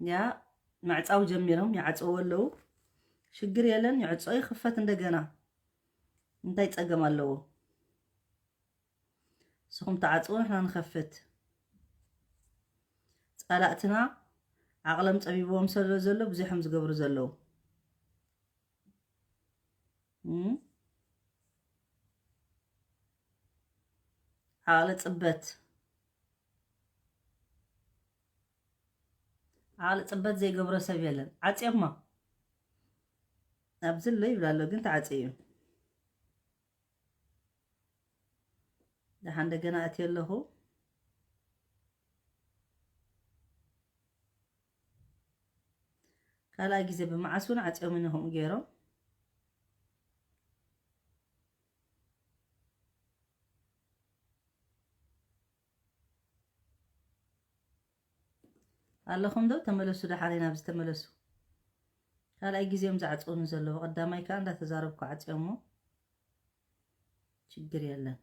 ያ ምዕጻው ጀሚሮም ይዓጽዎ ኣለዉ። ሽግር የለን፣ ይዕጾ ይኽፈት እንደገና። እንታይ ጸገም ኣለዎ? ንስኹም ትዓጽዎ፣ ንሕና ንኸፍት። ጸላእትና ዓቕሎም ጸቢብዎም ስለ ዘሎ ብዙሕ እዮም ዝገብሩ ዘለዉ። እም? ዓቕሊ ጽበት፣ ዓቕሊ ጽበት ዘይገብሮ ሰብ የለን። ዓጽዮማ ኣብዚ ኣሎ ይብል ኣሎ፣ ግን ተዓጽዩ እዩ። ደሓን እንደገና ኣትየ ኣለኹ። ካልኣይ ግዜ ብመዓስ እውን ዓጽዮምኒ ከምኡ ገይሮም። ኣለኹም ዶ? ተመለሱ፣ ደሓረይ ናብዚ ተመለሱ። ካልኣይ ግዜ እዮም ዝዓጽውኒ ዘለዉ። ቀዳማይ ከኣ እንዳተዛረብኩ ዓጽዮሞ። ችግር የለን።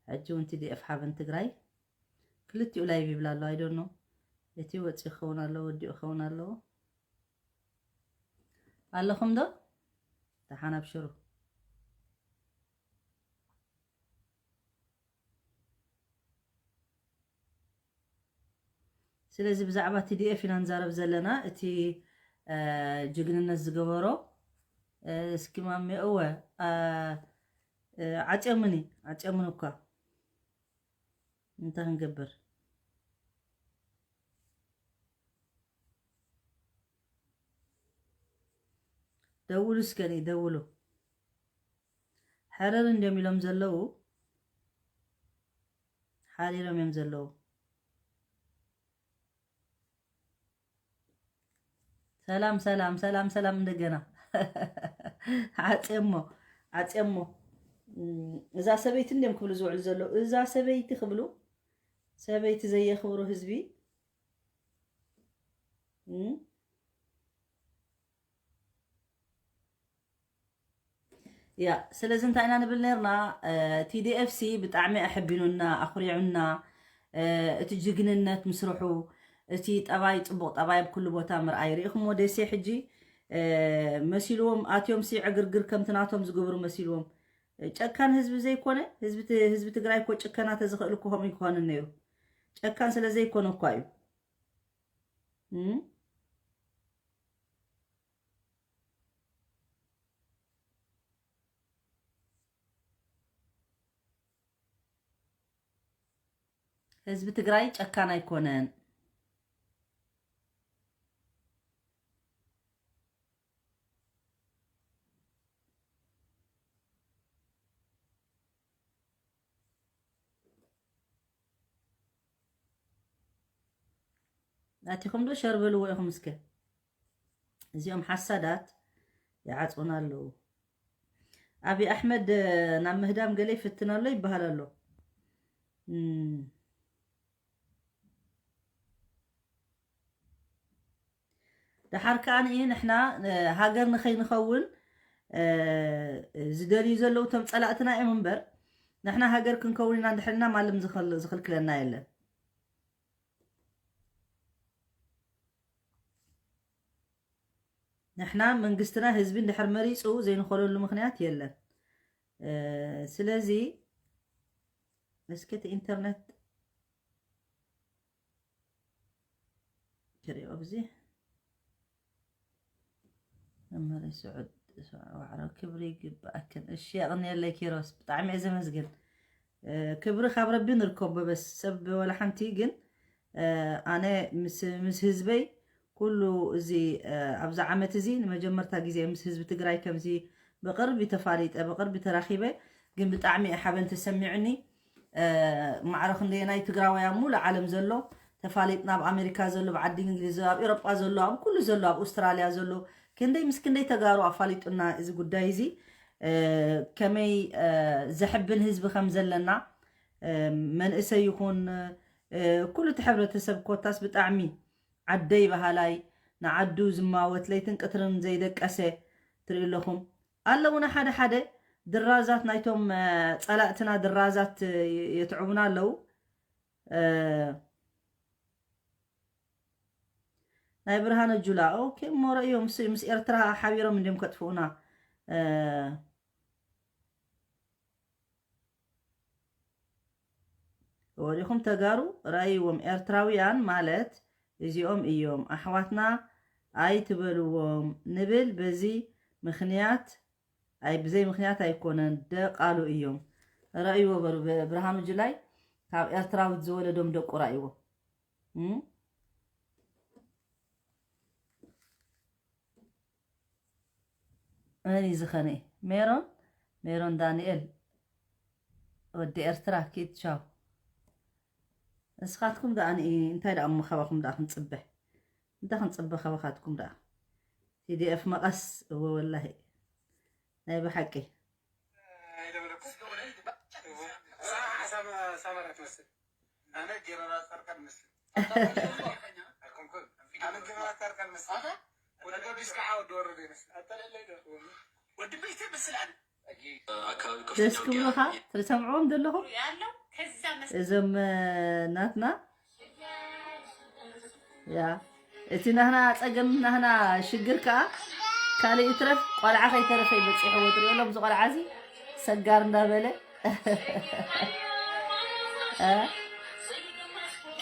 ሕጂ እውን ቲ ዲ ኤፍ ሓበን ትግራይ ክልቲኡ ላይቭ ይብላ ኣሎ። I don't know። እቲ ወፂኡ ክኸውን ኣለዎ፣ ወዲኡ ክኸውን ኣለዎ። ኣለኹም ዶ? ደሓን ኣብሽሩ። ስለዚ ብዛዕባ ቲ ዲ ኤፍ ኢና ንዛረብ ዘለና። እቲ፣ እ፣ ጅግንነት ዝገበሮ፣ እ፣ እስኪ ማሜ፣ እወ፣ እ፣ እ፣ ዓጽዮምኒ፣ ዓጽዮምኒ እኳ። እንታይ ክንገብር? ደውሉ እስከ፣ ደውሉ። ሕርር እንዲዮም ኢሎም ዘለዉ፣ ሓሪሮም እዮም ዘለዉ። ሰላም፣ ሰላም፣ ሰላም፣ ሰላም። እንደገና ዓጽየሞ፣ ዓጽየሞ። እም፣ እዛ ሰበይቲ እንዲዮም ክብሉ ዝውዕሉ ዘለዉ። እዛ ሰበይቲ ክብሉ፣ ሰበይቲ ዘየኽብሩ ህዝቢ። እም? ያ፣ ስለዚ እንታይ ኢና ንብል ነርና? እ፣ ቲ ዲ ኤፍ ሲ ብጣዕሚ ኣሐቢኑና፣ ኣኹሪዑና። እ፣ እቲ ጅግንነት ምስርሑ፣ እቲ ጠባይ፣ ጽቡቕ ጠባይ ኣብ ኩሉ ቦታ ምርኣይ ርኢኹምዎ። ደሴ ሕጂ፣ እ፣ መሲልዎም ኣትዮም ሲ ዕግርግር ከምቲ ናቶም ዝግብሩ መሲልዎም። እ፣ ጨካን ህዝቢ ዘይኮነ፣ ህዝቢ ት-፣ ህዝቢ ትግራይ እኮ ጭከና ተዝኽእል እኮ ከምኡ ይኮነ ነይሩ። ጨካን ስለ ዘይኮነ እኳ እዩ። እም? ህዝቢ ትግራይ ጨካን ኣይኮነን። ኣቲኹም ዶ ሸር በልዎ ኢኹም እስከ። እዚኦም ሓሳዳት ይዓጽውና ኣለዉ። ኣብይ ኣሕመድ ናብ ምህዳም ገለ ይፍትን ኣሎ ይበሃል ኣሎ። እም። ደሓር ከኣ ንኢ ንሕና፣ እ፣ ሃገር ንኸይንኸውን፣ እ፣ ዝደልዩ ዘለዉ እቶም ጸላእትና እዮም እምበር፣ ንሕና ሃገር ክንከውን ኢና እንድሕር ኢልና ማንም ዝኸል-፣ ዝኽልክለና የለን። ንሕና መንግስትና ህዝቢ እንድሕር መሪጹ ዘይንኸለሉ ምኽንያት የለን። እ፣ ስለዚ እስኪ እቲ ኢንተርነት ክሪኦ ኣብዚ መምህረይ ስዑድ ዋዕሮ ክብሪ ይግባኣክን። እሺ፣ የቕንየለይ ኪሮስ፣ ብጣዕሚ እየ ዘመስግን። እ፣ ክብሪ ካብ ረቢ ንርከቦ፣ በስ ሰብ ወላ ሓንቲ ግን፣ እ፣ ኣነ ምስ፣ ምስ ህዝበይ ኩሉ እዚ፣ እ፣ ኣብዚ ዓመት እዚ ንመጀመርታ ግዜ ምስ ህዝቢ ትግራይ ከምዚ ብቕርቢ ተፋሊጠ፣ ብቕርቢ ተራኺበ፣ ግን ብጣዕሚ እየ ሓበን ተሰሚዑኒ። እ፣ ማዕረ ክንደየናይ ትግራዋይ ኣብ ሙሉእ ዓለም ዘሎ ተፋሊጥና፣ ኣብ ኣሜሪካ ዘሎ፣ ኣብ ዓዲ እንግሊዝ፣ ኣብ ኤውሮጳ ዘሎ፣ ኣብ ኩሉ ዘሎ፣ ኣብ ኣውስትራልያ ዘሎ፣ ክንደይ ምስ ክንደይ ተጋሩ ኣፋሊጡና እዚ ጉዳይ እዚ፣ እ፣ ከመይ፣ እ፣ ዘሕብን ህዝቢ ከም ዘለና፣ እ፣ መንእሰይ ይኹን፣ እ፣ ኩሉ እቲ ሕብረተሰብ ኮታስ ብጣዕሚ ዓደይ በሃላይ፣ ንዓዱ ዝማወት ለይትን ቅትርን ዘይደቀሰ ትርኢ ኣለኹም። ኣለዉና ሓደ ሓደ ድራዛት ናይቶም፣ እ፣ ጸላእትና ድራዛት፣ እ፣ የትዕቡና ኣለዉ። እ፣ ናይ ብርሃነ ጁላ፣ ኦኬ፣ እሞ ረእዮም፣ ምስ፣ ምስ ኤርትራ ሓቢሮም እንዲዮም ከጥፍኡና። እ፣ ወዲኹም ተጋሩ ረእይዎም፣ ኤርትራውያን ማለት እዚኦም እዮም፣ ኣሕዋትና ኣይትበልዎም ንብል። በዚ ምኽንያት፣ ኣይ፣ ብዘይ ምኽንያት ኣይኮነን፣ ደቃሉ እዮም። ረእይዎ በሉ፣ ብ-፣ ብርሃኑ ጁላይ ካብ ኤርትራዊት ዝወለዶም ደቁ ረእይዎ። እም? መን እዩ ዝኸነ? ሜሮን፣ ሜሮን ዳንኤል፣ ወዲ ኤርትራ፣ ኪድ ቻው። ንስኻትኩም ደኣ ንኢ-፣ እንታይ ደኣ እሞ ካባኹም ደኣ ክንጽበ? እንታይ ክንጽበ ካባኻትኩም ደኣ? ቲ ዲ ኤፍ መቐስ፣ እወ ወላሂ። ናይ ብሓቂ። ኣነ ጀነራል ጻድቃን መስል። ኣይኮንኩን። ኣነ ጀነራል ጻድቃን መስል። ወዲ ቢስካ ወዲ ወረደ ይመስል። ወዲ ቤት ይመስል ኣነ። ደስ ክብሉኻ ትሰምዕዎም ዘለኹም ያለው ከዛ መስ እዞም፣ እ፣ ናትና። ያ፣ እቲ ናህና ጸገም፣ ናህና ሽግር ከኣ ካልእ ይትረፍ፣ ቆልዓ ከይተረፈ እዩ በጺሕዎ። ትሪኦ ኣሎ፣ እዚ ቆልዓ እዚ ሰጋር እንዳበለ፣ እ?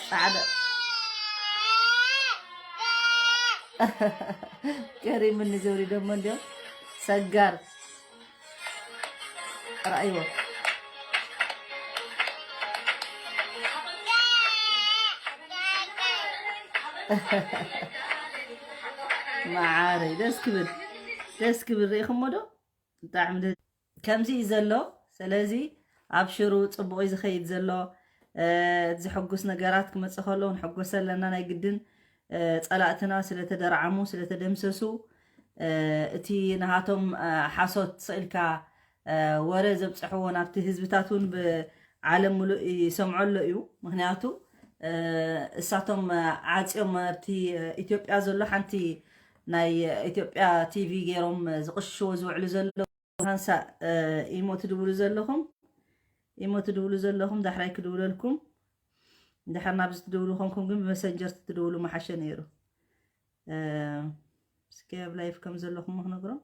ጻዕዳ። ገሪምኒ ዝብሪ ደሞ እንዲኦም ሰጋር። ረኣይዎ። መዓረይ፣ ደስ ክብል፣ ደስ ክብል። ርኢኹሞ ዶ? ብጣዕሚ ደ-፣ ከምዚ እዩ ዘሎ። ስለዚ ኣብሽሩ፣ ጽቡቕ እዩ ዝኸይድ ዘሎ። እ፣ ዘሐጉስ ነገራት ክመጽእ ከሎ ክንሕጎስ ኣለና። ናይ ግድን፣ እ፣ ጸላእትና ስለተደርዓሙ፣ ስለተደምሰሱ፣ እ፣ እቲ ናሃቶም፣ እ፣ ሓሶት ስኢልካ፣ እ፣ ወረ ዘብጽሕዎ ናብቲ ህዝብታት እውን ብዓለም ምሉእ ይሰምዖ ኣሎ እዩ። ምኽንያቱ፣ እ፣ እሳቶም፣ እ፣ ዓጽዮም ኣብቲ፣ እ፣ ኢትዮጵያ ዘሎ ሓንቲ ናይ ኢትዮጵያ ቲ ቪ ገይሮም ዝቕሽሽዎ ዝውዕሉ ዘለዉ፣ ሃንሳእ፣ እ፣ ኢሞ ትድውሉ ዘለኹም፣ ኢሞ ትድውሉ ዘለኹም ዳሕራይ ክድውለልኩም። እንድሕር ናብዚ ትድውሉ ኮንኩም ግን ብመሰንጀር ትድውሉ ምሓሸ ነይሩ። እ፣ እስኪ ኣብ ላይፍ ከም ዘለኹም ክነግሮም።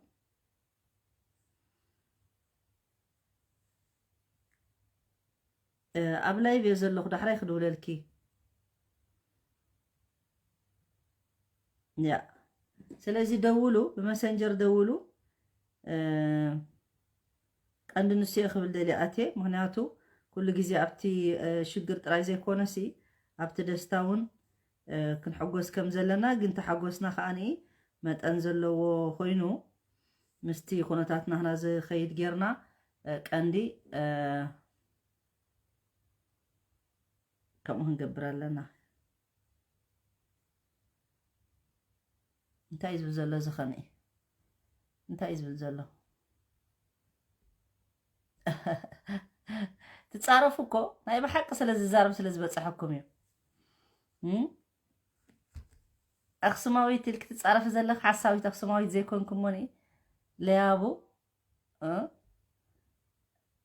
እ፣ ኣብ ላይቭ እየ ዘለኹ፣ ዳሕራይ ክድውለልኪ። ያ፣ ስለዚ ደውሉ፣ ብመሰንጀር ደውሉ። እ፣ ቀንዲ ንሱ እየ ክብል ደልየ ኣትየ፣ ምኽንያቱ ኩሉ ግዜ ኣብቲ፣ እ፣ ሽግር ጥራይ ዘይኮነሲ ኣብቲ ደስታ እውን፣ እ፣ ክንሕጎስ ከም ዘለና፣ ግን ተሓጎስና ከኣ መጠን ዘለዎ ኮይኑ ምስቲ ኩነታት ናህና ዝኸይድ ጌርና፣ እ፣ ቀንዲ፣ እ፣ ከምኡ ክንገብር ኣለና። እንታይ እዩ ዝብል ዘሎ እዚ ኸምኢ? እንታይ እዩ ዝብል ዘሎ? ትጻረፉ እኮ ናይ ብሓቂ ስለ ዝዛረብ ስለ ዝበጽሐኩም እዩ። እም? ኣኽሱማዊት ኢልኪ ትጻረፊ ዘለኺ ሓሳዊት ኣኽሱማዊት ዘይኮንኩ እሞኒ ለያቡ፣ እ?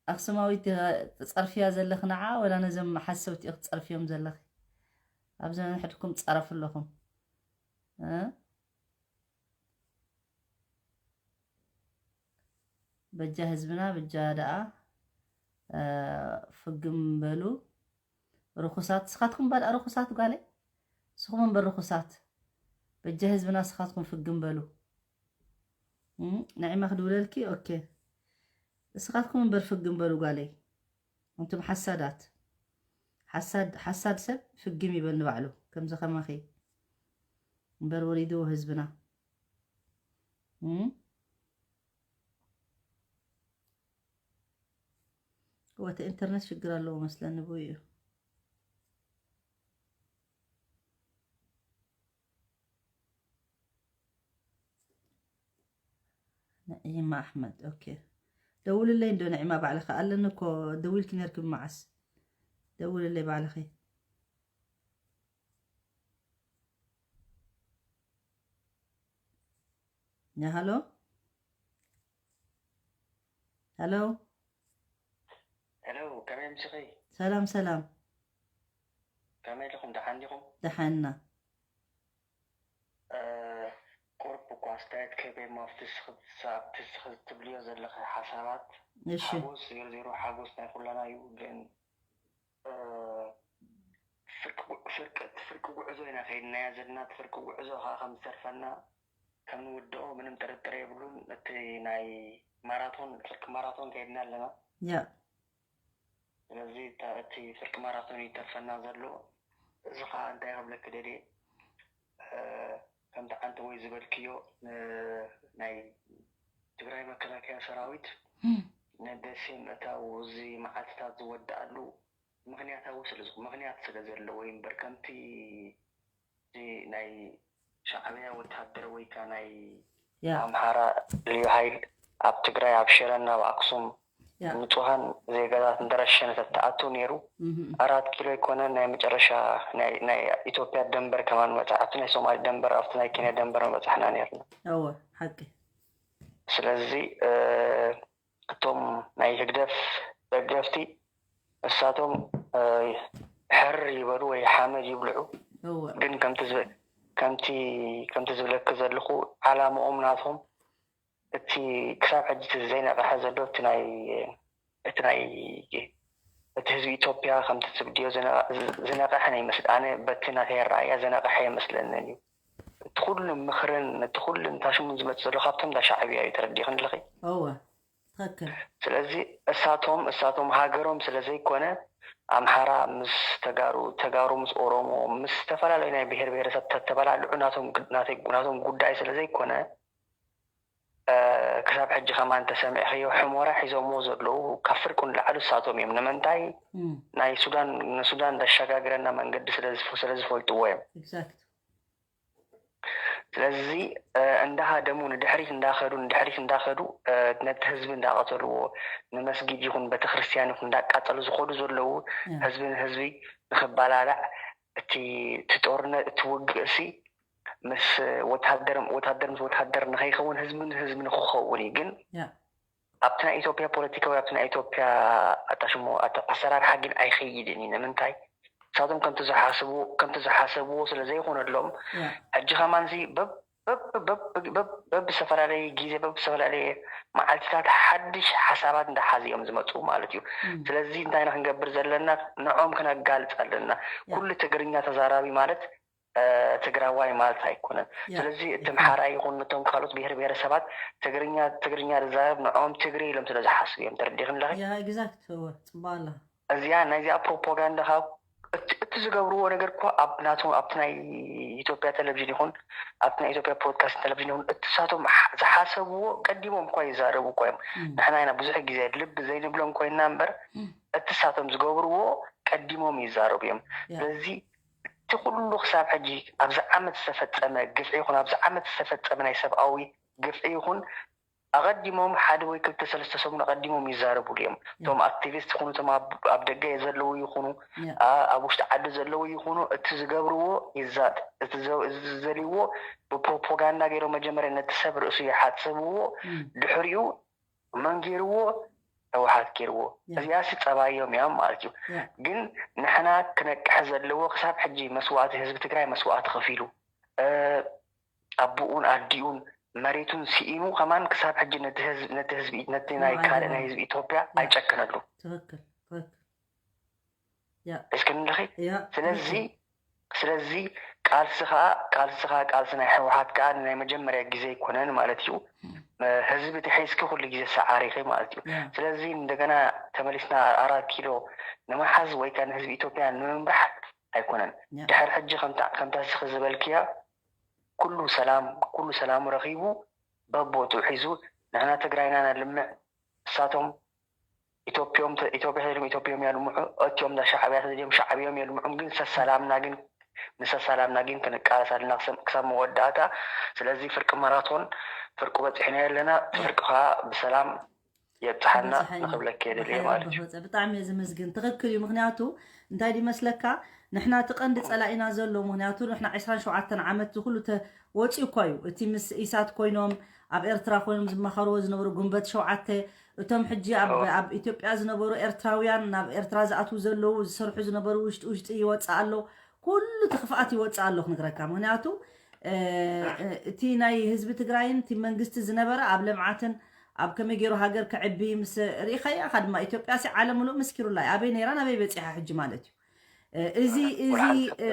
ኣኽሱማዊት ዲኺ ትጸርፍያ ዘለኺ ንዓ ወላ ነዞም ሓሰውቲ ኢኺ ትጸርፍዮም ዘለኺ? ኣብ ዘመን ሕድኩም ትጻረፉ ኣለኹም። እ? በጃ ህዝብና በጃ ደኣ፣ እ፣ ፍግም በሉ። ርኹሳት፣ ንስኻትኩም በል ርኹሳት ጓለይ። ንስኹም እምበር ርኹሳት። በጃ ህዝብና ንስኻትኩም ፍግም በሉ። እም፣ ንዒማ ክድውለልኪ፣ ኦኬ። ንስኻትኩም እምበር ፍግም በሉ ጓለይ። ኣንቱም ሓሳዳት። ሓሳድ፣ ሓሳድ ሰብ ፍግም ይበል ንባዕሉ። ከምዚ ከማኺ እምበር ወሪድዎ ህዝብና። እም? ወተ ኢንተርነት ሽግር ኣለዎ መስለኒ፣ ብኡ እዩ። ነዒማ ኣሕመድ፣ ኦኬ። ደውልለይ እንዶ ነዒማ፣ ባዕልኺ ኣለኒ እኮ፣ ደዊልኪ ነርኪ ብመዓስ። ደውልለይ ባዕልኺ። ያ፣ ሃሎ? ሃሎ? ሄሎ፣ ከመይ ኣምሲኺ? ሰላም፣ ሰላም። ከመይ ኣለኹም? ደሓን ዲኹም? ደሓንና። ቁርብ እኳ ኣስተያየት ክህበ እሞ ኣብቲ ስኽት ኣብቲ ስኽት ትብልዮ ዘለኺ ሓሳባት እሺ። ሓጎስ ዜሮ ዜሮ ሓጎስ ናይ ኩላና እዩ። ግን ፍርቂ ጉ- ፍርቂ እቲ ፍርቂ ጉዕዞ ኢና ከይድናዮ ዘለና። እቲ ፍርቂ ጉዕዞ ከዓ ከም ዝተርፈና ከም ንውድኦ ምንም ጥርጥር የብሉን። እቲ ናይ ማራቶን ፍርቂ ማራቶን ከይድና ኣለና። ያ ስለዚ እታ- እቲ ፍርቂ ማራቶን ይተርፈና ዘሎ። እዚ ከዓ እንታይ ክብለኪ ደልየ፣ ከምቲ ዓንተ ወይ ዝበልክዮ፣ ናይ ትግራይ መከላከያ ሰራዊት ንደሴ ምእታው፣ እዚ መዓልትታት ዝወድኣሉ ምክንያታዊ ስለ ዝኾ- ምክንያት ስለ ዘለዎ እዩ እምበር፣ ከምቲ እዚ ናይ ሻዕብያ ወታደር ወይ ከዓ ናይ ያ ኣምሓራ ልዩ ሓይል ኣብ ትግራይ፣ ኣብ ሽረን ኣብ ኣክሱም ያ ንጹሃን ዜጋታት እንደረሸነ ተተኣቱ ነይሩ። እህም። ኣራት ኪሎ ይኮነ ናይ መጨረሻ ናይ ናይ ኢትዮጵያ ደንበር ከማን መጽ ኣብቲ ናይ ሶማሊ ደንበር ኣብቲ ናይ ኬንያ ደንበር መበጻሕና ነርና። እወ ሓቂ። ስለዚ እቶም ናይ ህግደፍ ደገፍቲ እሳቶም ሕር ይበሉ ወይ ሓመድ ይብልዑ። እወ ግን ከምቲ ዝብ- ከምቲ ከምቲ ዝብለኪ ዘለኹ ዓላምኦም ናቶም እቲ ክሳብ ሕጂ እቲ ዘይነቕሐ ዘሎ እቲ ናይ እቲ ናይ እቲ ህዝቢ ኢትዮጵያ ከምቲ ትብድዮ ዝነቐ- ዝነቐሐ ናይ መስል ኣነ በቲ ናተይ ኣረኣያ ዝነቐሐ የመስለንን እዩ። እቲ ኩሉ ምኽርን እቲ ኩሉ እንታሽሙን ዝመፅእ ዘሎ ካብቶም እንዳ ሻዕብያ እዩ። ተረዲኽን ኣለኺ? እወ ትኽክል። ስለዚ እሳቶም እሳቶም ሃገሮም ስለ ዘይኮነ ኣምሓራ ምስ ተጋሩ ተጋሩ ምስ ኦሮሞ ምስ ዝተፈላለዩ ናይ ብሄር ብሄረሰብ ተተበላልዑ ናቶም ናተይ- ናቶም ጉዳይ ስለ ዘይኮነ ክሳብ ሕጂ ከማን ተሰሚዕኽዮ ሕሞራ ሒዞምዎ ዘለዉ ካብ ፍርቁ ንላዕሊ እሳቶም እዮም። ንምንታይ እም፣ ናይ ሱዳን ንሱዳን ዘሸጋግረና መንገዲ ስለ ዝፍ- ስለ ዝፈልጥዎ እዮም። Exact። ስለዚ እንዳሃደሙ ንድሕሪት እንዳኸዱ ንድሕሪት እንዳኸዱ ነቲ ህዝቢ እንዳቐተልዎ ንመስጊድ ይኹን ቤተክርስትያን ይኹን እንዳቃጸሉ ዝኸዱ ዘለዉ ያ። ህዝቢ ንህዝቢ ንኽባላላዕ እቲ እቲ ጦርነት እቲ ውግእ ሲ ምስ ወታደር ወታደር ምስ ወታደር ንኸይኸውን ህዝቢ ንህዝቢ ንክኸውን እዩ። ግን ያ። ኣብቲ ናይ ኢትዮጵያ ፖለቲካዊ ኣብቲ ናይ ኢትዮጵያ ኣታሽሞ ኣተ- ኣሰራርሓ ግን ኣይኸይድን እዩ። ንምንታይ? ንሳቶም ከምቲ ዝሓስቡ ከምቲ ዝሓሰብዎ ስለ ዘይኮነሎም ያ። ሕጂ ከማንሲ በብ በብ- በብ- በብ- በብ- በብዝተፈላለየ ግዜ በብዝተፈላለየ መዓልትታት ሓድሽ ሓሳባት እንዳሓዙ እዮም ዝመፁ ማለት እዩ። እም። ስለዚ እንታይ ኢና ክንገብር ዘለና? ንዖም ክነጋልፅ ኣለና። ያ። ኩሉ ትግርኛ ተዛራቢ ማለት ትግራዋይ ማለት ኣይኮነን። ስለዚ እቲ ምሓራ ይኹን ነቶም ካልኦት ብሄር ብሄረሰባት ትግርኛ ትግርኛ ዝዛረብ ንዕኦም ትግሬ ኢሎም ስለ ዝሓስቡ እዮም። ተረዲኽን ኣለኺ? ያ exact እወ ጽቡቅ ኣላ። እዚኣ ናይዚኣ ፕሮፓጋንዳ ካብ እቲ እቲ ዝገብርዎ ነገር እኮ ኣብ ናቶም ኣብቲ ናይ ኢትዮጵያ ቴሌቪዥን ይኹን ኣብቲ ናይ ኢትዮጵያ ብሮድካስቲንግ ቴሌቪዥን ይኹን እቲ ንሳቶም ሓ- ዝሓሰብዎ ቀዲሞም እኳ ይዛረቡ እኳ እዮም። እም። ንሕና ኢና ብዙሕ ግዜ ልቢ ዘይንብሎም ኮይንና እምበር እም። እቲ ንሳቶም ዝገብርዎ ቀዲሞም ይዛረቡ እዮም። ያ። ስለዚ እቲ ኩሉ ክሳብ ሕጂ ኣብዚ ዓመት ዝተፈጸመ ግፍዒ ይኹን ኣብዚ ዓመት ዝተፈጸመ ናይ ሰብኣዊ ግፍዒ ይኹን ኣቐዲሞም ሓደ ወይ ክልተ ሰለስተ ሰሙን ኣቐዲሞም ይዛረቡሉ እዮም። እቶም ኣክቲቪስት ይኹኑ እቶም ኣብ ደገ ዘለዉ ይኹኑ ኣብ ውሽጢ ዓዲ ዘለዉ ይኹኑ እቲ ዝገብርዎ ይዛጥ እቲ ዝደልይዎ ብፕሮፓጋንዳ ገይሮም መጀመርያ ነቲ ሰብ ርእሱ ይሓጽብዎ ድሕሪኡ መን ገይርዎ? ህወሓት ገይርዎ። እዚኣሲ ፀባዮም እያ ማለት እዩ። ግን ንሕና ክነቅሕ ዘለዎ ክሳብ ሕጂ መስዋእቲ ህዝቢ ትግራይ መስዋእቲ ከፊሉ ኣቦኡን ኣዲኡን መሬቱን ስኢኑ ከማን ክሳብ ሕጂ ነቲ ህዝቢ ነቲ ህዝቢ ነቲ ናይ ካልእ ናይ ህዝቢ ኢትዮጵያ ኣይጨክነሉ። ትክክል ትክክል። እስክንልኺ ስለዚ ስለዚ ቃልሲ ከዓ ቃልሲ ከዓ ቃልሲ ናይ ህወሓት ከዓ ናይ መጀመርያ ግዜ ኣይኮነን ማለት እዩ። ህዝቢ ተሒዝኪ ኩሉ ግዜ ሰዓሪኺ ማለት እዩ። ስለዚ እንደገና ተመሊስና ኣራት ኪሎ ንምሓዝ ወይ ከዓ ንህዝቢ ኢትዮጵያ ንምምራሕ ኣይኮነን። ድሕር ሕጂ ከምታ ከምታ ስኺ ዝበልክያ ኩሉ ሰላም ኩሉ ሰላሙ ረኺቡ በቦትኡ ሒዙ ንሕና ትግራይና ነልምዕ እሳቶም ኢትዮጵዮም ኢትዮጵያ ተደልዮም ኢትዮጵዮም የልምዑ እትዮም ዳ ሻዕብያ ተደልዮም ሻዕብዮም የልምዑም ግን ሰሰላምና ግን ንሰሰላምና ግን ክንቃለስ ኣለና ክሳብ መወዳእታ። ስለዚ ፍርቂ ማራቶን ፍርቁ በፂሕና ኣለና እቲ ፍርቂ ከዓ ብሰላም የብፅሓና ንክብለክ የደልየ ማለት እዩ። ብጣዕሚ እየ ዝምስግን ትክክል እዩ ምክንያቱ እንታይ ይመስለካ ንሕና እቲ ቀንዲ ፀላኢና ዘሎ ምክንያቱ ንሕና ዕስራን ሸውዓተን ዓመት ዝኩሉ ወፂኡ እኳ እዩ እቲ ምስ ኢሳት ኮይኖም ኣብ ኤርትራ ኮይኖም ዝመኸርዎ ዝነበሩ ጉንበት ሸውዓተ እቶም ሕጂ ኣብ ኣብ ኢትዮጵያ ዝነበሩ ኤርትራውያን፣ ናብ ኤርትራ ዝኣትዉ ዘለዉ፣ ዝሰርሑ ዝነበሩ፣ ውሽጢ ውሽጢ ይወፅእ ኣሎ። ኩሉ እቲ ክፍኣት ይወፅእ ኣሎ ክነግረካ። ምክንያቱ እ፣ እ፣ እቲ ናይ ህዝቢ ትግራይን እቲ መንግስቲ ዝነበረ ኣብ ልምዓትን ኣብ ከመይ ገይሩ ሃገር ክዕቢ ምስ ርኢኻያ ኢኻ ድማ። ኢትዮጵያ ሲ ዓለም ምሉእ መስኪሩላ እዩ። ኣበይ ነይራ ናበይ በፂሓ ሕጂ ማለት እዩ። እ፣ እዚ እዚ እ፣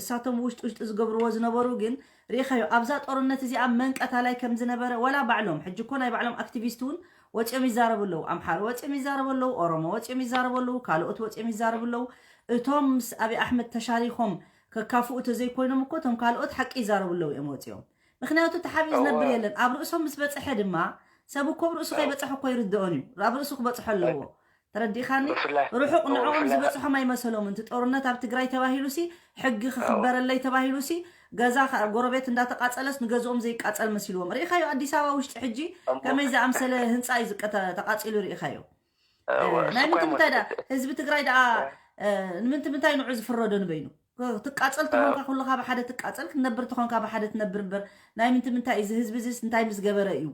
እሳቶም ውሽጢ ውሽጢ ዝገብርዎ ዝነበሩ ግን ርኢኻዮ። ኣብዛ ጦርነት እዚኣ መንቀታላይ ከም ዝነበረ ወላ ባዕሎም ሕጂ እኮ ናይ ባዕሎም ኣክቲቪስት እውን ወፂኦም ይዛረቡ ኣለዉ። ኣምሓሩ ወፂኦም ይዛረቡ ኣለዉ። ኦሮሞ ወፂኦም ይዛረቡ ኣለዉ። ካልኦት ወፂኦም ይዛረቡ ኣለዉ። እቶም ምስ ኣብይ ኣሕመድ ተሻሪኾም ከካፍኡ ተዘይኮይኖም እኮ እቶም ካልኦት ሓቂ ይዛረቡ ኣለዉ እዮም ወፂኦም። ምክንያቱ ተሓቢኡ ዝነብር የለን። ኣብ ርእሶም ምስ በፅሐ ድማ ሰብ እኮ ኣብ ርእሱ ከይበፅሐ እኮ ይርድኦን እዩ። ኣብ ርእሱ ክበፅሖ ኣለዎ። ተረዲእካኒ? ርሑቕ ንዕኦም ዝበፅሖም ኣይመሰሎምን። እቲ ጦርነት ኣብ ትግራይ ተባሂሉ ሲ ሕጊ ክኽበረለይ ተባሂሉ ሲ ገዛ ጎረቤት እንዳተቃፀለስ ንገዝኦም ዘይቃፀል መሲልዎም። ርኢኻዮ ኣዲስ ኣበባ ውሽጢ ሕጂ ከመይ ዝኣምሰለ ህንፃ እዩ ተቃፂሉ ርኢኻዮ። ናይ ምንትምንታይ ዳ ህዝቢ ትግራይ ደኣ ንምንትምንታይ ንዑ ዝፍረዶ ንበይኑ? ትቃፀል ተኾንካ ኩልኻ ብሓደ ትቃፀል፣ ክትነብር ተኾንካ ብሓደ ትነብር እምበር። ናይ ምንትምንታይ እዚ ህዝቢ እዚስ እንታይ ምስ ገበረ እዩ?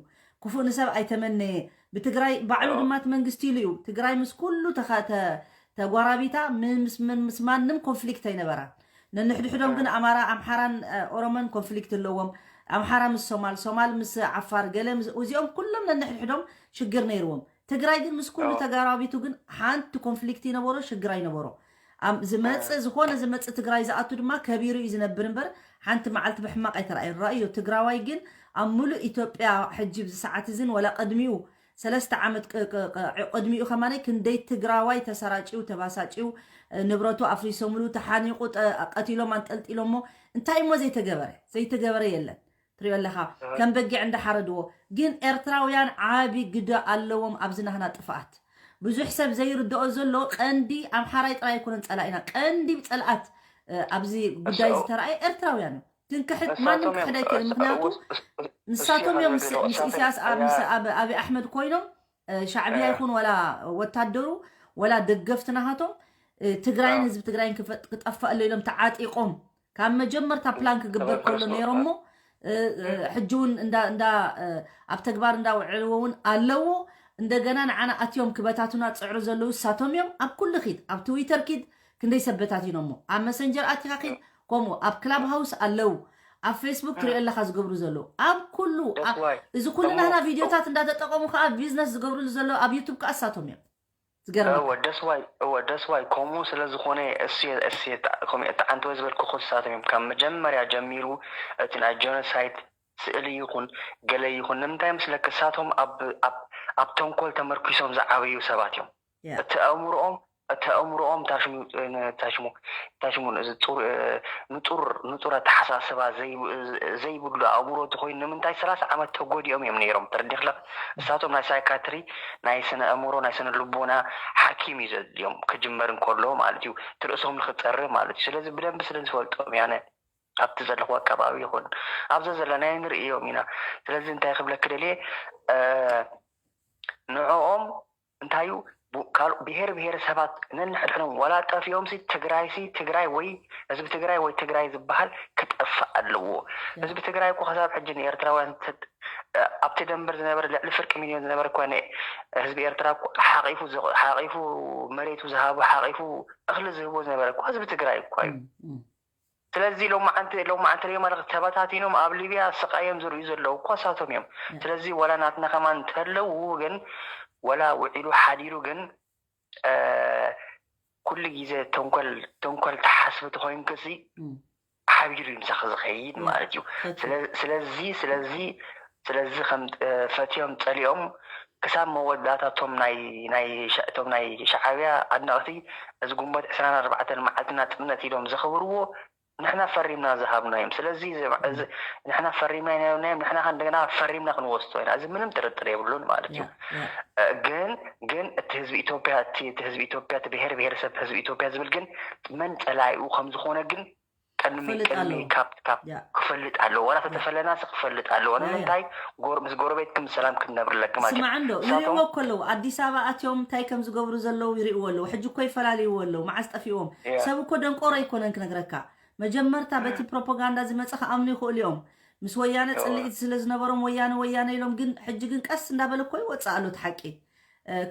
ክፉእ ንሰብ ኣይተመነየ። ብትግራይ ባዕሉ ድማ እቲ መንግስቲ ኢሉ እዩ። ትግራይ ምስ ኩሉ ተኻ- ተ- ተጓራቢታ ም- ምስ ምን- ምስ ማንም ኮንፍሊክት ኣይነበራን። ነንሕድሕዶም ግን ኣማራ ኣምሓራን ኦሮሞን ኮንፍሊክት ኣለዎም። ኣምሓራ ምስ ሶማል፣ ሶማል ምስ ዓፋር፣ ገለ ምስ እዚኦም ኩሎም ነንሕድሕዶም ሽግር ነይርዎም። ትግራይ ግን ምስ ኩሉ ተጋራቢቱ ግን ሓንቲ ኮንፍሊክት ይነበሮ ሽግር ኣይነበሮ። ዝመፅእ ዝኾነ ዝመፅእ ትግራይ ዝኣቱ ድማ ከቢሩ እዩ ዝነብር እምበር ሓንቲ መዓልቲ ብሕማቕ ኣይተረኣየ። ራእዮ ትግራዋይ ግን ኣብ ሙሉእ ኢትዮጵያ ሕጂ ብዚ ሰዓት እዝን ወላ ቅድሚኡ ሰለስተ ዓመት ቅድሚኡ ከማነይ ክንደይ ትግራዋይ ተሰራጭው ተባሳጭው ንብረቱ ኣፍሪሶምሉ ተሓኒቑ ቀቲሎም ኣንጠልጢሎሞ። እንታይ እሞ ዘይተገበረ ዘይተገበረ የለን። ትሪኦ ኣለኻ ከም በጊዕ እንዳሓረድዎ። ግን ኤርትራውያን ዓቢ ግደ ኣለዎም ኣብዚ ናህና ጥፍኣት። ብዙሕ ሰብ ዘይርድኦ ዘሎ ቀንዲ ኣምሓራይ ጥራይ ኣይኮነን ጸላኢና። ቀንዲ ጸልኣት ኣብዚ ጉዳይ ዝተረኣየ ኤርትራውያን እዮም። ትንክሕት ማንም ክሕድ ኣይክእል። ምክንያቱ ንሳቶም እዮም ምስ ኢሳያስ ኣብ ኣቢ ኣሕመድ ኮይኖም ሻዕብያ ይኹን ወላ ወታደሩ ወላ ደገፍቲ ናሃቶም ትግራይን ህዝቢ ትግራይን ክጠፋእ ኣሎ ኢሎም ተዓጢቆም ካብ መጀመርታ ፕላን ክግበር ከሎ ነይሮሞ ሕጂ እውን እንዳ እንዳ ኣብ ተግባር እንዳውዕልዎ እውን ኣለዎ። እንደገና ንዓና ኣትዮም ክበታቱና ዝፅዕሩ ዘለዉ እሳቶም እዮም። ኣብ ኩሉ ኪድ ኣብ ትዊተር ኪድ ክንደይ ሰብ በታቲኖሞ ኣብ መሰንጀር ኣቲኻ ኪድ ከምኡ ኣብ ክላብ ሃውስ ኣለዉ። ኣብ ፌስቡክ ትሪኦ ኣለኻ ዝገብሩ ዘለዉ ኣብ ኩሉ እዚ ኩሉ ናህና ቪዲዮታት እንዳተጠቀሙ ከዓ ቢዝነስ ዝገብርሉ ዘለዉ ኣብ ዩቱብ ከዓ እሳቶም እዮም። ዝገርመካ። እወ ደስዋይ እወ ደስዋይ ከምኡ ስለ ዝኾነ እሱ እሱ ከምኡ እተዓንተወ ዝበልኩ ክሳቶም እዮም ካብ መጀመርያ ጀሚሩ እቲ ናይ ጀኖሳይድ ስእሊ ይኹን ገለ ይኹን ንምንታይ ምስለክ እሳቶም ኣብ ኣብ ኣብ ተንኮል ተመርኪሶም ዝዓበዩ ሰባት እዮም። እቲ ኣእምሮኦም እቲ ኣእምሮኦም ታሽሙ ታሽሙ ታሽሙ እዚ ጡር ንጡር ንጡር ኣተሓሳስባ ዘይብሉ ኣእምሮ ተኮይኑ ንምንታይ ሰላሳ ዓመት ተጎዲኦም እዮም ነይሮም ተረዲኽለክ እሳቶም ናይ ሳይካትሪ ናይ ስነ ኣእምሮ ናይ ስነ ልቦና ሓኪም እዩ ዘድልዮም ክጅመር እንከሎ ማለት እዩ ትርእሶም ንክፀርብ ማለት እዩ ስለዚ ብደንቢ ስለ ዝፈልጦም ያነ ኣብቲ ዘለኹ ኣከባቢ ይኹን ኣብዛ ዘለናዮ ንርእዮም ኢና ስለዚ እንታይ ክብለክ ደልየ ንዕኦም እንታይ እዩ ካልእ ብሄር ብሄረሰባት ነንሕድሕዶም ዋላ ጠፊኦም ሲ ትግራይ ሲ ትግራይ ወይ ህዝቢ ትግራይ ወይ ትግራይ ዝበሃል ክጠፍእ ኣለዎ። ህዝቢ ትግራይ እኮ ክሳብ ሕጂ ንኤርትራውያን ኣብቲ ደንበር ዝነበረ ልዕሊ ፍርቂ ሚልዮን ዝነበረ እኮ ህዝቢ ኤርትራ ሓቂፉ ሓቂፉ መሬቱ ዝሃቦ ሓቂፉ እኽሊ ዝህቦ ዝነበረ እኮ ህዝቢ ትግራይ እኮ እዩ። ስለዚ ሎማዓንቲ ሎማዓንቲ ሪኦ ማለት ተበታቲኖም ኣብ ሊብያ ስቃዮም ዝርእዩ ዘለዉ እኮ እሳቶም እዮም። ስለዚ ወላ ናትና ከማን እንተለዉ ግን ወላ ውዒሉ ሓዲሩ ግን ኩሉ ግዜ ተንኮል ተንኮል ተሓስቢ ተኮይንክሲ ሓቢሩ እዩ ምሳኺ ዝኸይድ ማለት እዩ። ስለዚ ስለዚ ስለዚ ከም ፈትዮም ጸሊኦም ክሳብ መወዳእታ እቶም ናይ ናይ እቶም ናይ ሸዓብያ ኣድነቕቲ እዚ ግንቦት ዕስራን ኣርባዕተን መዓልቲ ናጽነት ኢሎም ዘኽብርዎ ንሕና ፈሪምና ዝሃብናዮም። ስለዚ ንሕና ፈሪምና ኢናዮም ንሕና ከ እንደገና ፈሪምና ክንወስዶ ኢና። እዚ ምንም ጥርጥር የብሉን ማለት እዩ። ግን ግን እቲ ህዝቢ ኢትዮጵያ እቲ ህዝቢ ኢትዮጵያ እቲ ብሄር ብሄረሰብ ህዝቢ ኢትዮጵያ ዝብል ግን መን ጸላኢኡ ከም ዝኾነ ግን ቅድሚ ቅድሚ ካብ ካብ ክፈልጥ ኣለዎ። ዋላ ተተፈለና ሲ ክፈልጥ ኣለዎ። ንምንታይ ምስ ጎረቤትክም ሰላም ክንነብር ኣለኪ ማለት እዩ። ስማዕ እንዶ ይርእዎ እኮ ኣለዉ። ኣዲስ ኣበባ ኣትዮም እንታይ ከም ዝገብሩ ዘለዉ ይርእዎ ኣለዉ። ሕጂ እኮ ይፈላልይዎ ኣለዉ። መዓስ ጠፊዎም? ሰብ እኮ ደንቆሮ ኣይኮነን ክነግረካ። መጀመርታ በቲ ፕሮፓጋንዳ ዝመፀ ክኣምኑ ይኽእሉ እዮም። ምስ ወያነ ፅልኢት ስለ ዝነበሮም ወያነ ወያነ ኢሎም ግን ሕጂ ግን ቀስ እንዳበለ እኮ ይወፅእ ኣሎ እቲ ሓቂ።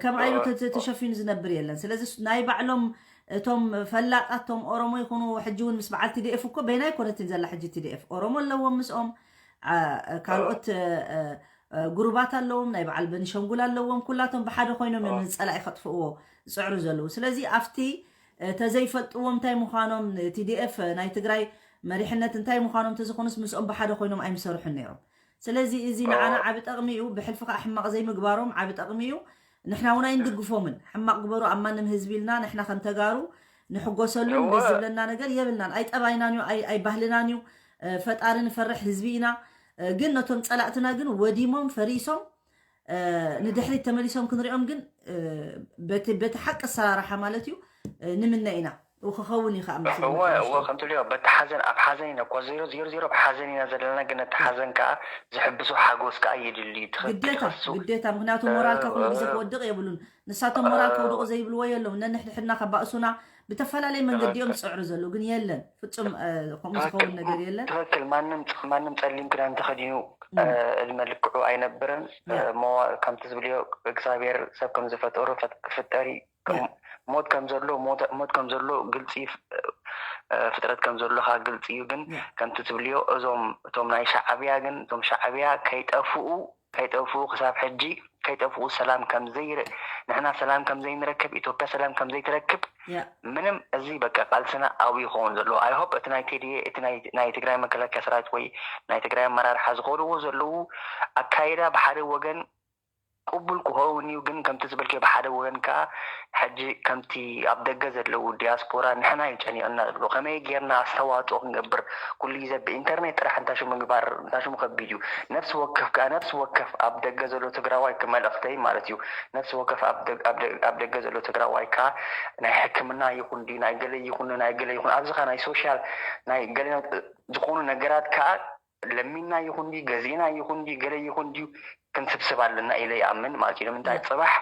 ከምኣ ኢሉ ተሸፊኑ ዝነብር የለን። ስለዚ ናይ ባዕሎም እቶም ፈላጣት፣ እቶም ኦሮሞ ይኹኑ፣ ሕጂ እውን ምስ በዓል ቲ ዲ ኤፍ እኮ በይና ኣይኮነትን ዘላ። ሕጂ ቲ ዲ ኤፍ ኦሮሞ ኣለዎም ምስኦም፣ ካልኦት ጉሩባት ኣለዎም፣ ናይ በዓል በኒሸንጉል ኣለዎም። ኩላቶም ብሓደ ኮይኖም እዮም ንፀላኢ ከጥፍእዎ ዝፅዕሩ ዘለዉ። ስለዚ ኣብቲ ተዘይፈልጥዎ እንታይ ምዃኖም፣ ቲ ዲ ኤፍ ናይ ትግራይ መሪሕነት እንታይ ምዃኖም ተዝኾኑስ ምስኦም ብሓደ ኮይኖም ኣይምሰርሑን ነይሮም። ስለዚ እዚ ንዓና ዓቢ ጠቕሚ እዩ። ብሕልፊ ከዓ ሕማቕ ዘይምግባሮም ዓቢ ጠቕሚ እዩ። ንሕና እውን ኣይንድግፎምን። ሕማቕ ግበሩ ኣብ ማንም ህዝቢ ኢልና ንሕና ከም ተጋሩ ንሕጎሰሉን ደስ ዝብለና ነገር የብልናን። ኣይጠባይናን እዩ፣ ኣይ- ኣይባህልናን እዩ። ፈጣሪ ንፈርሕ ህዝቢ ኢና። ግን ነቶም ጸላእትና ግን ወዲሞም ፈሪሶም ንድሕሪት ተመሊሶም ክንሪኦም ግን በቲ በቲ ሓቂ ኣሰራርሓ ማለት እዩ ንምነ ኢና። ክኸውን እዩ ከዓ እወ እወ ከምቲ ልዮ በቲ ሓዘን ኣብ ሓዘን ኢና እኮ ዜሮ ዜሮ ዜሮ ኣብ ሓዘን ኢና ዘለና፣ ግን እቲ ሓዘን ከዓ ዝሕብሶ ሓጎስ ከዓ የድሊ። ትኽክል ግዴታ ይኸሱ ግዴታ፣ ምክንያቱ ሞራልካ ኩሉ ግዜ ክወድቕ የብሉን። ንሳቶም ሞራል ከውድቑ ዘይብልዎ የለውን። ነንሕድሕድና ከባእሱና ብተፈላለየ መንገዲ እዮም ዝፅዕሩ ዘለዉ፣ ግን የለን ፍፁም ከምኡ ዝኸውን ነገር የለን። ትኽክል። ማንም ማንም ጸሊም ክዳን ተኸዲኑ እድመ ልክዑ ኣይነብርን። ሞ ከምቲ ዝብልዮ እግዚኣብሔር ሰብ ከም ዝፈጠሩ ፈጥ- ክፍጠር እዩ። ሞት ከም ዘሎ ሞት ሞት ከም ዘሎ ግልፂ እዩ። ፍጥረት ከም ዘሎ ከዓ ግልፂ እዩ። ግን ከምቲ ትብልዮ እዞም እቶም ናይ ሻዕብያ ግን እቶም ሻዕብያ ከይጠፍኡ ከይጠፍኡ ክሳብ ሕጂ ከይጠፍኡ ሰላም ከም ዘይር ንሕና ሰላም ከም ዘይንረክብ ኢትዮጵያ ሰላም ከም ዘይትረክብ ምንም እዚ በቃ ቃልስና ኣብኡ ይኸውን ዘለዎ። I hope እቲ ናይ ቴዲ እቲ ናይ ናይ ትግራይ መከላከያ ሰራዊት ወይ ናይ ትግራይ ኣመራርሓ ዝኸድዎ ዘለዉ ኣካይዳ ብሓደ ወገን ቅቡል ክኸውን እዩ። ግን ከምቲ ዝበልክዮ ብሓደ ወገን ከዓ ሕጂ ከምቲ ኣብ ደገ ዘለዉ ዲያስፖራ ንሕና እዩ ጨኒቕና ዘሎ። ከመይ ጌርና ኣስተዋፅኦ ክንገብር ኩሉ ግዜ ብኢንተርኔት ጥራሕ እንታይ ሽሙ ምግባር እንታይ ሽሙ ከቢድ እዩ። ነፍሲ ወከፍ ከዓ ነፍሲ ወከፍ ኣብ ደገ ዘሎ ትግራዋይ ክመልእኽተይ ማለት እዩ። ነፍሲ ወከፍ ኣብ ደግ- ኣብ ደግ- ኣብ ደገ ዘሎ ትግራዋይ ከዓ ናይ ሕክምና ይኹን ድዩ ናይ ገለ ይኹን ናይ ገለ ይኹን ኣብዚ ከዓ ናይ ሶሻል ናይ ገለ ዝኾኑ ነገራት ከዓ ለሚና ይኹን ድዩ ገዚእና ይኹን ድዩ ገለ ይኹን ድዩ ክንስብስብ ኣለና ኢለ ይኣምን ማለት እዩ። ንምንታይ ጽባሕ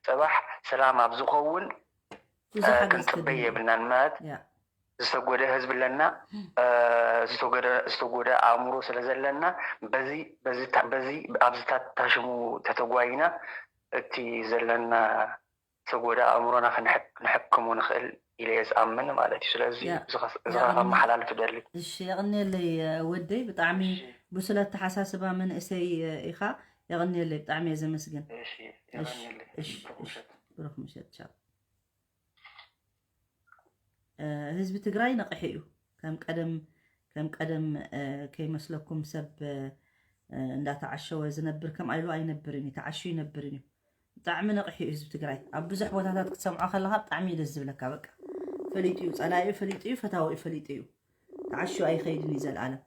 ጽባሕ ሰላም ኣብ ዝኸውን ክንጽበይ የብልናን ማለት ዝተጎደ ህዝቢ ኣለና፣ ዝተጎደ ኣእምሮ ስለ ዘለና በዚ በዚ በዚ ኣብዚ ታሽሙ ተተጓይና እቲ ዘለና ዝተጎደ ኣእምሮና ክንሕክሞ ንኽእል ኢለ እየ ዝኣምን ማለት እዩ። ስለዚ እዚ ከመሓላልፍ ደሊ። እሺ፣ የቕንየለይ ወደይ፣ ብጣዕሚ ብሱል ኣተሓሳስባ መንእሰይ ኢኻ። የቕንየለይ፣ ብጣዕሚ እየ ዘመስግን። ብሩኽ ምሸት። ህዝቢ ትግራይ ነቒሑ እዩ። ከም ቀደም ከም ቀደም ከይመስለኩም ሰብ እንዳተዓሸወ ዝነብር ከምኣ ኢሉ ኣይነብርን እዩ። ተዓሽዩ ይነብርን እዩ። ብጣዕሚ ነቒሑ እዩ ህዝቢ ትግራይ። ኣብ ብዙሕ ቦታታት ክትሰምዖ ከለኻ ብጣዕሚ እዩ ደስ ዝብለካ። በቃ ፈሊጡ እዩ፣ ጸላኢኡ ፈሊጡ እዩ፣ ፈታዊኡ ፈሊጡ እዩ። ተዓሽዩ ኣይኸይድን እዩ ዘልኣለም።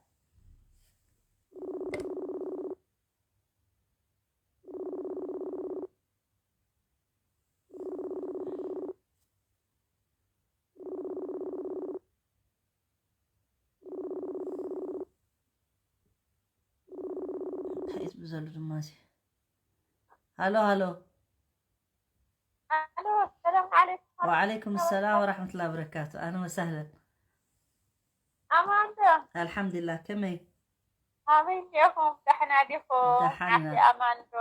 እንታይ እዩ ዝብል ዘሎ ድማ እዚ? ሃሎ ሃሎ። ኣሎ ሰላም ዓለይኩም። ወዓለይኩም ሰላም ወራሕመቱላ በረካቱ። ኣህለን ወሳህለን። ኣማን ዶ? ኣልሓምዱሊላህ። ከመይ? ከመይ እኒኦኹም? ደሕና ዲኹም? ደሓን ኢና። ዓዲ ኣማን ዶ?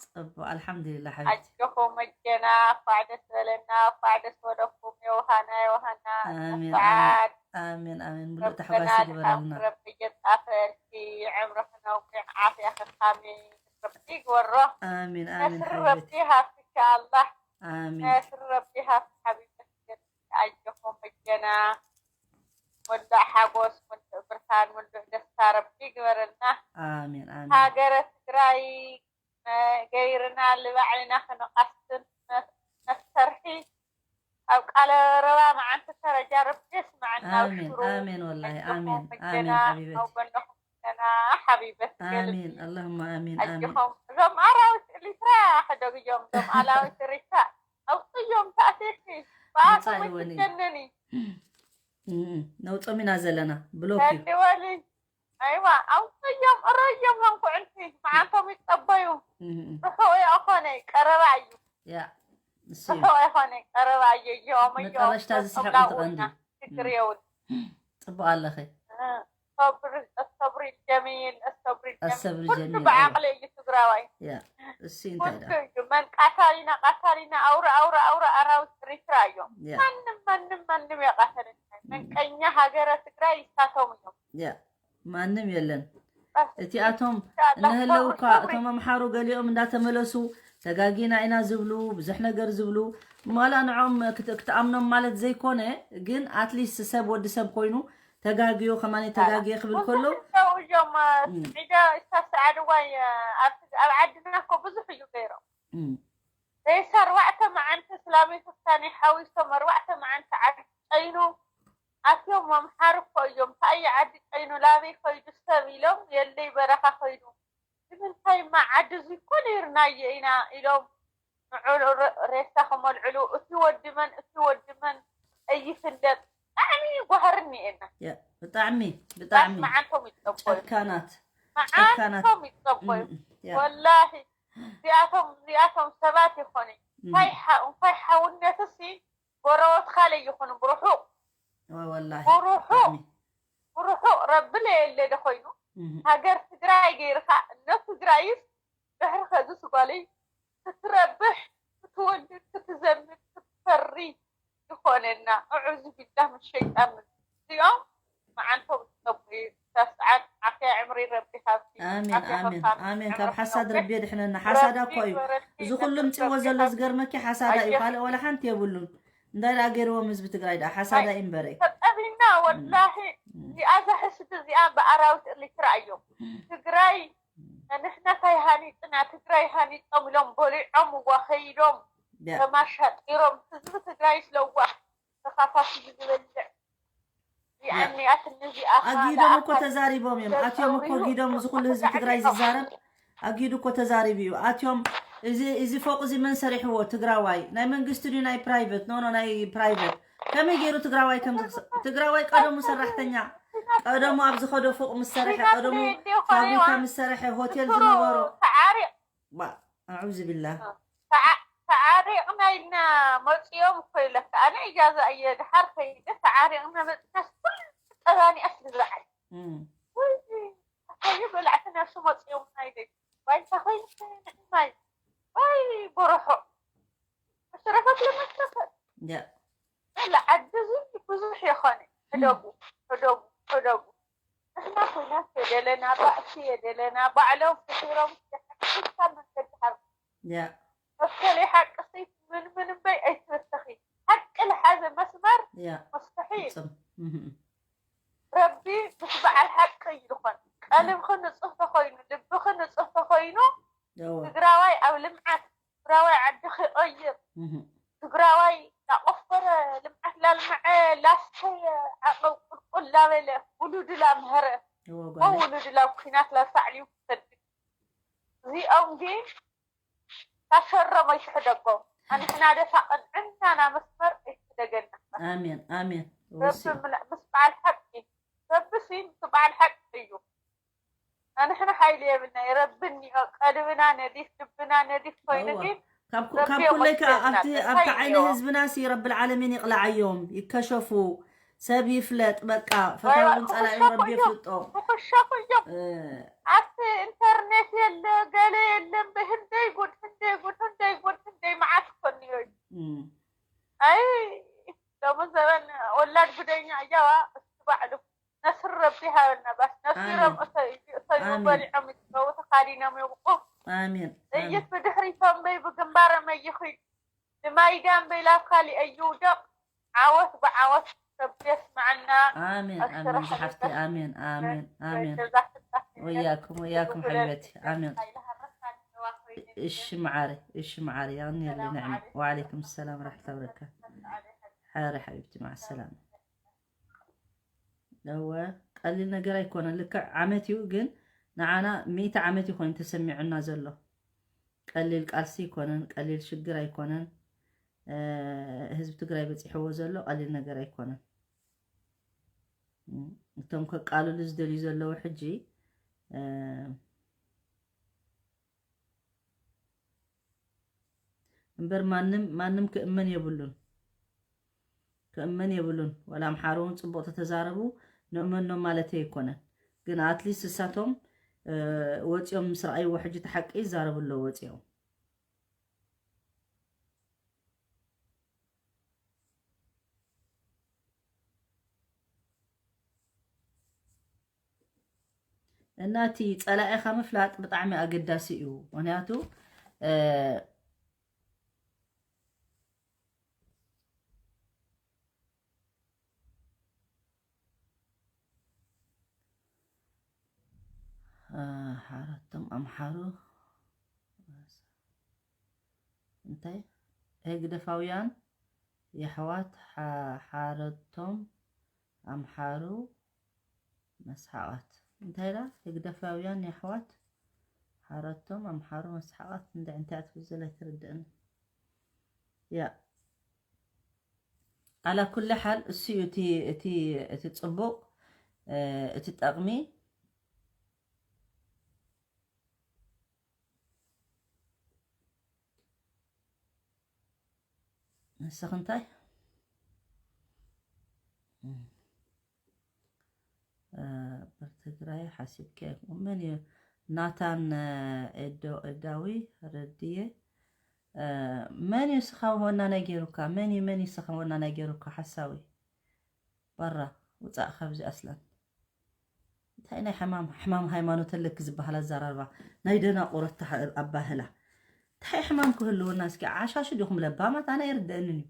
ፅቡቕ ኣልሓምዱሊላህ ሓቢብቲ። ኣጆኹም መጀና እኳዕ ደስ በለና እኳዕ ደስ በለኩም። የውሃና የውሃና ኣሜን እንኳዕ ኣሜን ኣሜን ኣሜን። ሙሉእ ታሕጓስ ይግበረልና። ረቢ የጣፈልኪ ዕምርኺ ነዊሕ ዓፍያ ክካሚ ረቢ ይግበሮ። ኣሜን ኣሜን ነስሪ ረቢ ሓቢብቲ። ሃብቲ ኢንሻኣላህ። ኣሜን ነስሪ ረቢ ሃብቲ ሓቢብቲ። ኣጆኹም መጀና ሙሉእ ሓጎስ፣ ሙሉእ ብርሃን፣ ሙሉእ ደስታ ረቢ ይግበረልና። ኣሜን ኣሜን። ሃገረ ትግራይ ገይርና ልባዕልና ክንቐስን መሰርሒ ኣብ ቃለ ረባ መዓንቲ ተረጃ ረቢ የስምዐና። ኣሜን ኣሜን። ወላሂ ኣሜን ኣሜን ሓቢበቲ። ኣው ጎንኹም ዘለና ሓቢበት ኣሜን ኣላሁማ ኣሜን ኣሜን። ኣጆኹም እዞም ኣራዊት ሊትራ ሕደግዮም እዞም ኣላዊት ሪታ ኣውፅዮም ተኣትየኪ ብኣቶም ኣይትጀነኒ። ነውፆም ኢና ዘለና ብሎክ እዩ። ኣይዋ ኣውፅዮም እረዮም መንኩዕንቲ መዓንቶም ይፀበዩ። ርሑቕ ኣይኮነ ቀረባ እዩ። ያ እሱ እዩ። ርሑቕ ኣይኮነ ቀረባ እዩ። እዮም እዮም መጠረሽታ ዝስሕቕ እዩ እቲ ቀንዲ። ችግር የውን። ፅቡቕ ኣለኺ። الصبر الصبر الجميل الصبر الجميل الصبر ኩሉ الجميل ብዓቕሊ እዩ ትግራዋይ ያ እሱ እንታይ ኩሉ ዳ እዩ መን ቃታሊና ቃታሊና ኣውራ ኣውራ ኣውራ ኣራዊት ኤሪትራ እዮም ያ ማንም ማንም ማንም የቃተለና መንቀኛ ሃገረ ትግራይ ይሳቶም እዮም ያ ማንም የለን በስ እቲኣቶም ኢንሻላህ እነህለው ሰብሪ እኳ ሰብሪ እቶም ኣምሓሩ ገሊኦም እንዳተመለሱ ተጋጊና ኢና ዝብሉ ብዙሕ ነገር ዝብሉ ማላ ንዖም ክት- ክትኣምኖም ማለት ዘይኮነ ግን ኣትሊስት ሰብ ወዲ ሰብ ኮይኑ ተጋግዮ ከማኒ ተጋግየ ክብል ከሎ ብዙሕ ሰው እዮም እም፣ ስዒደ ዝተሰዓድዋይ ኣብ ኣብ ዓድና እኮ ብዙሕ እዩ ገይሮም እም፣ ሬሳ ኣርባዕተ መዓልቲ እስላሚ ፍታኒ ሓዊሶም ኣርባዕተ መዓልቲ ዓዲ ጨይኑ ኣትዮም ኣምሓሩ እኮ እዮም ታየ ዓዲ ጨይኑ ላበይ ከይዱ ሰብ ኢሎም የለይ በረኻ ከይዱ ንምንታይ ማ ዓዲ እዙይ እኮ ነይርናዮ ኢና ኢሎም ንዕኡ ረ- ሬሳ ከመልዕሉ እቲ ወዲ መን እቲ ወዲ መን ኣይፍለጥ ብጣዕሚ ጓህርኒ እየና ያ፣ ብጣዕሚ ብጣዕሚ መዓንቶም ይፀበዩ ጨካናት መዓንቶም ይፀበዩ እም፣ ያ፣ ወላሂ እዚኣቶም እዚኣቶም ሰባት ይኾኑ እም፣ እንታይ ሓ- እንታይ ሓውነትሲ ጎረወትካ ለይኹኑ ብርሑቕ ወ- ወላሂ ብርሑቕ ብጣዕሚ ብርሑቕ ረቢ ለየለ ዶ ኮይኑ እም፣ ሃገር ትግራይ ገይርካ እነ ትግራይስ ድሕሪ ከዚ ስጓለይ ክትረብሕ ክትወልድ ክትዘምድ ክትፈሪ ዝኾነና ኣዑዙ ቢላህ ምን ሸይጣን ምን እዚኦም መዓንቶም ዝጠቡ እዩ እዛ ሰዓት ዓፍያ ዕምሪ ረቢ ሃብቲ ኣሜን ዓፍያ ኣሜን ሃብታ ኣሜን ካብ ዕምሪ ሓሳድ ነዊሕ ረቢ የድሕነና ሓሳዳ ረቢ እኮ እዩ በረኪ እዚ ኩሉ ነብር ምፅዎ ረቢ ዘሎ ሃብቲ ዝገርመኪ ሓሳዳ እዩ ኣየህ ካልእ ዋላ ሓንቲ የብሉን እንታይ ደኣ ገይርዎም ህዝቢ ትግራይ ደኣ ሓሳዳ እዩ እምበረ ተጠቢና ወላሂ እዚኣ እዛ ሕስዲ እዚኣ ብኣራዊት ኤርትራ እዮም ትግራይ ንሕና እንታይ ሃኒፅና ትግራይ ሃኒፆም ኢሎም በሊዖም እዋ ከይዶም ያ ተማሻጢሮም ህዝቢ ትግራይ ስለዋ ተኻፋፊሉ ዝበልዕ እዚኣኒ ኣትኒ እዚኣ ኣጊዶም እኮ ተዛሪቦም እዮም ኣትዮም እኮ ጊዶም እዚ ኩሉ ህዝቢ ትግራይ ዝዛረብ ኣጊዱ እኮ ተዛሪቡ እዩ ኣትዮም እዚ እዚ ፎቅ እዚ መን ሰሪሕዎ ትግራዋይ ናይ መንግስቲ ድዩ ናይ ፕራይቨት ኖኖ ናይ ፕራይቨት ከመይ ገይሩ ትግራዋይ ከም ዝክስ- ትግራዋይ ቀደሙ ሰራሕተኛ ቀደሙ ኣብ ዝኸዶ ፎቅ ምስ ሰረሐ ቀደሙ ፋብሪካ ምስ ሰረሐ ሆቴል ዝነበሮ ተዓሪቕ ባ ኣዑዝ ቢላ ተዓ- ተዓሪቕና ኢልና መፂኦም እኮ ኢለካ ኣነ እጃዛ እየ ድሓር ከይደ ተዓሪቕና መፅናስ ኩሉ ጠባኒ ኣስልብዓል እም፣ ወይ ኣታየ በላዕቲ ነብሱ መፂኦምና ኢለ ባይታ ኮይንማይ ወይ በረሖ ኣሽረፈት ለመስረፈት ያ ላ ዓዲ እዚ ብዙሕ የኾነ ሕደጉ ሕደጉ ሕደጉ ንሕና ኩናት የደለና ባእሲ የደለና ባዕሎም ፍሒሮም ዝሓስብካ መንገዲ ሃር ያ መሰለይ ሓቂ ሲ ምን ምን እምበይ ኣይትበተኺ ሓቂ ልሓዘ መስመር ያ ሙስተሒል ፍፅም እህም፣ ረቢ ምስ በዓል ሓቂ እዩ ዝኾን ቀልብኺ ንፁህ ተኾይኑ ልብኺ ንፁህ ተኾይኑ እወ፣ ትግራዋይ ኣብ ልምዓት ትግራዋይ ዓዲ ክቐይር እህም፣ ትግራዋይ ላቆፈረ ልምዓት ላልምዐ ላስተየ ዓቐብ ቁልቁል ላበለ ውሉዱ ላምሀረ እወ ጓለይ ወውሉዱ ላብ ኩናት ላሳዕልዩ ክሰድድ እዚኦም ግን ታሸሮም ኣይትሕደጎም ኣንሕና ደፋ ቅንዕናና መስመር ኣይትሕደገና ኣሜን ኣሜን ረቢ ወሲ ምለ- ምስ በዓል ሓቂ ረቢ ሲ ምስ በዓል ሓቂ እዩ ኣንሕና ሓይሊ የብልና ረቢ እኒኦ ቀልብና ነዲፍ ልብና ነዲፍ ኮይኑ እወ። ግን ካብ ኩ- ረቢ ካብ ኩለይ ከዓ የመስገና ኣብቲ ኣብቲ እንታይ ዓይኒ እኒኦ ህዝብና ሲ ረቢ ዓለሚን ይቕላዓዮም ይከሸፉ ሰብ ይፍለጥ በቃ ፈታውን ፀላኢን ረቢ የፍልጦ ክሸፉ እዮም እ፣ ኣብቲ ኢንተርኔት የለ ገለ የለ እምበይ ህንደይ ጉድ ህንደይ ጉድ ህንደይ ጉድ ህንደይ መዓት እኮ እኒኦ እዩ እም፣ ኣይ ሎሚ ዘበን ወላድ ጉደኛ እያዋ እሱ ባዕሉ ነስር ረቢ ሃበና ባስ ነሲሮም ኣሜን። እሰዩ እሰዩ ኣሜን። በሊዖም ይጥበቡ ተኻዲኖም ይውቁ ኣሜን ጥይት ብድሕሪቶም በይ ብግንባሮም ኣይኺድ ንማይዳ እምበይ ላብ ካሊእ ኣይውደቕ ዓወት ብዓወት ረቢ የስምዐና ኣሜን ኣሜን ኣሽራሕልበት ዝሓፍቲ ኣሜን ኣሜን ኣሜን ጀዛክላ ወያኩም ወያኩም ሓቢበቲ ኣሜን እሺ መዓሪ እሺ መዓሪ ያኒ ያለ ነዕም ወዓለይኩም ሰላም ራሕመቱላሂ ወበረካቱ ሓሪ ሓቢብቲ መዓ ሰላም እወ ቀሊል ነገር ኣይኮነን ልክዕ ዓመት እዩ ግን ንዓና ሚእቲ ዓመት እዩ ኮይኑ ተሰሚዑና ዘሎ ቀሊል ቃልሲ ኣይኮነን ቀሊል ሽግር ኣይኮነን ህዝቢ ትግራይ በፂሕዎ ዘሎ ቀሊል ነገር ኣይኮነን እቶም ከቃልሉ ዝደልዩ ዘለዉ ሕጂ እምበር ማንም ማንም ክእመን የብሉን ክእመን የብሉን ዋላ ኣምሓሩ እውን ፅቡቅ ተተዛረቡ ንእመኖም ማለት ኣይኮነን ግን ኣትሊስት እሳቶም ወፂኦም ምስ ረኣይዎ ሕጂ እቲ ሓቂ ይዛረቡ ኣለዉ ወፂኦም። እና እቲ ፀላኢኻ ምፍላጥ ብጣዕሚ ኣገዳሲ እዩ። ምክንያቱ ሓረቶም ኣምሓሩ እንታይ ህግደፋውያን የሕዋት ሓረቶም ኣምሓሩ መስሓቓት እንታይ ዳ ህግደፋውያን የሕዋት ሓረቶም ኣምሓሩ መስሓቓት እንደ እንታይ ኣትብዝል ኣይትርድእን ያ ኣላ ኩለ ሓል እሱ እዩ እቲ እቲ እቲ ጽቡቕ እቲ ጠቕሚ ንስኽ እንታይ ብር ትግራይ ሓሲብኪ መን እዩ ናታን ኤዶ ኤዳዊ ረድየ መን እዩ ስኻ ወና ናይ ገይሩካ መን እዩ መን እዩ ስኻ ወና ናይ ገይሩካ ሓሳዊ በራ ውፃእ ካብዚ ኣስላም እንታይ ናይ ሕማም ሕማም ሃይማኖት ኣለኪ ዝበሃል ኣዘራርባ ናይ ደናቁረት ኣባህላ እንታይ ሕማም ክህልወና እስኪ ዓሻሹ ዲኹም ለባማት ኣነ ኣይርደእንን እዩ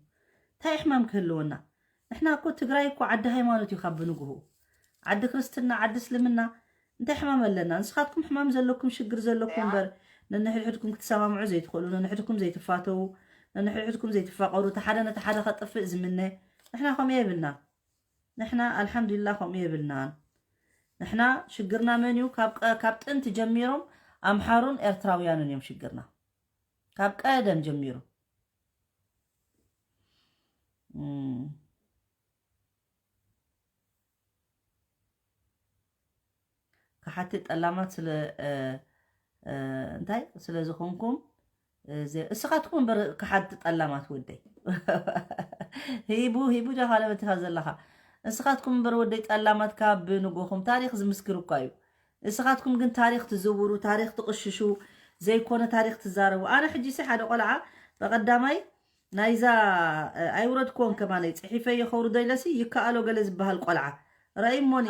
እንታይ ሕማም ክህልወና ንሕና እኮ ትግራይ እኮ ዓዲ ሃይማኖት እዩ ካብ ብንግሁ ዓዲ ክርስትና ዓዲ እስልምና እንታይ ሕማም ኣለና ንስኻትኩም ሕማም ዘለኩም ሽግር ዘለኩም እምበር ነንሕድሕድኩም ክትሰማምዑ ዘይትኽእሉ ነንሕድኩም ዘይትፋተዉ ነንሕድሕድኩም ዘይትፋቀሩ እቲ ሓደ ነቲ ሓደ ከጥፍእ ዝምነ ንሕና ከምኡ የብልና ንሕና ኣልሓምዱሊላ ከምኡ የብልናን ንሕና ሽግርና መን እዩ ካብ ጥንቲ ጀሚሮም ኣምሓሩን ኤርትራውያንን እዮም ሽግርና ካብ ቀደም ጀሚሩ ክሓቲ ጠላማት ስለ እንታይ ስለ ዝኾንኩም እስኻትኩም እምበር ክሓቲ ጠላማት ወደይ ሂቡ ሂቡ ጃኻለ መቲኻ ዘለኻ እስኻትኩም እምበር ወደይ ጠላማት ካብ ንጎኹም ታሪኽ ዝምስክር እኳ እዩ እስኻትኩም ግን ታሪኽ ትዝውሩ ታሪኽ ትቕሽሹ ዘይኮነ ታሪኽ ትዛረቡ ኣነ ሕጂ ሲ ሓደ ቆልዓ በቐዳማይ ናይዛ ኣይውረድክዎን ከማነይ ፅሒፈዮ ከውርዶ ኢለሲ ይከኣሎ ገለ ዝበሃል ቆልዓ ረእይሞኒ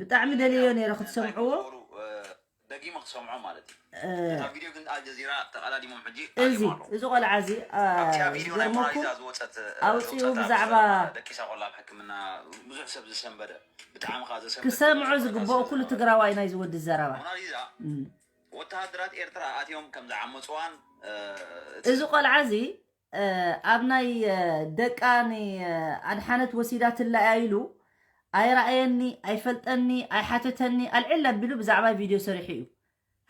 ብጣዕሚ ደልዮ ነይረ ክትሰምዕዎ ደጊመ ክትሰምዖ ማለት እዩ እታ ቪድዮ ግን ኣልጀዚራ ተቐዳዲሞም ሕጂ እዚ እዚ ቆልዓ እዚ ዝገርመኩም ኣውፅኡ ብዛዕባ ደቂሳ ቆላ ኣብ ሕክምና ብዙሕ ሰብ ዝሰንበደ ብጣዕሚ ከዓ ዘሰንበደ ክሰምዖ ዝግብኦ ኩሉ ትግራዋይ ናይ ዝወዲ ዘረባ ሞናሊዛ ወተሃደራት ኤርትራ ኣትዮም ከም ዝዓመፅዋን እዚ ቆልዓ እዚ ኣብ ናይ ደቃ ኣድሓነት ወሲዳትላ እያ ኢሉ ኣይረኣየኒ ኣይፈልጠኒ ኣይሓተተኒ ኣልዕል ኣቢሉ ብዛዕባ ቪድዮ ሰሪሑ እዩ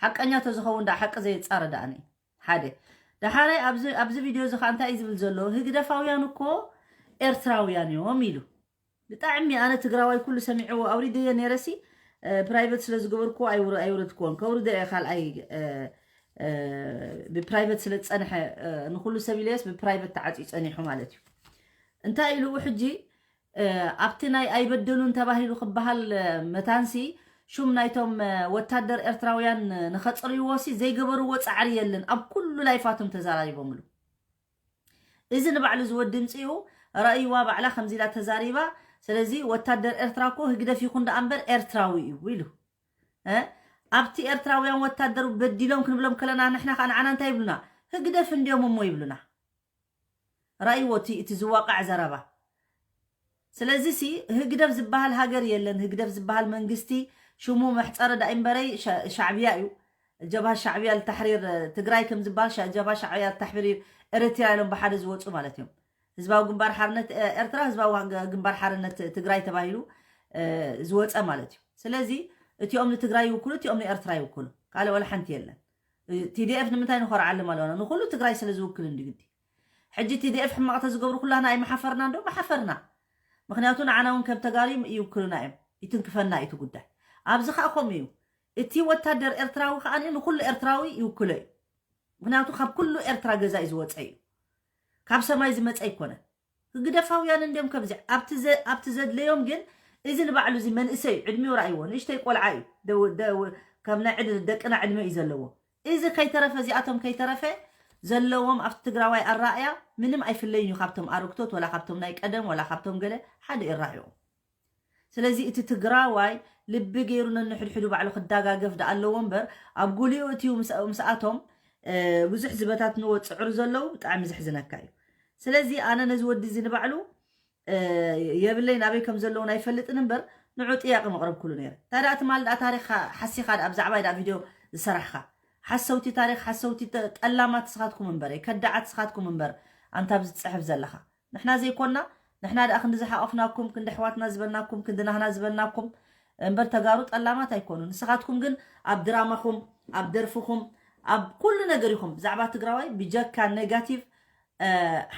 ሓቀኛ ተዝኸውን ዳ ሓቂ ዘየፃረዳእኒ ሓደ ደሓራይ ኣብዚ ቪድዮ እዚ ከዓ እንታይ እዩ ዝብል ዘሎ ህግደፋውያን እኮ ኤርትራውያን እዮም ኢሉ ብጣዕሚ ኣነ ትግራዋይ ኩሉ ሰሚዕዎ ኣውሪደዮ ነይረሲ ፕራይቨት ስለ ዝገበርኩ ኣይውረድክዎን ከውርደ እየ ካልኣይ ብፕራይቨት ስለ ዝፀንሐ ንኩሉ ሰብ ኢለዮስ ብፕራይቨት ተዓፅዩ ፀኒሑ ማለት እዩ እንታይ ኢልዎ ሕጂ ኣብቲ ናይ ኣይበደሉን ተባሂሉ ክበሃል መታንሲ ሹም ናይቶም ወታደር ኤርትራውያን ንኸፅርይዎ ሲ ዘይገበርዎ ፃዕሪ የለን ኣብ ኩሉ ላይፋቶም ተዘራሪቦምሉ እዚ ንባዕሉ ዝወዲ ምፅኡ ረእይዋ ባዕላ ከምዚ ኢላ ተዛሪባ ስለዚ ወታደር ኤርትራ እኮ ህግደፍ ይኹን ደኣ እምበር ኤርትራዊ እዩ ኢሉ ኣብቲ ኤርትራውያን ወታደር በዲሎም ክንብሎም ከለና ንሕና ከዓ ንዓና እንታይ ይብሉና ህግደፍ እንዲዮም እሞ ይብሉና ረእይዎ እቲ ዝዋቃዕ ዘረባ ስለዚ ሲ ህግደፍ ዝበሃል ሃገር የለን ህግደፍ ዝበሃል መንግስቲ ሽሙ መሕፀሪ ዳእምበረይ ሻዕብያ እዩ ጀብሃ ሻዕብያ ልታሕሪር ትግራይ ከም ዝበሃል ጀብሃ ሻዕብያ ልታሕሪር ኤርትራ ኢሎም ብሓደ ዝወፁ ማለት እዮም ህዝባዊ ግንባር ሓርነት ኤርትራ ህዝባዊ ግንባር ሓርነት ትግራይ ተባሂሉ ዝወፀ ማለት እዩ ስለዚ እቲኦም ንትግራይ ይውክሉ እቲኦም ንኤርትራ ይውክሉ ካልእ ወላ ሓንቲ የለን ቲዲኤፍ ንምንታይ ንኾርዓሎም ኣለና ንኩሉ ትግራይ ስለ ዝውክል እንዲ ግዲ ሕጂ ቲዲኤፍ ሕማቕ ተዝገብሩ ኩላና ኣይመሓፈርና እንዶ መሓፈርና ምክንያቱ ንዓና እውን ከም ተጋሩ ይውክሉና እዮም ይትንክፈና እዩ እቲ ጉዳይ ኣብዚ ከዓ ከምኡ እዩ እቲ ወታደር ኤርትራዊ ከዓ ንኩሉ ኤርትራዊ ይውክሎ እዩ ምክንያቱ ካብ ኩሉ ኤርትራ ገዛ እዩ ዝወፀ እዩ ካብ ሰማይ ዝመፀ ኣይኮነን ህግደፋውያን እንዲዮም ከምዚ ኣብቲ ዘድለዮም ግን እዚ ንባዕሉ እዚ መንእሰይ እዩ፣ ዕድሚኡ ርኣይዎ፣ ንእሽተይ ቆልዓ እዩ። ደው- ደው- ከም ናይ ዕድ- ደቅና ዕድመ እዩ ዘለዎ። እዚ ከይተረፈ፣ እዚኣቶም ከይተረፈ ዘለዎም ኣብቲ ትግራዋይ ኣራእያ ምንም ኣይፍለይን እዩ ካብቶም ኣረግቶት፣ ወላ ካብቶም ናይ ቀደም፣ ወላ ካብቶም ገለ ሓደ ይራእዮም። ስለዚ እቲ ትግራዋይ ልቢ ገይሩ ነንሕድሕዱ ባዕሉ ክዳጋገፍ ደኣ ኣለዎ እምበር፣ ኣብ ጉሊኡ እትዩ ምስ- ምስኣቶም ብዙሕ ዝበታትንዎ ፅዕሩ ዘለዉ ብጣዕሚ ዘሕዝነካ እዩ። ስለዚ ኣነ ነዚ ወዲ እዚ ንባዕሉ የብለይ፣ ናበይ ከም ዘለዉ ኣይፈልጥን እምበር፣ ንዑ ጥያቄ መቕረብኩሉ ነይረ። ታዲያ ትማል ደኣ ታሪኽካ ሓሲኻ ደኣ ብዛዕባይ ደኣ ቪድዮ ዝሰራሕካ ሓሰውቲ ታሪኽ፣ ሓሰውቲ ጠላማት ስኻትኩም እምበር፣ ከዳዓት ስኻትኩም እምበር፣ ኣንታ ኣብዚ ትፅሕፍ ዘለኻ ንሕና ዘይኮና። ንሕና ደኣ ክንዲ ዝሓቐፍናኩም፣ ክንዲ ኣሕዋትና ዝበልናኩም፣ ክንዲ ናህና ዝበልናኩም እምበር፣ ተጋሩ ጠላማት ኣይኮኑ። ንስኻትኩም ግን ኣብ ድራማኹም፣ ኣብ ደርፍኹም፣ ኣብ ኩሉ ነገር ኢኹም ብዛዕባ ትግራዋይ ብጀካ ኔጋቲቭ።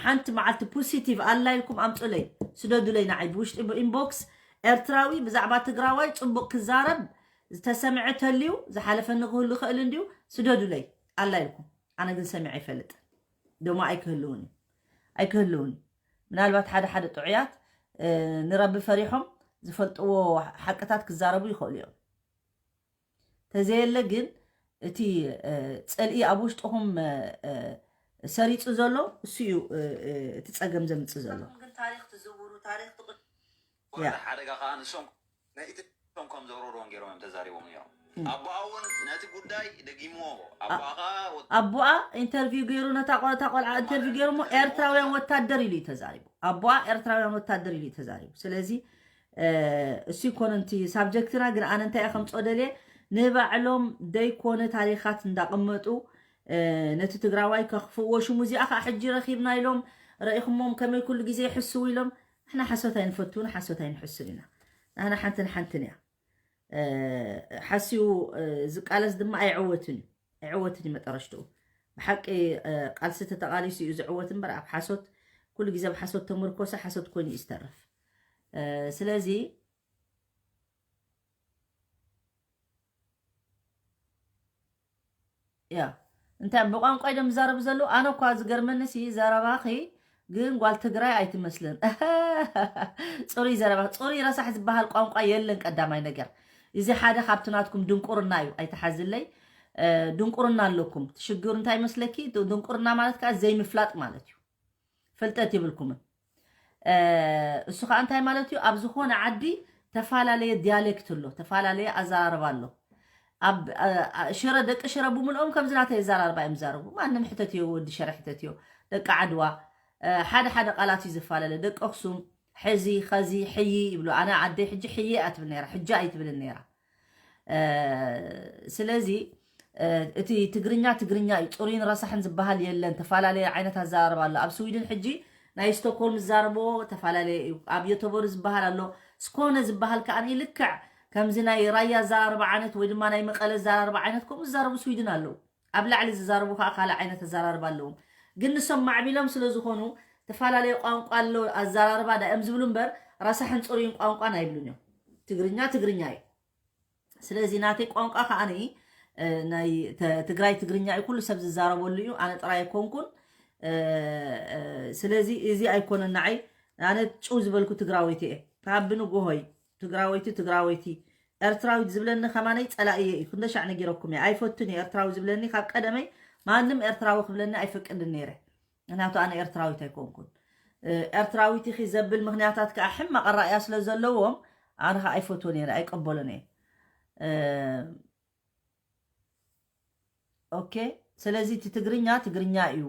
ሓንቲ መዓልቲ ፖሲቲቭ ኣላ ኢልኩም ኣምፁለይ፣ ስደዱለይ ንዓይ ብውሽጢ ብኢንቦክስ። ኤርትራዊ ብዛዕባ ትግራዋይ ፅቡቕ ክዛረብ ዝተሰምዐ ተልዩ ዝሓለፈኒ ክህሉ ይኽእል እንድዩ፣ ስደዱለይ ኣላ ኢልኩም። ኣነ ግን ሰሚዐ ኣይፈልጥን፣ ደሞ ኣይክህልውን እዩ፣ ኣይክህልውን እዩ። ምናልባት ሓደ ሓደ ጥዑያት ንረቢ ፈሪሖም ዝፈልጥዎ ሓቅታት ክዛረቡ ይኽእሉ እዮም። ተዘየለ ግን እቲ ፀልኢ ኣብ ውሽጥኹም ሰሪፁ ዘሎ እሱ እዩ እቲ ፀገም ዘምፅእ ዘሎ። ግን ታሪክ ትዝውሩ፣ ታሪክ ትቕድ- ሓደጋ ከዓ ንሶም ናይ ኢትዮጵያ ንሶም ከም ዘውረድዎም ገይሮም እዮም ተዛሪቦም ነይሮም። ኣቦኣ እውን ነቲ ጉዳይ ደጊምዎ። ኣቦኣ ከዓ ወ- ኣቦኣ ኢንተርቪው ገይሩ ነታ ቆ- እታ ቆልዓ ኢንተርቪው ገይሩ እሞ ኤርትራውያን ወታደር ኢሉ እዩ ተዛሪቡ። ኣቦኣ ኤርትራውያን ወታደር ኢሉ እዩ ተዛሪቡ። ስለዚ እሱ ይኮነ እቲ ሳብጀክትና፣ ግን ኣነ እንታይ ከምፅኦ ደልየ ንባዕሎም ደይኮነ ታሪኻት እንዳቐመጡ ነቲ ትግራዋይ ከኽፍዎ ሽሙ። እዚኣ ከዓ ሕጂ ረኺብና ኢሎም ረኢኹሞም ከመይ ኩሉ ግዜ ይሕስው ኢሎም። ንሕና ሓሶት ኣይንፈትውን፣ ሓሶት ኣይንሕስን ኢና። ንሕና ሓንትን ሓንትን እያ። ሓስዩ ዝቃለስ ድማ ኣይዕወትን እዩ፣ ኣይዕወትን እዩ መጠረሽትኡ። ብሓቂ ቃልሲ ተተቓሊሱ እዩ ዝዕወት እምበር ኣብ ሓሶት፣ ኩሉ ግዜ ኣብ ሓሶት ተመርኮሰ ሓሶት ኮይኑ እዩ ዝተርፍ። ስለዚ ያ እንታይ ብቋንቋ እዮም ዝዛረቡ ዘለዉ? ኣነ እኳ ዝገርመኒ ሲ ዘረባኺ ግን ጓል ትግራይ ኣይትመስልን። ፅሩይ ዘረባ፣ ፅሩይ ረሳሕ ዝበሃል ቋንቋ የለን። ቀዳማይ ነገር እዚ ሓደ ካብቲ ናትኩም ድንቁርና እዩ፣ ኣይትሓዝለይ። ድንቁርና ኣለኩም። ትሽግሩ እንታይ መስለኪ? ድንቁርና ማለት ከዓ ዘይምፍላጥ ማለት እዩ። ፍልጠት ይብልኩምን። እሱ ከዓ እንታይ ማለት እዩ? ኣብ ዝኾነ ዓዲ ተፈላለየ ዲያሌክት ኣሎ፣ ተፈላለየ ኣዘራርባ ኣሎ። ኣብ ሽረ፣ ደቂ ሽረ ብምልኦም ከምዚ ናተይ ኣዘራርባ እዮም ዝዛረቡ። ማንም ሕተትዮ፣ ወዲ ሽረ ሕተትዮ፣ ደቂ ዓድዋ ሓደ ሓደ ቃላት እዩ ዝፈላለ። ደቂ ኣክሱም ሕዚ፣ ኸዚ፣ ሕዪ ይብሉ። ኣነ ዓደይ ሕጂ ሕዬ እያ ትብል ነይራ፣ ሕጂ ኣይትብልን ነይራ። ስለዚ እቲ ትግርኛ ትግርኛ እዩ፣ ፅሩይን ረሳሕን ዝበሃል የለን። ተፈላለየ ዓይነት ኣዘራርባ ኣሎ። ኣብ ስዊድን ሕጂ ናይ ስቶክሆልም ዝዛረብዎ ተፈላለየ እዩ። ኣብ ዮቶቦሪ ዝበሃል ኣሎ፣ ስኮነ ዝበሃል ከዓ ልክዕ ከምዚ ናይ ራያ ኣዘራርባ ዓይነት ወይ ድማ ናይ መቐለ ኣዘራርባ ዓይነት ከምኡ ዝዛረቡ ስዊድን ኣለዉ። ኣብ ላዕሊ ዝዛረቡ ከዓ ካልእ ዓይነት ኣዘራርባ ኣለዎም። ግን ንሶም ማዕቢሎም ስለ ዝኾኑ ተፈላለየ ቋንቋ ኣሎ ኣዘራርባ ዳእም ዝብሉ እምበር ረሳሕን ፅሩይን ቋንቋን ኣይብሉን እዮም። ትግርኛ ትግርኛ እዩ። ስለዚ ናተይ ቋንቋ ከዓ ናይ ትግራይ ትግርኛ እዩ፣ ኩሉ ሰብ ዝዛረበሉ እዩ። ኣነ ጥራይ ኣይኮንኩን። ስለዚ እዚ ኣይኮነን ንዓይ። ኣነ ጭው ዝበልኩ ትግራወይቲ እየ። ካብ ብንጎሆይ ትግራወይቲ ትግራወይቲ ኤርትራዊት ዝብለኒ ከማነይ ፀላእየ እዩ። ክንደሻዕ ነጊረኩም እየ። ኣይፈቱን እየ ኤርትራዊ ዝብለኒ። ካብ ቀደመይ ማንም ኤርትራዊ ክብለኒ ኣይፈቅድን ነይረ። ምክንያቱ ኣነ ኤርትራዊት ኣይኮንኩን። ኤርትራዊት ኢኺ ዘብል ምክንያታት ከዓ ሕማቕ ኣራእያ ስለ ዘለዎም ኣነ ከዓ ኣይፈትዎ ነይረ፣ ኣይቀበሎን እየ። ኦኬ፣ ስለዚ እቲ ትግርኛ ትግርኛ እዩ።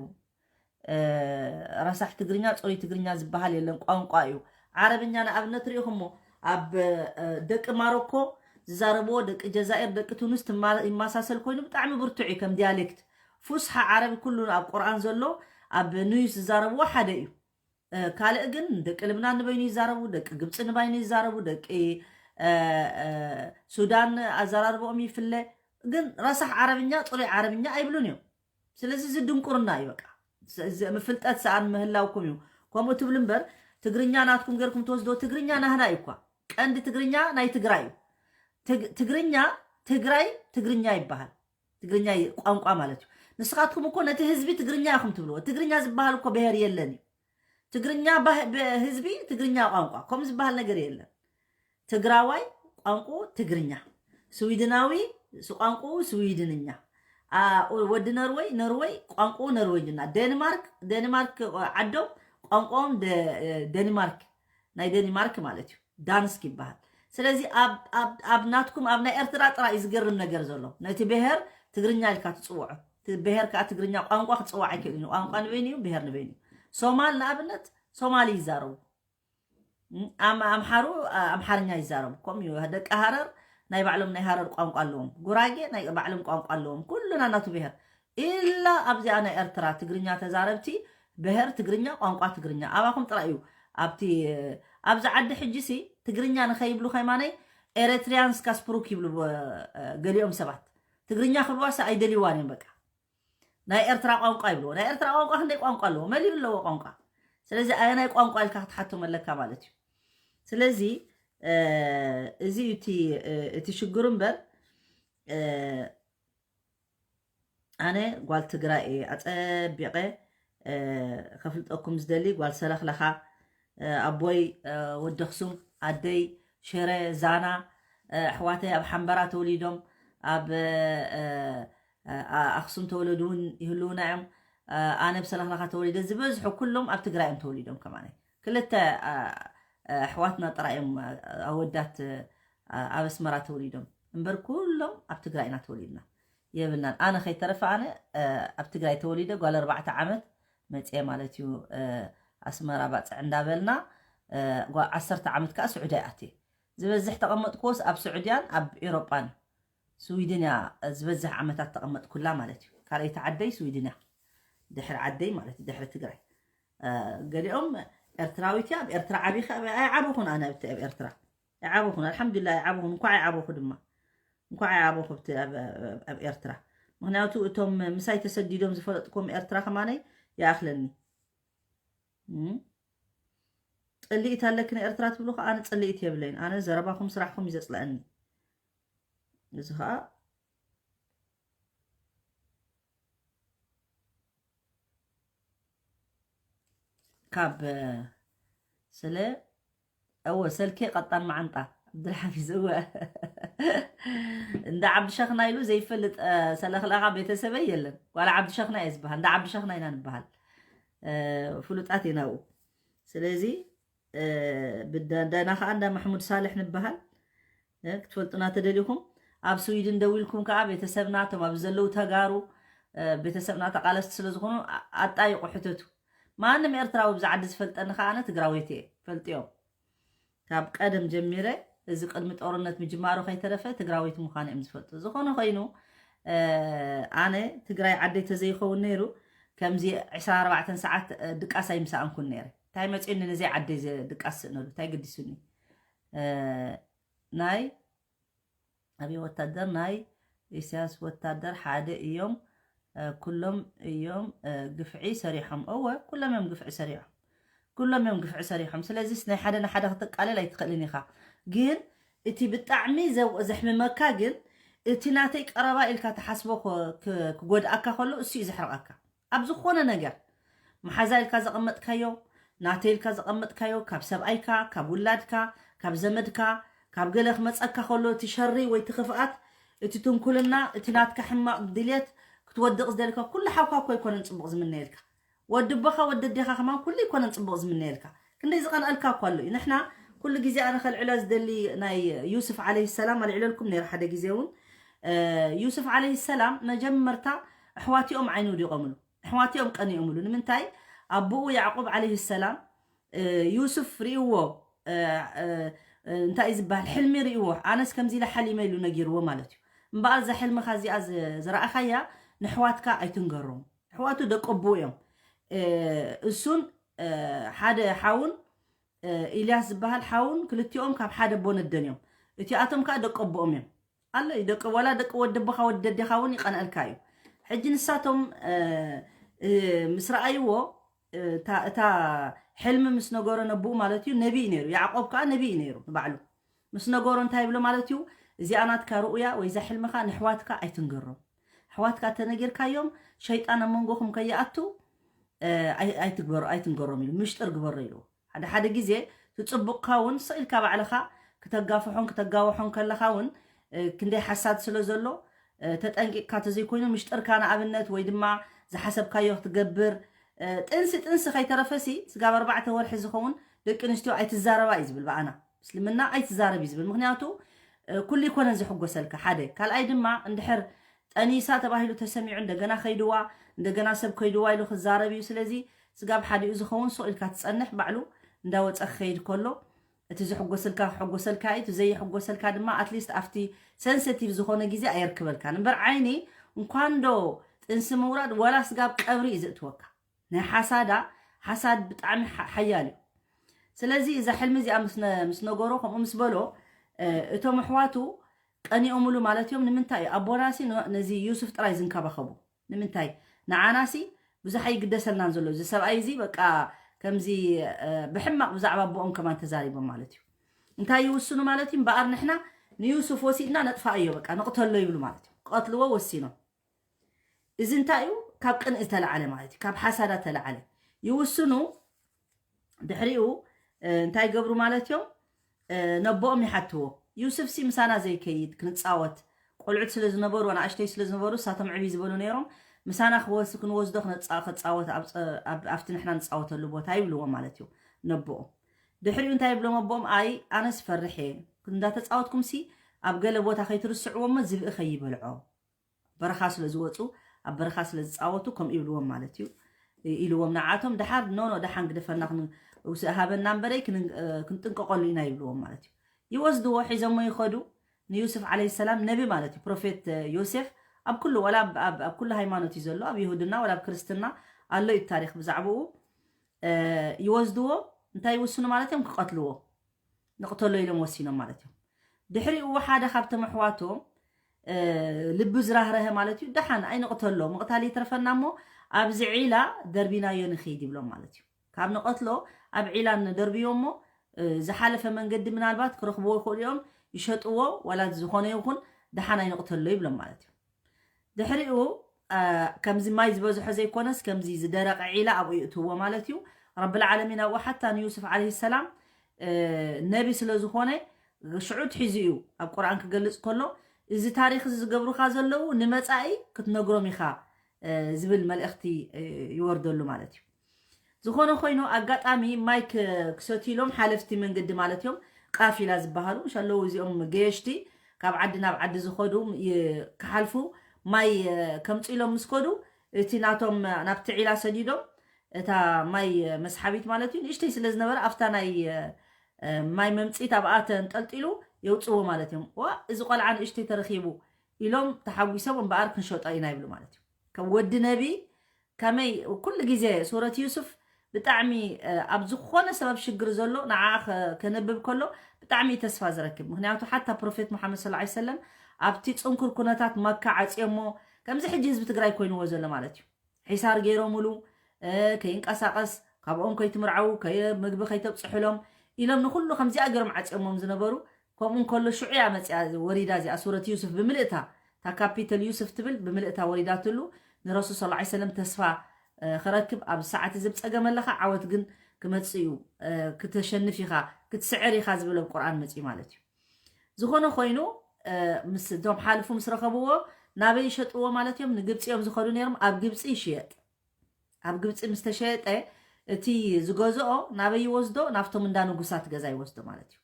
ረሳሕ ትግርኛ፣ ፅሩይ ትግርኛ ዝበሃል የለን፣ ቋንቋ እዩ። ዓረብኛ ንኣብነት ሪኢኹሞ ኣብ ደቂ ማሮኮ ዝዛረብዎ፣ ደቂ ጀዛኢር፣ ደቂ ቱኒስ ይመሳሰል ኮይኑ ብጣዕሚ ብርቱዕ እዩ ከም ዲያሌክት። ፉስሓ ዓረቢ ኩሉ ኣብ ቁርኣን ዘሎ ኣብ ኑዩስ ዝዛረብዎ ሓደ እዩ። ካልእ ግን ደቂ ልብናን ንበይኑ ይዛረቡ፣ ደቂ ግብፂ ንባይኑ ይዛረቡ፣ ደቂ ሱዳን ኣዘራርበኦም ይፍለ። ግን ረሳሕ ዓረብኛ ፅሩይ ዓረብኛ ኣይብሉን እዮም። ስለዚ እዚ ድንቁርና እዩ። በቃ ምፍልጠት ሰኣን ምህላውኩም እዩ ከምኡ ትብሉ እምበር ትግርኛ ናትኩም ገርኩም ትወስዶ። ትግርኛ ናህና እዩ እኳ። ቀንዲ ትግርኛ ናይ ትግራይ እዩ። ትግርኛ ትግራይ ትግርኛ ይበሃል። ትግርኛ ቋንቋ ማለት እዩ። ንስኻትኩም እኮ ነቲ ህዝቢ ትግርኛ ኢኹም ትብልዎ። ትግርኛ ዝበሃል እኮ ብሄር የለን እዩ። ትግርኛ ህዝቢ፣ ትግርኛ ቋንቋ ከምኡ ዝበሃል ነገር የለን። ትግራዋይ ቋንቋ ትግርኛ፣ ስዊድናዊ ቋንቋ ስዊድንኛ፣ ወዲ ነርወይ ነርወይ ቋንቋ ነርወይኛ፣ ዴንማርክ ዴንማርክ ዓዶም ቋንቋኦም ዴንማርክ፣ ናይ ዴንማርክ ማለት እዩ፣ ዳንስክ ይበሃል። ስለዚ ኣብ ናትኩም ኣብ ናይ ኤርትራ ጥራይ እዩ ዝገርም ነገር ዘሎ። ነቲ ብሄር ትግርኛ ኢልካ ትፅውዖ፣ ብሄር ከዓ ትግርኛ ቋንቋ ክፅዋዕ ኣይክእልን እዩ። ቋንቋ ንበይኑ እዩ፣ ብሄር ንበይኑ እዩ። ሶማል ንኣብነት ሶማሊ ይዛረቡ፣ ኣምሓሩ ኣምሓርኛ ይዛረቡ። ከምኡ እዩ። ደቂ ሃረር ናይ ባዕሎም ናይ ሃረር ቋንቋ ኣለዎም፣ ጉራጌ ናይ ባዕሎም ቋንቋ ኣለዎም። ኩሉና ናቱ ብሄር ኢላ ኣብዚኣ ናይ ኤርትራ ትግርኛ ተዛረብቲ ብሄር ትግርኛ ቋንቋ ትግርኛ ኣባኹም ጥራይ እዩ። ኣብቲ ኣብዚ ዓዲ ሕጂ ሲ ትግርኛ ንኸይብሉ ከማነይ ኤሪትሪያንስ ካስፕሩክ ይብሉ። ገሊኦም ሰባት ትግርኛ ክብልዋ ሲ ኣይደልይዋን እዮም። በቃ ናይ ኤርትራ ቋንቋ ይብልዎ። ናይ ኤርትራ ቋንቋ ክንደይ ቋንቋ ኣለዎ? መሊኡ ኣለዎ ቋንቋ። ስለዚ ኣየናይ ቋንቋ ኢልካ ክትሓቶም ኣለካ ማለት እዩ። ስለዚ እዚ እዩ እቲ ሽግሩ እምበር ኣነ ጓል ትግራይ እየ ኣፀቢቐ ከፍልጠኩም ዝደሊ። ጓል ሰለኽለኻ ኣቦይ ወዲ ኣኽሱም፣ ኣደይ ሽረ ዛና፣ ኣሕዋተይ ኣብ ሓምበራ ተወሊዶም ኣብ ኣኽሱም ተወለዱ እውን ይህልውና እዮም። ኣነ ብሰለኽለኻ ተወሊደ፣ ዝበዝሑ ኩሎም ኣብ ትግራይ እዮም ተወሊዶም። ከማነ ክልተ ኣሕዋትና ጥራይ እዮም ኣወዳት ኣብ ኣስመራ ተወሊዶም እምበር ኩሎም ኣብ ትግራይ ኢና ተወሊድና የብልናን። ኣነ ከይተረፈ ኣነ ኣብ ትግራይ ተወሊደ ጓል ኣርባዕተ ዓመት መፅየ ማለት እዩ። ኣስመራ ባፅዕ እንዳበልና ዓሰርተ ዓመት ከዓ ስዑዲ ኣትየ። ዝበዝሕ ተቐመጥኩዎስ ኣብ ስዑድያን ኣብ ኤሮጳን ስዊድን እያ ዝበዝሕ ዓመታት ተቐመጥኩላ ማለት እዩ። ካልኣይቲ ዓደይ ስዊድን እያ ድሕሪ ዓደይ ማለት እዩ፣ ድሕሪ ትግራይ። ገሊኦም ኤርትራዊት እያ ኣብ ኤርትራ ዓቢኸ ኣይዓበኹን ኣነ ኣብቲ ኣብ ኤርትራ ኣይዓበኹን። ኣልሓምዱሊላህ ኣይዓበኹን፣ እንኳዕ ኣይዓበኹ ድማ፣ እንኳዕ ኣይዓበኹ ኣብቲ ኣብ ኤርትራ። ምኽንያቱ እቶም ምሳይ ተሰዲዶም ዝፈለጥኩም ኤርትራ ከማነይ ይኣኽለኒ። ጥልኢት ኣለኪ ንኤርትራ ትብሉ ከኣ ኣነ ጽልኢት የብለይን። ኣነ ዘረባኹም ስራሕኹም እዩ ዘጽልኣኒ። እዚ ከኣ ካብ ስለ እወ ሰልኬ ቀጣን መዓንጣ ዓብዱልሓፊዝ እወ እንዳ ዓብዲ ሸኽና ኢሉ ዘይፈልጥ ሰለኽለኻ ቤተሰበይ የለን። ዋላ ዓብዲ ሸኽና እየ ዝበሃል፣ እንዳ ዓብዲ ሸኽና ኢና ንበሃል። ፍሉጣት ኢና ኣብኡ። ስለዚ ብዳና ከዓ እንዳ ማሕሙድ ሳልሕ ንበሃል። ክትፈልጡና ተደሊኹም ኣብ ስዊድን ደው ኢልኩም ከዓ ቤተሰብና እቶም ኣብዚ ዘለዉ ተጋሩ ቤተሰብና ተቃለስቲ ስለዝኾኑ ኣጣይቁ ሕተቱ። ማንም ኤርትራዊ ብዛ ዓዲ ዝፈልጠኒ ከዓ ኣነ ትግራወይቲ እየ ፈልጥዮም። ካብ ቀደም ጀሚረ እዚ ቅድሚ ጦርነት ምጅማሩ ከይተረፈ ትግራወይቲ ምዃነ እዮም ዝፈልጡ። ዝኾነ ኮይኑ ኣነ ትግራይ ዓደይ ተዘይኸውን ነይሩ ከምዚ ዕስራን ኣርባዕተን ሰዓት ድቃስ ኣይምሰኣንኩን ነይረ። እንታይ መፂኡኒ ነዘይ ዓደይ ድቃስ ስእነሉ እንታይ ገዲሱኒ? ናይ ኣብየ ወታደር ናይ ኢሳያስ ወታደር ሓደ እዮም። ኩሎም እዮም ግፍዒ ሰሪሖም። እወ ኩሎም እዮም ግፍዒ ሰሪሖም። ኩሎም እዮም ግፍዒ ሰሪሖም። ስለዚስ ናይ ሓደ ንሓደ ክትቃለል ኣይትኽእልን ኢኻ። ግን እቲ ብጣዕሚ ዘሕምመካ ግን እቲ ናተይ ቀረባ ኢልካ ትሓስቦ ክጎድኣካ ከሎ እሱ እዩ ዘሕርቐካ። ኣብ ዝኾነ ነገር መሓዛ ኢልካ ዘቐመጥካዮ፣ ናተይ ኢልካ ዘቐመጥካዮ፣ ካብ ሰብኣይካ፣ ካብ ውላድካ፣ ካብ ዘመድካ፣ ካብ ገለ ክመፀካ ከሎ እቲ ሸሪ ወይ እቲ ክፍኣት፣ እቲ ትንኩልና፣ እቲ ናትካ ሕማቕ ድልየት ክትወድቕ ዝደልካ ኩሉ ሓውካ እኮ ኣይኮነን ፅቡቕ ዝምነየልካ። ወዲ ኣቦኻ ወዲ ኣዴኻ ከማን ኩሉ ኣይኮነን ፅቡቕ ዝምነየልካ። ክንደይ ዝቐንኣልካ እኳ ኣሎ እዩ። ንሕና ኩሉ ግዜ ኣነ ከልዕላ ዝደሊ ናይ ዩስፍ ዓለይሂ ሰላም ኣልዕለልኩም ነይረ ሓደ ግዜ እውን ዩስፍ ዓለይሂ ሰላም መጀመርታ ኣሕዋቲኦም ዓይኑ ወዲቖምሉ። ኣሕዋቲኦም ቀኒኦምሉ። ንምንታይ? ኣቦኡ ያዕቁብ ዓለይሂ ሰላም ዩሱፍ ርእይዎ እንታይ እዩ ዝበሃል ሕልሚ ርእይዎ ኣነስ ከምዚ ኢለ ሓሊመ ኢሉ ነጊርዎ ማለት እዩ። እምበኣር እዛ ሕልምኻ እዚኣ ዝረኣኻያ ንኣሕዋትካ ኣይትንገሮም። ኣሕዋቱ ደቂ ኣቦኡ እዮም። እሱን ሓደ ሓውን ኢልያስ ዝበሃል ሓውን ክልቲኦም ካብ ሓደ ኣቦ ነደን እዮም። እቲኣቶም ከዓ ደቂ ኣቦኦም እዮም። ኣሎ እዩ ደቂ ዋላ ደቂ ወዲ ኣቦኻ ወዲ ደዴኻ እውን ይቐንአልካ እዩ። ሕጂ ንሳቶም ምስ ረኣይዎ እታ ሕልሚ ምስ ነገሮ ነብኡ ማለት እዩ ነቢ እዩ ነይሩ። ያዕቆብ ከዓ ነቢ እዩ ነይሩ ንባዕሉ ምስ ነገሮ እንታይ ይብሎ ማለት እዩ እዚኣ ናትካ ርኡያ ወይ እዛ ሕልምኻ ንሕዋትካ ኣይትንገሮም። ኣሕዋትካ ተነጊርካዮም ሸይጣን ኣብ መንጎኹም ከይኣቱ ኣይትግበሩ ኣይትንገሮም ኢሉ ምሽጥር ግበሮ ኢሉ ሓደ ሓደ ግዜ ትፅቡቕካ እውን ስቕ ኢልካ ባዕልኻ ክተጋፍሖን ክተጋውሖን ከለኻ እውን ክንደይ ሓሳድ ስለ ዘሎ ተጠንቂቕካ ተዘይኮይኑ ምሽጥርካ ንኣብነት ወይ ድማ ዝሓሰብካዮ ክትገብር ጥንሲ ጥንሲ ከይተረፈሲ ስጋብ ኣርባዕተ ወርሒ ዝኸውን ደቂ ኣንስትዮ ኣይትዛረባ እዩ ዝብል ብኣና። እስልምና ኣይትዛረብ እዩ ዝብል። ምክንያቱ ኩሉ ይኮነን ዝሕጎሰልካ ሓደ። ካልኣይ ድማ እንድሕር ጠኒሳ ተባሂሉ ተሰሚዑ እንደገና ከይድዋ እንደገና ሰብ ከይድዋ ኢሉ ክዛረብ እዩ። ስለዚ ስጋብ ሓዲኡ ዝኸውን ሱቕ ኢልካ ትጸንሕ ባዕሉ እንዳወፀ ክኸይድ ከሎ እቲ ዝሕጎሰልካ ክሕጎሰልካ እዩ። እቲ ዘይሕጎሰልካ ድማ ኣትሊስት ኣብቲ ሰንሰቲቭ ዝኾነ ግዜ ኣየርክበልካን እምበር ዓይኒ እንኳን ዶ ጥንሲ ምውራድ ዋላ ስጋብ ቀብሪ እዩ ዘእትወካ። ናይ ሓሳዳ ሓሳድ ብጣዕሚ ሓያል እዩ። ስለዚ እዛ ሕልሚ እዚኣ ምስ ነገሮ ከምኡ ምስ በሎ እቶም ኣሕዋቱ ቀኒኦምሉ ማለት እዮም። ንምንታይ እዩ ኣቦናሲ ነዚ ዩሱፍ ጥራይ ዝንከባኸቡ? ንምንታይ ንዓናሲ ብዙሕ ኣይግደሰልናን ዘሎ እዚ ሰብኣይ እዚ በቃ ከምዚ ብሕማቕ ብዛዕባ ኣቦኦም ከማን ተዛሪቦም ማለት እዩ። እንታይ ይውስኑ ማለት እዩ? እምበኣር ንሕና ንዩሱፍ ወሲድና ነጥፋእዮ በቃ ንቕተሎ ይብሉ ማለት እዩ። ክቐትልዎ ወሲኖም። እዚ እንታይ እዩ? ካብ ቅንኢ ዝተላዓለ ማለት እዩ። ካብ ሓሳዳ ተላዓለ ይውስኑ። ድሕሪኡ እንታይ ይገብሩ ማለት እዮም? ነቦኦም ይሓትዎ። ዩስፍ ሲ ምሳና ዘይከይድ ክንፃወት ቆልዑት ስለ ዝነበሩ ኣናእሽተይ ስለ ዝነበሩ እሳቶም ዕብይ ዝበሉ ነይሮም። ምሳና ክወስ ክንወስዶ ክነፃ- ክፃወት ኣብ ፀ- ኣብ- ኣብቲ ንሕና ንፃወተሉ ቦታ ይብልዎም ማለት እዩ ነቦኦም። ድሕሪኡ እንታይ ይብሎም ኣቦኦም? ኣይ ኣነስ ፈርሕ እየ እንዳተፃወትኩም ሲ ኣብ ገለ ቦታ ከይትርስዕዎ እሞ ዝብኢ ከይበልዖ በረኻ ስለ ዝወፁ ኣብ በረኻ ስለ ዝፃወቱ ከምኡ ይብልዎም ማለት እዩ ኢልዎም ንዓቶም። ደሓር ኖኖ ደሓን ግደፈና ውስእ ሃበና እምበረይ ክንጥንቀቀሉ ኢና ይብልዎም ማለት እዩ። ይወስድዎ ሒዞሞ ይኸዱ ንዩስፍ ዓለይሂ ሰላም ነቢ ማለት እዩ ፕሮፌት ዮሴፍ ኣብ ኩሉ ወላ ኣብ ኩሉ ሃይማኖት እዩ ዘሎ ኣብ ይሁድና ወላ ኣብ ክርስትና ኣሎ እዩ ታሪክ ብዛዕባኡ። ይወስድዎ እንታይ ይውስኑ ማለት እዮም ክቀትልዎ ንቕተሎ ኢሎም ወሲኖም ማለት እዮም። ድሕሪኡ ሓደ ካብቶም ኣሕዋቶም ልቢ ዝራህረሀ ማለት እዩ ደሓን ኣይንቕተሎ ምቕታል ይትረፈና እሞ ኣብዚ ዒላ ደርቢናዮ ንኽይድ ይብሎም ማለት እዩ። ካብ ንቐትሎ ኣብ ዒላ ንደርብዮ እሞ ዝሓለፈ መንገዲ ምናልባት ክረኽብዎ ይኽእሉ እዮም ይሸጥዎ ዋላ ዝኾነ ይኹን ደሓን ኣይንቕተሎ ይብሎም ማለት እዩ። ድሕሪኡ ከምዚ ማይ ዝበዝሖ ዘይኮነስ ከምዚ ዝደረቐ ዒላ ኣብኡ ይእትዎ ማለት እዩ። ረብል ዓለሚን ኣብኡ ሓታ ንዩስፍ ዓለይሂ ሰላም ነቢ ስለ ዝኾነ ሽዑ ትሒዙ እዩ ኣብ ቁርኣን ክገልጽ ከሎ እዚ ታሪክ እዚ ዝገብሩካ ዘለዉ ንመጻኢ ክትነግሮም ኢኻ ዝብል መልእኽቲ ይወርደሉ ማለት እዩ። ዝኾነ ኮይኑ ኣጋጣሚ ማይ ክሰትዩ ኢሎም ሓለፍቲ መንገዲ ማለት እዮም ቃፊላ ዝበሃሉ ሻለዉ እዚኦም ገየሽቲ ካብ ዓዲ ናብ ዓዲ ዝኸዱ ክሓልፉ ማይ ከምፁ ኢሎም ምስ ከዱ እቲ ናቶም ናብቲ ዒላ ሰዲዶም እታ ማይ መስሓቢት ማለት እዩ ንእሽተይ ስለ ዝነበረ ኣብታ ናይ ማይ መምፅኢት ኣብኣ ተንጠልጢሉ የውፅዎ ማለት እዮም። ዋ እዚ ቆልዓ ንእሽተይ ተረኺቡ ኢሎም ተሓጒሶም እምበኣር ክንሸጦ ኢና ይብሉ ማለት እዩ። ከም ወዲ ነቢ ከመይ ኩሉ ግዜ ሱረት ዩሱፍ ብጣዕሚ ኣብ ዝኾነ ሰበብ ሽግር ዘሎ ንዓ ከነብብ ከሎ ብጣዕሚ ተስፋ ዝረክብ ምክንያቱ ሓታ ፕሮፌት ሙሓመድ ስ ሰለም ኣብቲ ፅንኩር ኩነታት መካ ዓፅዮሞ ከምዚ ሕጂ ህዝቢ ትግራይ ኮይንዎ ዘሎ ማለት እዩ ሒሳር ገይሮምሉ ከይንቀሳቀስ ካብኦም ከይትምርዓው ምግቢ ከይተብፅሕሎም ኢሎም ንኩሉ ከምዚኣ ገይሮም ዓፅዮሞም ዝነበሩ ከምኡ እንከሎ ሽዑ እያ መፅያ ወሪዳ እዚኣ ሱረት ዩስፍ ብምልእታ እታ ካፒተል ዩስፍ ትብል ብምልእታ ወሪዳትሉ ንረሱል ስ ሰለም ተስፋ ክረክብ ኣብ ሰዓት እዚ ብፀገመለካ ዓወት ግን ክመፅእ እዩ ክተሸንፍ ኢኻ ክትስዕር ኢኻ ዝብል ኣብ ቁርኣን መፅዩ ማለት እዩ። ዝኾነ ኮይኑ ምስ እቶም ሓልፉ ምስ ረኸብዎ ናበይ ይሸጥዎ ማለት እዮም ንግብፂ እዮም ዝኸዱ ነይሮም ኣብ ግብፂ ይሽየጥ ኣብ ግብፂ ምስ ተሸየጠ እቲ ዝገዝኦ ናበይ ይወስዶ ናብቶም እንዳ ንጉሳት ገዛ ይወስዶ ማለት እዩ።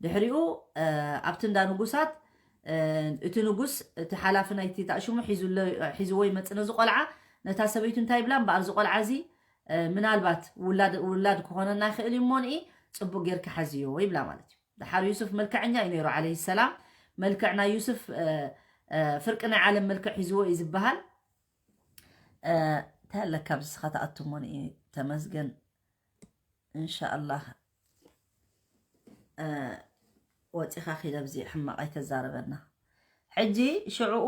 ድሕሪኡ ኣብቲ እንዳ ንጉሳት እቲ ንጉስ እቲ ሓላፊ ናይቲ ታእሽሙ ሒዝዎ ይመፅ ነዚ ቆልዓ ነታ ሰበይቱ እንታይ ይብላ እምበኣር እዚ ቆልዓ እዚ ምናልባት ውላድ ክኾነና ይኽእል እዩ እሞ ንኢ ፅቡቅ ጌርካ ሓዝዮ ይብላ ማለት እዩ። ደሓር ዩሱፍ መልክዐኛ እዩ ነይሩ ዓለይሂ ሰላም። መልክዕ ናይ ዩሱፍ ፍርቂ ናይ ዓለም መልክዕ ሒዝዎ እዩ ዝበሃል። እንታይ ኣለካ ኣብዚ ስኻ ተኣትሞ ንኢ ተመስገን እንሻኣላህ ወፂኻ ኪድ ኣብዚ ሕማቕ ኣይተዛረበና ሕጂ ሽዕኡ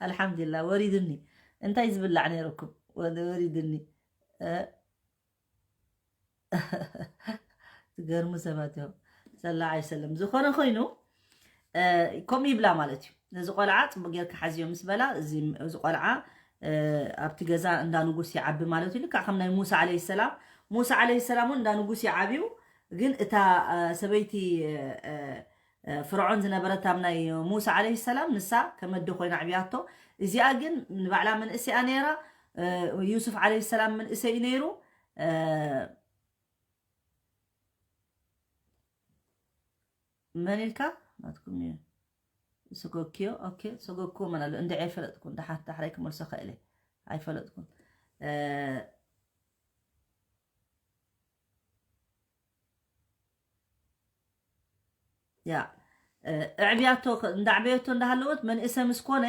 ኣልሓምዱላ ወሪድኒ እንታይ ዝብላዕ ነይረኩም ወሪድኒ ትገርሙ ሰባት እዮም ሰላ ኣይሰለም። ዝኾነ ኮይኑ፣ እ፣ ከምኡ ይብላ ማለት እዩ። ነዚ ቆልዓ ጽቡቅ ጌርካ ሓዝዮ ምስ በላ፣ እዚ፣ እዚ ቆልዓ፣ እ፣ ኣብቲ ገዛ እንዳ ንጉስ ይዓቢ ማለት እዩ። ልክዕ ከም ናይ ሙሳ ዓለይሂ ሰላም። ሙሳ ዓለይሂ ሰላም እውን እንዳ ንጉስ ይዓብዩ፣ ግን እታ፣ እ፣ ሰበይቲ፣ እ፣ እ፣ ፍርዖን ዝነበረት ኣብ ናይ ሙሳ ዓለይሂ ሰላም፣ ንሳ ከመደ ኮይና ኣዕብያቶ። እዚኣ ግን ንባዕላ መንእሰያ ነይራ። እ፣ ዩሱፍ ዓለይሂ ሰላም መንእሰይ እዩ ነይሩ። እ፣ መን ኢልካ? ናትኩም እዩ። ሰጎግክዮ? ኦኬ፣ ሰጎግክዎ መን ኣሎ? እንድዒ ኣይፈለጥኩን። ደሓር ዳሕራይ ክመልሶ ኽእል እየ። ኣይፈለጥኩን። እ፣ ያ፣ እ፣ ኣዕብያቶ፣ እንዳዕበየቶ እንዳሃለወት መንእሰ ምስ ኮነ፣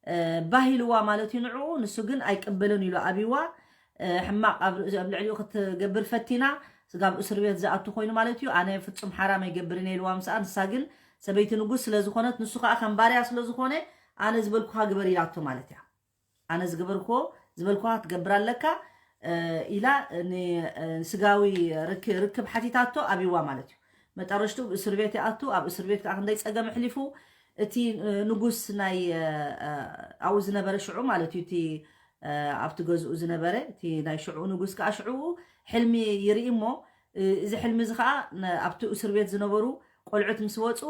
እ፣ ባህ ኢልዋ ማለት እዩ ንዕኡ። ንሱ ግን ኣይቅበልን ኢሉ ኣብይዋ። እ፣ ሕማቕ ኣብ ርእሲ፣ ኣብ ልዕሊኡ ክትገብር ፈቲና፣ ስጋብ እስር ቤት ዝኣቱ ኮይኑ ማለት እዩ። ኣነ ፍጹም ሓራም ኣይገብርን እየ ኢልዋ ምስኣ። ንሳ ግን ሰበይቲ ንጉስ ስለ ዝኾነት፣ ንሱ ከኣ ከም ባርያ ስለ ዝኾነ፣ ኣነ ዝበልኩኻ ግበር ኢላቶ ማለት እያ። ኣነ ዝገበርክዎ፣ ዝበልኩኻ ክትገብር ኣለካ፣ እ፣ ኢላ ን-፣ እ፣ ስጋዊ ርክ-፣ ርክብ ሓቲታቶ ኣብይዋ ማለት እዩ። መጠረሽቱ ኣብ እስር ቤት ይኣቱ። ኣብ እስር ቤት ከኣ ክንደይ ጸገም ኣሕሊፉ። እቲ፣ እ፣ ንጉስ ናይ፣ እ፣ እ፣ ኣብኡ ዝነበረ ሽዑ ማለት እዩ፣ እቲ፣ እ፣ ኣብቲ ገዝኡ ዝነበረ፣ እቲ ናይ ሽዑ ንጉስ ከኣ ሽዑ ሕልሚ ይርኢ እሞ፣ እ፣ እዚ ሕልሚ እዚ ከኣ ነ-፣ ኣብቲ እስር ቤት ዝነበሩ ቆልዑት ምስ ወጹ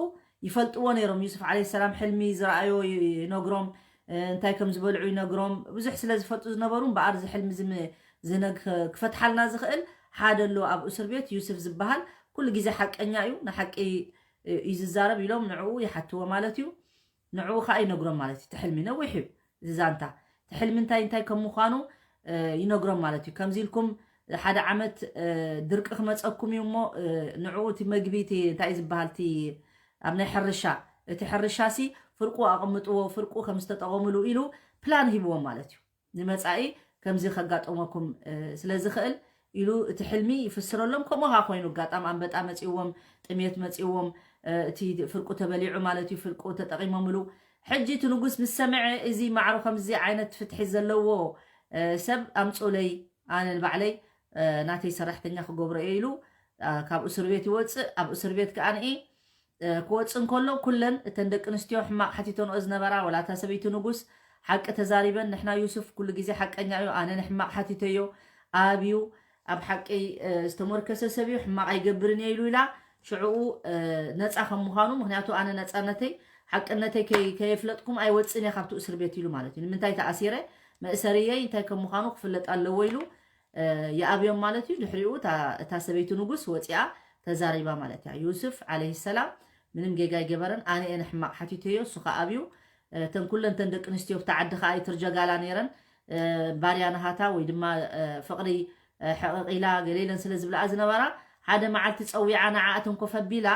ይፈልጥዎ ነይሮም። ዩሱፍ ዓለይሂ ሰላም ሕልሚ ዝረኣዮ ይ-፣ ይነግሮም፣ እ፣ እንታይ ከም ዝበልዑ ይነግሮም። ብዙሕ ስለ ዝፈልጡ ዝነበሩ እምበኣር እዚ ሕልሚ እዚ ም-፣ ዝነግ-፣ ክፈትሓልና ዝኽእል ሓደ ኣሎ ኣብ እስር ቤት፣ ዩሱፍ ዝበሃል፣ ኩሉ ግዜ ሓቀኛ እዩ፣ ንሓቂ እዩ ዝዛረብ ኢሎም ንዕኡ ይሓትዎ ማለት እዩ። ንዕኡ ኸኣ ይነግሮም ማለት እዩ። እቲ ሕልሚ ነዊሕ እዩ፣ እዚ ዛንታ። እቲ ሕልሚ እንታይ እንታይ ከም ምዃኑ፣ እ፣ ይነግሮም ማለት እዩ። ከምዚ ኢልኩም ሓደ ዓመት፣ እ፣ ድርቂ ክመጸኩም እዩ እሞ፣ እ፣ ንዕኡ እቲ መግቢ፣ እቲ እንታይ እዩ ዝበሃል፣ እቲ ኣብ ናይ ሕርሻ፣ እቲ ሕርሻ ሲ ፍርቁ ኣቐምጥዎ፣ ፍርቁ ከም ዝተጠቐምሉ ኢሉ ፕላን ሂብዎም ማለት እዩ። ንመጻኢ ከምዚ ከጋጠመኩም፣ እ፣ ስለ ዝኽእል ኢሉ እቲ ሕልሚ ይፍስረሎም። ከምኡ ኸኣ ኮይኑ፣ ኣጋጣሚ ኣንበጣ መጺዎም፣ ጥሜት መጺዎም፣ እ፣ እቲ ፍርቁ ተበሊዑ ማለት እዩ፣ ፍርቁ ተጠቒሞምሉ። ሕጂ እቲ ንጉስ ምስ ሰምዐ፣ እዚ ማዕሮ ከምዚ ዓይነት ፍትሒ ዘለዎ፣ እ፣ ሰብ ኣምጹለይ፣ ኣነ ንባዕለይ፣ እ፣ ናተይ ሰራሕተኛ ክገብሮ እየ ኢሉ፣ እ፣ ካብ እስር ቤት ይወጽእ። ኣብ እስር ቤት ከኣ ንኢ እ፣ ክወጽእ እንከሎ፣ ኩለን እተን ደቂ ኣንስትዮ ሕማቕ ሓቲተንኦ ዝነበራ፣ ወላ እታ ሰበይቲ ንጉስ ሓቂ ተዛሪበን፣ "ንሕና ዩሱፍ ኩሉ ግዜ ሓቀኛ እዩ፣ ኣነ ንሕማቕ ሓቲተዮ፣ ኣብዩ ኣብ ሓቂ፣ እ፣ ዝተሞርከሰ ሰብ እዩ፣ ሕማቕ ኣይገብርን እየ" ኢሉ ኢላ፣ ሽዕኡ፣ እ፣ ነጻ ከም ምዃኑ፣ ምኽንያቱ ኣነ ነጻነተይ፣ ሓቅነተይ ከይ-፣ ከየፍለጥኩም ኣይወጽእን እየ ካብቲ እስር ቤት ኢሉ ማለት እዩ። ንምንታይ ተኣሲረ፣ መእሰርየይ እንታይ ከም ምዃኑ ክፍለጥ ኣለዎ ኢሉ፣ እ፣ ይኣብዮም ማለት እዩ። ድሕሪኡ እታ፣ እታ ሰበይቲ ንጉስ ወጺኣ ተዛሪባ ማለት እያ። ዩሱፍ ዓለይሂ ሰላም ምንም ጌጋ ኣይገበረን። ኣነ እየ ንሕማቕ ሓቲተዮ፣ እሱ ኸኣ ኣብዩ። እ፣ እተን ኩለን እተን ደቂ ኣንስትዮ ኣብታ ዓዲ ኸኣ ይትርጀጋላ ነይረን። እ፣ ባርያ ናሃታ ወይ ድማ፣ እ፣ ፍቕሪ፣ እ፣ ሕቕቕ ኢላ ገለ ኢለን ስለ ዝብልኣ ዝነበራ፣ ሓደ መዓልቲ ጸዊዓ ንዓኣተን ኮፍ ኣቢላ፣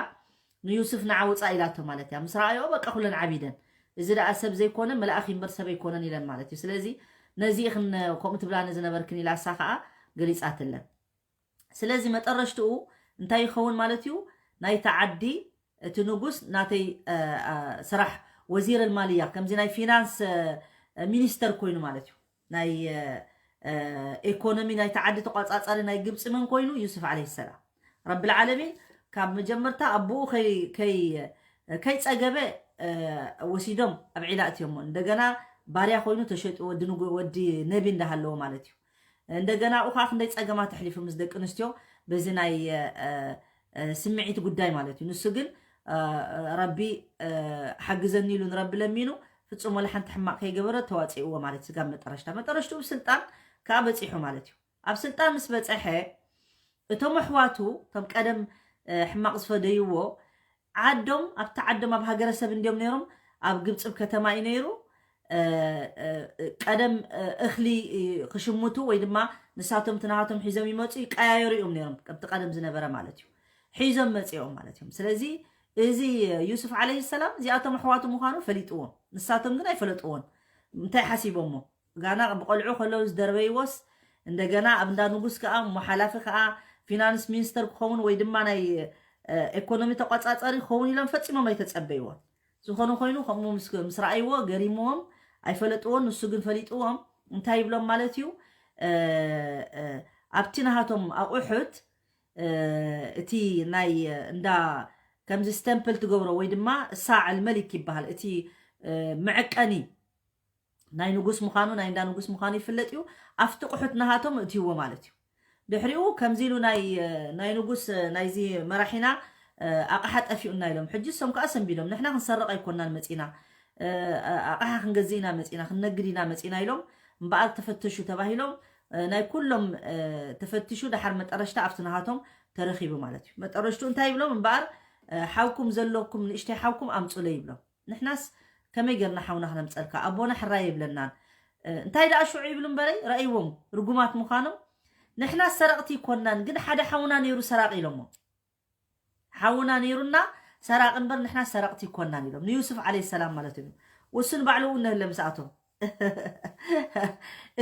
ንዩሱፍ ንዓ ውጻእ ኢላቶ ማለት እያ። ምስ ረኣዮ በቃ ኩለን ዓቢደን። እዚ ደኣ ሰብ ዘይኮነ መልኣኽ እምበር ሰብ ኣይኮነን ኢለን ማለት እዩ። ስለዚ ነዚ ኢኽን ከምኡ ትብላኒ ዝነበርክን ኢላ እሳ ኸኣ ገሊጻትለን። ስለዚ መጠረሽትኡ እንታይ ይኸውን ማለት እዩ? ናይቲ ዓዲ እቲ ንጉስ ናተይ፣ እ፣ እ፣ ስራሕ ወዚር ኣልማልያ ከምዚ ናይ ፊናንስ፣ እ፣ ሚኒስተር ኮይኑ ማለት እዩ። ናይ፣ እ፣ እ፣ ኤኮኖሚ ናይቲ ዓዲ ተቋጻጻሪ ናይ ግብጺ መን ኮይኑ? ዩሱፍ ዓለይሂ ሰላም። ረብል ዓለሚን ካብ መጀመርታ ኣቦኡ ከይ-፣ ከይ-፣ ከይጸገበ፣ እ፣ ወሲዶም ኣብ ዒላ እትዮሞ። እንደገና ባርያ ኮይኑ ተሸጡ፣ ወዲ ንጉ-፣ ወዲ ነቢ እንዳሃለዎ ማለት እዩ። እንደገና ኣብኡ ከዓ ክንደይ ጸገማት ኣሕሊፉ ምስ ደቂ ኣንስትዮ በዚ ናይ፣ እ፣ እ፣ ስምዒት ጉዳይ ማለት እዩ። ንሱ ግን፣ እ፣ ረቢ፣ እ፣ ሓግዘኒ ኢሉ ንረቢ ለሚኑ፣ ፍጹም ወላ ሓንቲ ሕማቕ ከይገበረ ተዋጺእዎ ማለት እዩ። ስጋብ መጠረሽታ፣ መጠረሽትኡ ብስልጣን ከዓ በጺሑ ማለት እዩ። ኣብ ስልጣን ምስ በጸሐ፣ እቶም ኣሕዋቱ፣ እቶም ቀደም፣ እ፣ ሕማቕ ዝፈደይዎ፣ ዓዶም፣ ኣብቲ ዓዶም ኣብ ሃገረሰብ እንድዮም ነይሮም፣ ኣብ ግብጺ ኣብ ከተማ እዩ ነይሩ። እ፣ እ፣ ቀደም፣ እ፣ እኽሊ፣ እ፣ ክሽምቱ ወይ ድማ ንሳቶም እቲ ናሃቶም ሒዞም ይመጹ፣ ይቀያየሩ እዮም ነይሮም፣ ከምቲ ቀደም ዝነበረ ማለት እዩ። ሒዞም መጺኦም ማለት እዮም። ስለዚ እዚ ዩሱፍ ዓለይሂ ሰላም እዚኣቶም ኣሕዋቱ ምዃኑ ፈሊጥዎም፣ ንሳቶም ግን ኣይፈለጥዎን። እንታይ ሓሲቦሞ? ጋና ብቆልዑ ከለዉ ዝደርበይዎስ፣ እንደገና ኣብ እንዳ ንጉስ ከኣ እሞ ሓላፊ ከኣ ፊናንስ ሚኒስተር ክኸውን ወይ ድማ ናይ፣ እ፣ ኤኮኖሚ ተቆጻጻሪ ክኸውን ኢሎም ፈጺሞም ኣይተጸበይዎን። ዝኾነ ኮይኑ ከምኡ ምስ፣ ምስ ረኣይዎ ገሪምዎም ኣይፈለጥዎን፣ ንሱ ግን ፈሊጥዎም። እንታይ ይብሎም ማለት እዩ? እ፣ እ፣ ኣብቲ ናሃቶም ኣቑሑት፣ እ፣ እቲ ናይ እንዳ፣ ከምዚ ስተምፕል ትገብሮ ወይ ድማ ሳዕ ኣልመሊክ ይበሃል፣ እቲ መዐቀኒ ናይ ንጉስ ምዃኑ፣ ናይ እንዳ ንጉስ ምዃኑ ይፍለጥ እዩ። ኣብቲ ቁሑት ናሃቶም እእትይዎ ማለት እዩ። ድሕሪኡ ከምዚ ኢሉ ናይ ናይ ንጉስ ናይዚ መራሒና ኣቕሓ ጠፊኡና ኢሎም። ሕጂ እሶም ከዓ ሰንቢዶም፣ ንሕና ክንሰርቕ ኣይኮናን መፂና፣ ኣቕሓ ክንገዝእ ኢና መፂና፣ ክንነግድ ኢና መፂና ኢሎም። እምበኣር ተፈተሹ ተባሂሎም፣ ናይ ኩሎም ተፈቲሹ፣ ደሓር መጠረሽታ ኣብቲ ናሃቶም ተረኺቡ ማለት እዩ። መጠረሽቱ እንታይ ይብሎም እምበኣር፣ ሓውኩም ዘለኩም ንእሽተይ ሓውኩም ኣምፁለይ ይብሎም። ንሕናስ ከመይ ጌርና ሓውና ክነምፀልካ? ኣቦና ሕራይ የብለናን። እንታይ ደኣ ሽዑ ይብሉ እምበረይ፣ ረእይዎም ርጉማት ምዃኖም። ንሕና ሰረቕቲ ይኮናን፣ ግን ሓደ ሓውና ነይሩ ሰራቂ ኢሎሞ። ሓውና ነይሩና ሰራቂ እምበር ንሕና ሰረቕቲ ይኮናን ኢሎም ንዩሱፍ ዓለይሂ ሰላም ማለት እዩ። ውሱን ባዕሉ እውን ነህለ ምስኣቶም።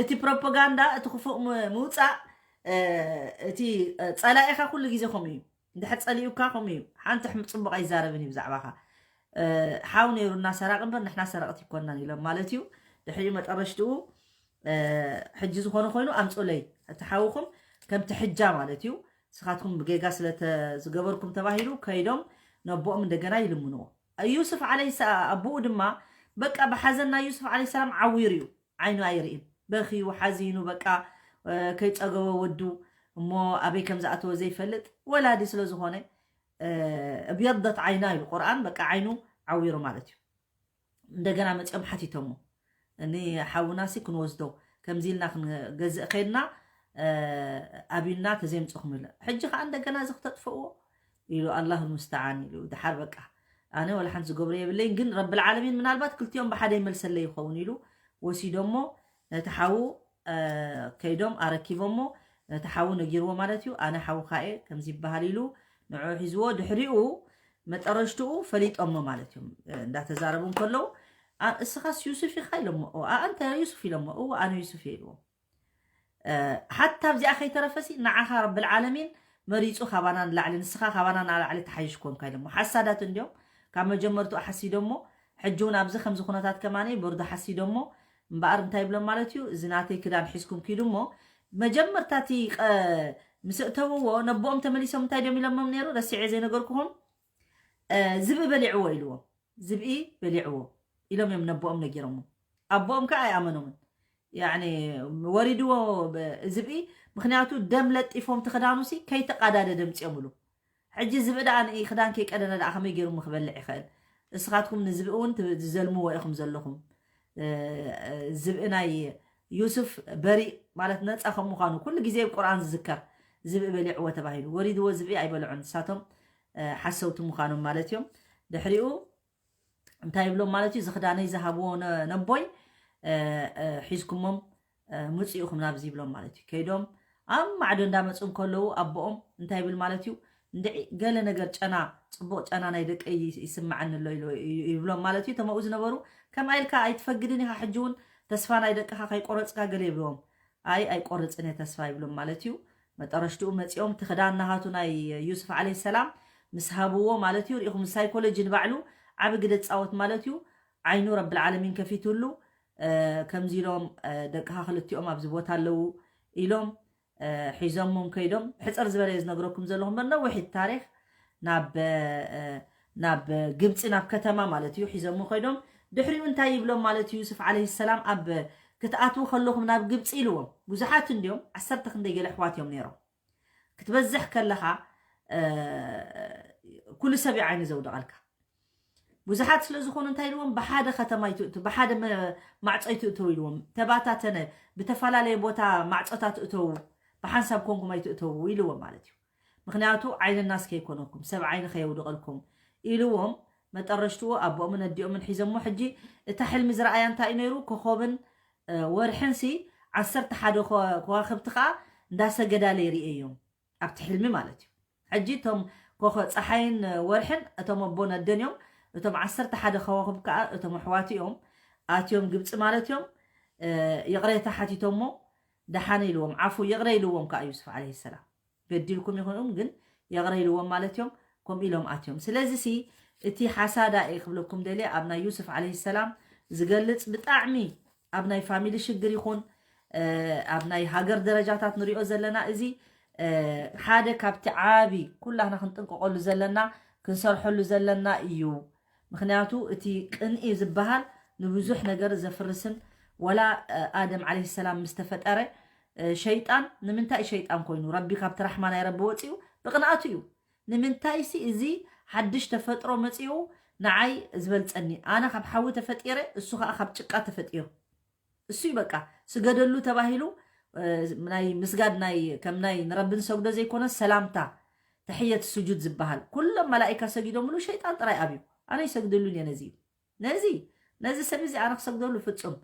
እቲ ፕሮፓጋንዳ፣ እቲ ክፉእ ም- ምውፃእ፣ እቲ ፀላኢኻ ኩሉ ግዜ ከምኡ እዩ። እንድሕር ፀሊኡካ ከምኡ እዩ። ሓንቲ ሕም ፅቡቕ ኣይዛረብን እዩ ብዛዕባኻ። ሓው ነይሩና ሰራቂ እምበር ንሕና ሰረቕቲ ይኮናን ኢሎም ማለት እዩ። ድሕሪኡ መጠረሽትኡ ሕጂ ዝኾነ ኮይኑ ኣምፁለይ፣ እቲ ሓውኹም ከምቲ ሕጃ ማለት እዩ። ንስኻትኩም ብጌጋ ስለ ዝገበርኩም ተባሂሉ ከይዶም ነቦኦም እንደገና ይልምንዎ። ዩሱፍ ዓለይሂ ሰ- ኣቦኡ ድማ በቃ ብሓዘን ናይ ዩሱፍ ዓለይሂ ሰላም ዓዊሩ እዩ። ዓይኑ ኣይርእን። በኽዩ ሓዚኑ በቃ ከይፀገቦ ወዱ እሞ ኣበይ ከም ዝኣተወ ዘይፈልጥ ወላዲ ስለ ዝኾነ፣ እብየደት ዓይና ኢሉ ቁርኣን፣ በቃ ዓይኑ ዓዊሩ ማለት እዩ። እንደገና መፂኦም ሓቲቶሞ፣ እኒ ሓውናሲ ክንወስዶ ከምዚ ኢልና ክንገዝእ ከይድና ኣብዩና ተዘይምፅኹም ኢሎ። ሕጂ ከዓ እንደገና እዚ ክተጥፍእዎ ኢሉ ኣላሁ ልሙስተዓን ኢሉ። ደሓር በቃ ኣነ ወላ ሓንቲ ዝገብሮ የብለይን፣ ግን ረብል ዓለሚን ምናልባት ክልቲኦም ብሓደ ይመልሰለይ ይኸውን ኢሉ ወሲዶሞ ነቲ ሓዉ ከይዶም ኣረኪቦሞ ነቲ ሓዉ ነጊርዎ ማለት እዩ። ኣነ ሓውኻ እየ ከምዚ ይበሃል ኢሉ ንዕኡ ሒዝዎ። ድሕሪኡ መጠረሽትኡ ፈሊጦሞ ማለት እዮም። እንዳተዛረቡ እንከለዉ፣ "ኣ- እስኻስ ዩሱፍ ኢኻ?" ኢሎሞ። "ኦ፣ ኣንተ ዩሱፍ?" ኢሎሞ። "እወ፣ ኣነ ዩሱፍ እየ" ኢልዎም። ሓታ ኣብዚኣ ከይተረፈሲ ንዓኻ ረብል ዓለሚን መሪፁ ካባና ንላዕሊ፣ ንስኻ ካባና ንላዕሊ ትሓይሽ ኮንካ ኢሎሞ። ሓሳዳት እንዲዮም። ካብ መጀመርትኡ ሓሲዶሞ፣ ሕጂ እውን ኣብዚ ከምዚ ኩነታት ከማኒ ቦርዶ ሓሲዶሞ። እምበኣር እንታይ ይብሎም ማለት እዩ፣ እዚ ናተይ ክዳን ሒዝኩም ኪዱ እሞ፣ መጀመርታ እቲ ቀ- ምስ እተውዎ ነቦኦም ተመሊሶም እንታይ ድዮም ኢሎሞም ነይሩ? ረሲዐ ዘይነገርኩኹም፣ ዝብኢ በሊዕዎ ኢልዎም። ዝብኢ በሊዕዎ ኢሎም እዮም ነቦኦም ነጊሮሞ። ኣቦኦም ከዓ ኣይኣመኖምን። ያኒ ወሪድዎ ብ- ዝብኢ፣ ምክንያቱ ደም ለጢፎም ትኽዳኑሲ ከይተቃዳደ ደምፅኦም ኢሉ። ሕጂ ዝብኢ ደኣ ንኢ ክዳን ከይቀደደ ደኣ ከመይ ገይሩ ክበልዕ ይኽእል? እስኻትኩም ንዝብኢ እውን ት- ትዘልምዎ ኢኹም ዘለኹም። እ- ዝብኢ ናይ ዩሱፍ በሪእ ማለት ነፃ ከም ምዃኑ ኩሉ ግዜ ኣብ ቁርኣን ዝዝከር፣ ዝብኢ በሊዕዎ ተባሂሉ። ወሪድዎ ዝብኢ ኣይበልዖን፣ ንሳቶም እ፣ ሓሰውቲ ምዃኖም ማለት እዮም። ድሕሪኡ እንታይ ይብሎም ማለት እዩ፣ እዚ ክዳነይ ዝሃብዎ ነ- ነቦይ እ፣ እ፣ ሒዝኩሞም እ፣ ምፁ ኢኹም ናብዚ ይብሎም ማለት እዩ። ከይዶም ኣብ ማዕዶ እንዳመፁ እንከለዉ ኣቦኦም እንታይ ይብል ማለት እዩ፣ እንድዒ ገለ ነገር ጨና፣ ፅቡቕ ጨና ናይ ደቀይ ይስምዓኒ ኣሎ ኢሉ ይብሎም ማለት እዩ። ተመኡ ዝነበሩ ከምኣ ኢልካ ኣይትፈግድን ኢኻ፣ ሕጂ እውን ተስፋ ናይ ደቅኻ ከይቆረፅካ ገለ ይብልዎም። ኣይ ኣይቆርፅን እየ ተስፋ ይብሎም ማለት እዩ። መጠረሽትኡ መፂኦም እቲ ክዳን ናሃቱ ናይ ዩሱፍ ዓለይሂ ሰላም ምስ ሃብዎ ማለት እዩ። ሪኢኹም ሳይኮሎጂ ንባዕሉ ዓቢ ግደ ፃወት ማለት እዩ። ዓይኑ ረብል ዓለሚን ከፊትሉ ከምዚ ኢሎም ደቅኻ ክልቲኦም ኣብዚ ቦታ ኣለዉ ኢሎም ሒዞሞም ከይዶም። ሕፅር ዝበለ እየ ዝነግረኩም ዘለኹ እምበር ነዊሕ እዩ ታሪክ። ናብ ናብ ግብፂ ናብ ከተማ ማለት እዩ ሒዞሞ ከይዶም። ድሕሪኡ እንታይ ይብሎም ማለት እዩ ዩሱፍ ዓለይሂ ሰላም፣ ኣብ ክትኣትዉ ከለኹም ናብ ግብፂ ኢልዎም። ብዙሓት እንዲዮም፣ ዓሰርተ ክንደይ ገለ ኣሕዋት እዮም ነይሮም። ክትበዝሕ ከለኻ ኩሉ ሰብ እዩ ዓይኒ ዘውድቐልካ። ብዙሓት ስለ ዝኾኑ እንታይ ኢልዎም፣ ብሓደ ከተማ ይትእቱ፣ ብሓደ መ- ማዕፆ ይትእተው ኢልዎም። ተባታተነ፣ ብተፈላለየ ቦታ ማዕፆታት እተው፣ ብሓንሳብ ኮንኩም ኣይትእተው ኢልዎም ማለት እዩ። ምክንያቱ ዓይኒ ናስ ከይኮነኩም፣ ሰብ ዓይኒ ከየውድቐልኩም ኢልዎም። መጠረሽትኡ ኣቦኦምን ኣዲኦምን ሒዞሞ። ሕጂ እታ ሕልሚ ዝረኣያ እንታይ እዩ ነይሩ? ኮኾብን ወርሕን ሲ ዓሰርተ ሓደ ከዋ- ከዋክብቲ ከዓ እንዳሰገዳለ ይርእዮም ኣብቲ ሕልሚ ማለት እዩ። ሕጂ እቶም ኮኸ ፀሓይን ወርሕን እቶም ኣቦን ኣደን እዮም። እቶም ዓሰርተ ሓደ ከዋክብ ከዓ እቶም ኣሕዋት እዮም። ኣትዮም ግብፂ ማለት እዮም። ይቕሬታ ሓቲቶሞ ደሓነ ኢልዎም፣ ዓፉ ይቕረ ኢልዎም ከዓ ዩሱፍ ዓለይሂ ሰላም። በዲልኩም ይኹን ግን ይቕረ ኢልዎም ማለት እዮም። ከምኡ ኢሎም ኣትዮም። ስለዚ ሲ እቲ ሓሳዳ እየ ክብለኩም ደልየ ኣብ ናይ ዩሱፍ ዓለይሂ ሰላም ዝገልፅ ብጣዕሚ ኣብ ናይ ፋሚሊ ሽግር ይኹን ኣብ ናይ ሃገር ደረጃታት ንሪኦ ዘለና እዚ ሓደ ካብቲ ዓቢ ኩላህና ክንጥንቀቐሉ ዘለና ክንሰርሐሉ ዘለና እዩ። ምኽንያቱ እቲ ቅንኢ ዝበሃል ንብዙሕ ነገር ዘፍርስን፣ ወላ ኣደም ዓለይሂ ሰላም ምስ ተፈጠረ ሸይጣን ንምንታይ ሸይጣን ኮይኑ? ረቢ ካብቲ ራሕማ ናይ ረቢ ወፂኡ ብቕንኣቱ እዩ። ንምንታይሲ እዚ ሓድሽ ተፈጥሮ መፂኡ ንዓይ ዝበልፀኒ? ኣነ ካብ ሓዊ ተፈጢረ፣ እሱ ከዓ ካብ ጭቃ ተፈጢሩ። እሱ እዩ በቃ ስገደሉ ተባሂሉ። ናይ ምስጋድ ናይ ከም ናይ ንረቢ ንሰግዶ ዘይኮነ ሰላምታ ተሕየት ስጁድ ዝበሃል ኩሎም መላኢካ ሰጊዶምሉ፣ ሸይጣን ጥራይ ኣብዩ። ኣነ ይሰግደሉን እየ ነዚ ነዚ ነዚ ሰብ እዚ ኣነ ክሰግደሉ ፍጹም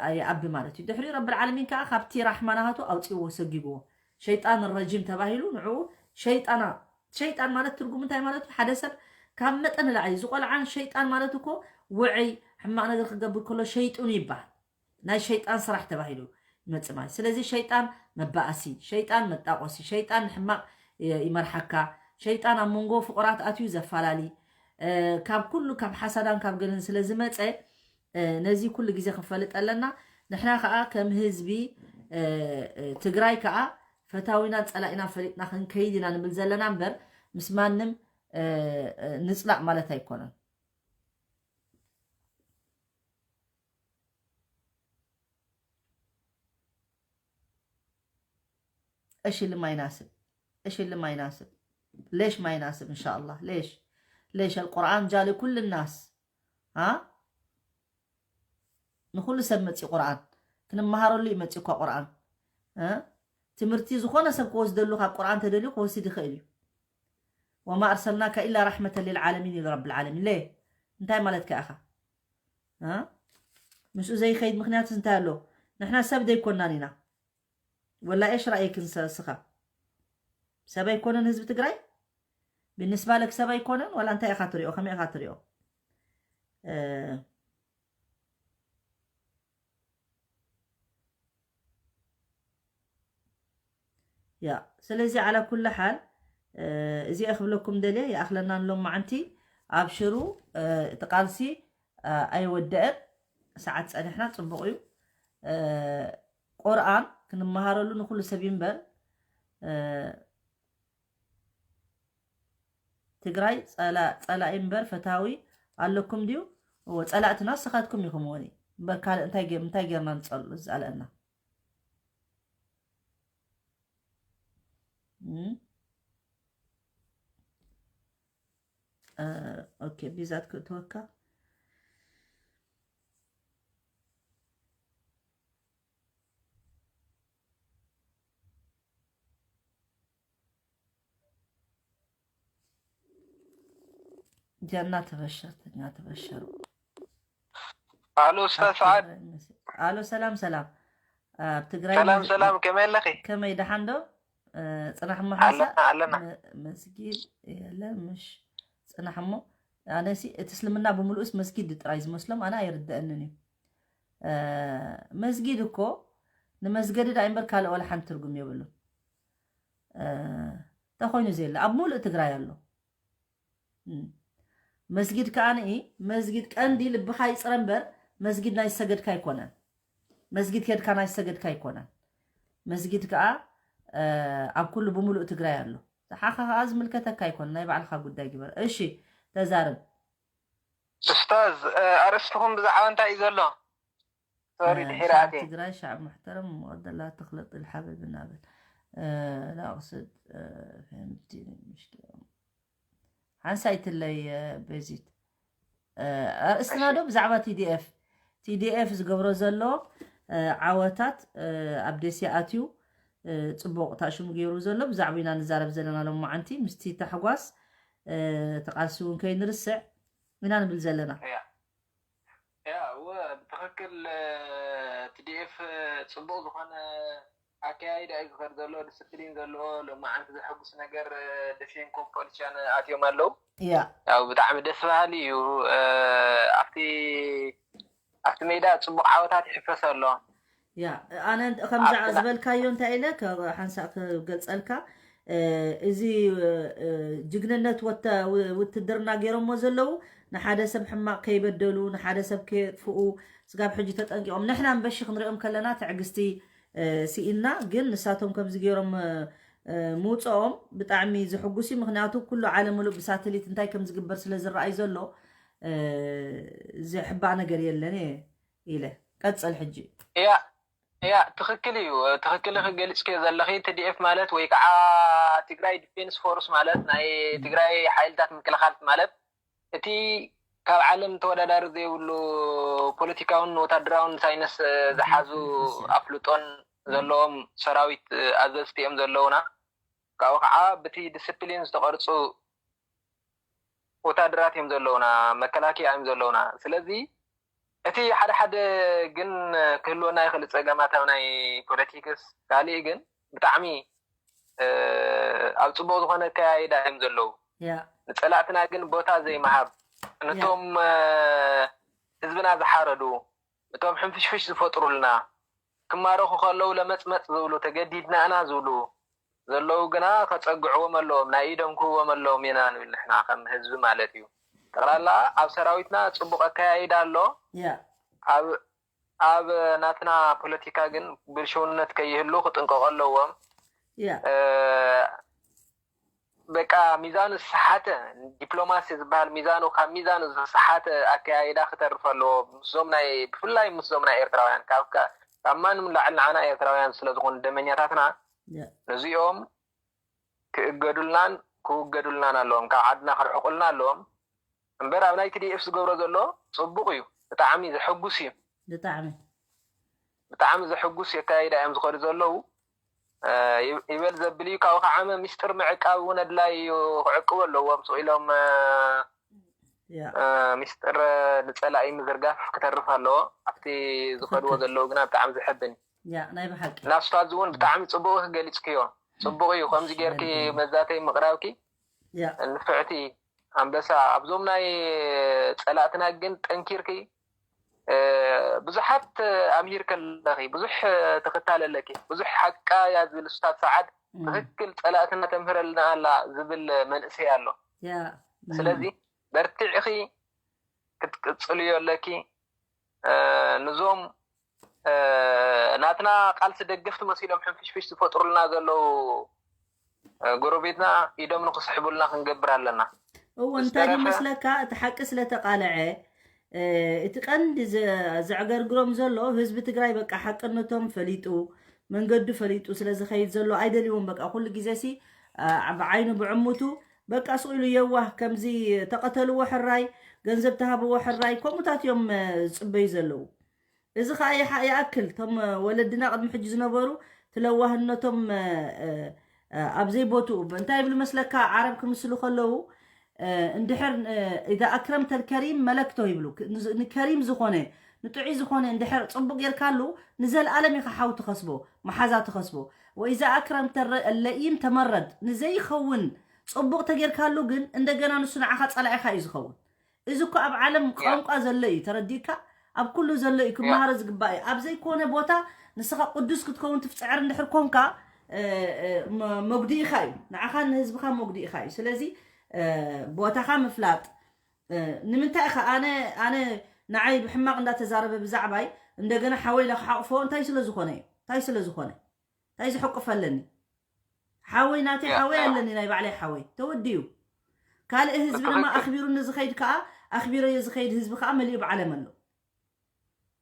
ኣይኣቢ ማለት እዩ። ድሕሪኡ ረብል ዓለሚን ከዓ ካብቲ ራሕማ ናሃቱ ኣውፅዎ ሰጊግዎ። ሸይጣን ረጂም ተባሂሉ ንዕኡ ሸይጣና ሸይጣን ማለት ትርጉም እንታይ ማለት እዩ? ሓደ ሰብ ካብ መጠን ንላዕሊ ዝቆልዓን ሸይጣን ማለት እኮ ውዕይ ሕማቕ ነገር ክገብር ከሎ ሸይጡን ይበሃል። ናይ ሸይጣን ስራሕ ተባሂሉ ይመጽእ ማለት። ስለዚ ሸይጣን መባእሲ፣ ሸይጣን መጣቆሲ፣ ሸይጣን ንሕማቕ ይመርሓካ፣ ሸይጣን ኣብ መንጎ ፍቑራት ኣትዩ ዘፋላሊ፣ ካብ ኩሉ ካብ ሓሳዳን ካብ ገልን ስለ ዝመጸ ነዚ ኩሉ ግዜ ክንፈልጥ ኣለና። ንሕና ከኣ ከም ህዝቢ ትግራይ ከኣ ፈታዊናን ጸላኢናን ፈሊጥና ክንከይድ ኢና ንብል ዘለና እምበር ምስ ማንም ንጽላእ ማለት ኣይኮነን። ايش اللي ما يناسب؟ ايش اللي ما يناسب؟ ليش ما يناسب؟ ان شاء الله ليش؟ ليش القرآن جاء لكل الناس؟ ها؟ ንኹሉ ሰብ መፂ ቁርኣን ክንመሃረሉ እዩ መፂ እኳ ቁርኣን ትምህርቲ ዝኾነ ሰብ ክወስደሉ ካብ ቁርኣን ተደልዩ ክወስድ ይኽእል እዩ። وما أرسلناك إلا رحمة للعالمين إلى رب العالمين ليه؟ እንታይ ማለት ከ ኢኻ ምስኡ ዘይኸይድ ምክንያትስ እንታይ ኣሎ? ንሕና ሰብ ዘይኮናን ኢና። ወላ ايش رأيك ንስኻ? ሰብ ኣይኮነን ህዝቢ ትግራይ بالنسبة لك ሰብ ኣይኮነን ወላ እንታይ ኢኻ ትሪኦ ከመይ ኢኻ ትሪኦ? ያ ስለዚ على كل حال እዚኣ ክብለኩም ደልየ ይኣኽለና ንሎማዓንቲ። ኣብሽሩ እቲ ቃልሲ ኣይወደአን። ሰዓት ጸኒሕና ጽቡቕ እዩ። ቁርኣን ክንመሃረሉ ንኩሉ ሰብ ይንበር። ትግራይ ጸላኢ እምበር ፈታዊ ኣለኩም ድዩ? እወ ጸላእትና ስኻትኩም ኢኹም ወኒ እምበር ካልእ እንታይ ጌርና ንጸልኡ ዝጸልአና? ኦኬ ቢዛት ክእትወካ ጀና ተበሸር ተኛ ተበሸሩ። ኣሉ ኡስታዝ ሰዓድ። ኣሉ ሰላም ሰላም። ኣብ ትግራይ ሰላም ሰላም፣ ከመይ ኣለኺ? ከመይ ደሓን ዶ? ጽናሕ እሞ ሓንሳ ኣለና። መስጊድ የለ ምሽ ጽናሕ እሞ ኣነሲ እቲ እስልምና ብምሉእስ መስጊድ ጥራይ ዝመስሎም ኣነ ኣይርድአንን እዩ። መስጊድ እኮ ንመስገዲ ዳኣ እምበር ካልእ ወላ ሓንቲ ትርጉም የብሉን። ተኾይኑ ዘየለ ኣብ ሙሉእ ትግራይ ኣሎ። መስጊድ ከዓ ንኢ መስጊድ ቀንዲ ልብኻ ይፅረ እምበር መስጊድ ናይ ሰገድካ ኣይኮነን። መስጊድ ከድካ ናይ ሰገድካ ኣይኮነን። መስጊድ ከዓ ኣብ ኩሉ ብምሉእ ትግራይ ኣሎ። ዝሓኻ ከዓ ዝምልከተካ ኣይኮነ ናይ ባዕልኻ ጉዳይ ግበር። እሺ ተዛርብ። ኡስታዝ ኣርእስትኹም ብዛዕባ እንታይ እዩ ዘሎ? ሶሪ ድሒረ ኣትየ። ትግራይ ሻዕብ ሙሕተረም መወደላ ተኽለጥ ልሓበብ እናበል ላቕስድ ፈምቲ ምሽኪ ሓንሳይትለይ በዚት ኣርእስትና ዶ ብዛዕባ ቲዲኤፍ ቲዲኤፍ ዝገብሮ ዘሎ ዓወታት ኣብ ደሴ ኣትዩ ፅቡቕ ታሽሙ ገይሩ ዘሎ ብዛዕባ ኢና ንዛረብ ዘለና ሎማዓንቲ ምስቲ ታሕጓስ ተቃልሲ እውን ከይንርስዕ ኢና ንብል ዘለና። ያ እወ ብትኽክል ቲዲኤፍ ፅቡቕ ዝኾነ ኣካያይዳ እዩ ዝኸድ ዘሎ፣ ዲስፕሊን ዘለዎ ሎማዓንቲ ዘሐጉስ ነገር ደሴን ኮምፖሊቻን ኣትዮም ኣለዉ። ያ ያው ብጣዕሚ ደስ በሃሊ እዩ። ኣብቲ ኣብቲ ሜዳ ፅቡቕ ዓወታት ይሕፈስ ኣሎ። ያ ኣነ ከምዚ ዝበልካዮ እንታይ ኢለ ሓንሳእ ክገልፀልካ እዚ ጅግንነት ውትድርና ገይሮሞ ዘለዉ ንሓደ ሰብ ሕማቕ ከይበደሉ ንሓደ ሰብ ከየጥፍኡ ስጋብ ሕጂ ተጠንቂቖም ንሕና ንበሺ ክንሪኦም ከለና ትዕግስቲ ስኢንና ግን ንሳቶም ከምዚ ገይሮም ምውፅኦም ብጣዕሚ ዝሕጉስ እዩ። ምክንያቱ ኩሉ ዓለም ሙሉእ ብሳተሊት እንታይ ከም ዝግበር ስለ ዝረኣይ ዘሎ ዝሕባእ ነገር የለን እየ ኢለ ቀፅል ሕጂ። እያ እያ ትኽክል እዩ። ትኽክል ክገልፅክዮ ዘለኺ። ቲ ዲ ኤፍ ማለት ወይ ከዓ ትግራይ ዲፌንስ ፎርስ ማለት ናይ ትግራይ ሓይልታት ምክልኻል ማለት እቲ ካብ ዓለም ተወዳዳሪ ዘይብሉ ፖለቲካውን ወታደራውን ሳይንስ ዝሓዙ ኣፍልጦን ዘለዎም ሰራዊት ኣዘዝቲ እዮም ዘለውና። ካብኡ ከዓ ብቲ ዲስፕሊን ዝተቐርፁ ወታደራት እዮም ዘለውና፣ መከላከያ እዮም ዘለውና። ስለዚ እቲ ሓደ ሓደ ግን ክህልወና ይኽእል ፀገማት ኣብ ናይ ፖለቲክስ፣ ካሊእ ግን ብጣዕሚ ኣብ ፅቡቅ ዝኾነ ኣከያይዳ እዮም ዘለዉ። ንፀላእትና ግን ቦታ ዘይምሃብ፣ ነቶም ህዝብና ዝሓረዱ፣ እቶም ሕንፍሽፍሽ ዝፈጥሩልና፣ ክማረኹ ከለዉ ለመፅመፅ ዝብሉ፣ ተገዲድና ኢና ዝብሉ ዘለዉ ግና ከፀግዕዎም ኣለዎም፣ ናይ ኢዶም ክህቦም ኣለዎም ኢና ንብል ንሕና ከም ህዝቢ ማለት እዩ። ጠቕላላ ኣብ ሰራዊትና ፅቡቅ ኣከያይዳ ኣሎ። ኣብ ኣብ ናትና ፖለቲካ ግን ብልሽውነት ከይህሉ ክጥንቀቁ ኣለዎም። በቃ ሚዛኑ ዝሰሓተ፣ ዲፕሎማሲ ዝበሃል ሚዛኑ ካብ ሚዛኑ ዝሰሓተ ኣከያይዳ ክተርፍ ኣለዎ። ምስዞም ናይ ብፍላይ ምስዞም ናይ ኤርትራውያን ካብ ካብ ማንም ላዕሊ ንዓና ኤርትራውያን ስለዝኾኑ ደመኛታትና ነዚኦም ክእገዱልናን ክውገዱልናን ኣለዎም። ካብ ዓድና ክርሕቁልና ኣለዎም። እምበር ኣብ ናይ ቲ ዲ ኤፍ ዝገብሮ ዘሎ ፅቡቅ እዩ። ብጣዕሚ ዘሐጉስ እዩ። ብጣዕሚ ብጣዕሚ ዘሐጉስ ኣከያይዳ እዮም ዝኸዱ ዘለዉ። ይበል ዘብል እዩ። ካብኡ ከዓ ሚስጥር ምዕቃብ እውን ኣድላይ እዩ። ክዕቅቡ ኣለዎም። ስቕ ኢሎም ሚስጥር ንፀላኢ ምዝርጋፍ ክተርፍ ኣለዎ። ኣብቲ ዝኸድዎ ዘለዉ ግና ብጣዕሚ ዘሕብን እዩ። ናይ ብሓቂ ናስፋዝ እውን ብጣዕሚ ፅቡቅ ገሊፅክዮ። ፅቡቅ እዩ ከምዚ ጌርኪ መዛተይ ምቅራብኪ። ንፍዕቲ ኣንበሳ ኣብዞም ናይ ፀላእትና ግን ጠንኪርኪ ብዙሓት ኣምሂር ከለኺ ብዙሕ ተኸታለ ኣለኪ። ብዙሕ ሓቃ እያ ዝብል ስታት ሰዓድ ትኽክል ፀላእትና ተምህረልና ኣላ ዝብል መንእሰይ ኣሎ። ስለዚ በርቲዕኺ ክትቅፅልዮ ኣለኪ። ንዞም ናትና ቃልሲ ደገፍቲ መሲሎም ሕንፍሽፍሽ ዝፈጥሩልና ዘለዉ ጎረቤትና ኢዶም ንክስሕቡልና ክንገብር ኣለና። እዎ እንታይ ይመስለካ፣ እቲ ሓቂ ስለተቃለዐ እቲ ቀንዲ ዘዕገርግሮም ዘሎ ህዝቢ ትግራይ በቃ ሓቅነቶም ፈሊጡ መንገዱ ፈሊጡ ስለዝኸይድ ዘሎ ኣይደልዎም። በቃ ኩሉ ግዜ ሲ ብዓይኑ ብዕሙቱ በቃ ስቕ ኢሉ የዋህ ከምዚ ተቐተልዎ ሕራይ ገንዘብ ተሃብዎ ሕራይ ከምኡታት እዮም ዝፅበዩ ዘለዉ። እዚ ከዓ ይሓ- ይኣክል እቶም ወለድና ቅድሚ ሕጂ ዝነበሩ ትለዋህነቶም ኣብ ዘይቦትኡ እንታይ ይብሉ መስለካ? ዓረብ ክምስሉ ከለዉ እንድሕር إذا أكرمت الكريم ملكته ይብሉ። ንከሪም ዝኾነ ንጥዑይ ዝኾነ እንድሕር ፅቡቅ ጌርካሉ ንዘለኣለም ኢኻ ሓው ትኸስቦ፣ መሓዛ ትኸስቦ። وإذا أكرمت اللئيم تمرد ንዘይኸውን ፅቡቅ ተጌርካሉ ግን እንደገና ንሱ ንዓኻ ፀላኢኻ እዩ ዝኸውን። እዚ እኮ ኣብ ዓለም ቋንቋ ዘሎ እዩ፣ ተረዲእካ? ኣብ ኩሉ ዘሎ እዩ፣ ክመሃሮ ዝግባእ እዩ። ኣብ ዘይኮነ ቦታ ንስኻ ቅዱስ ክትከውን ትፍፅዕር እንድሕር ኮንካ መጉድኢኻ እዩ፣ ንዓኻ ንህዝብኻ መጉድኢኻ እዩ። ስለዚ ቦታኻ ምፍላጥ ንምንታይ ኢኻ ኣነ ኣነ ንዓይ ብሕማቕ እንዳተዛረበ ብዛዕባይ እንደገና ሓወይ ኢለ ክሓቕፎ እንታይ ስለ ዝኾነ እዩ? እንታይ ስለ ዝኾነ እንታይ ዝሕቁፍ ኣለኒ? ሓወይ ናተይ ሓወይ ኣለኒ፣ ናይ ባዕለይ ሓወይ ተወዲኡ። ካልእ ህዝቢ ድማ ኣኽቢሩ ንዝኸይድ ከዓ ኣኽቢረዮ ዝኸይድ ህዝቢ ከዓ መሊኡ ብዓለም ኣሎ።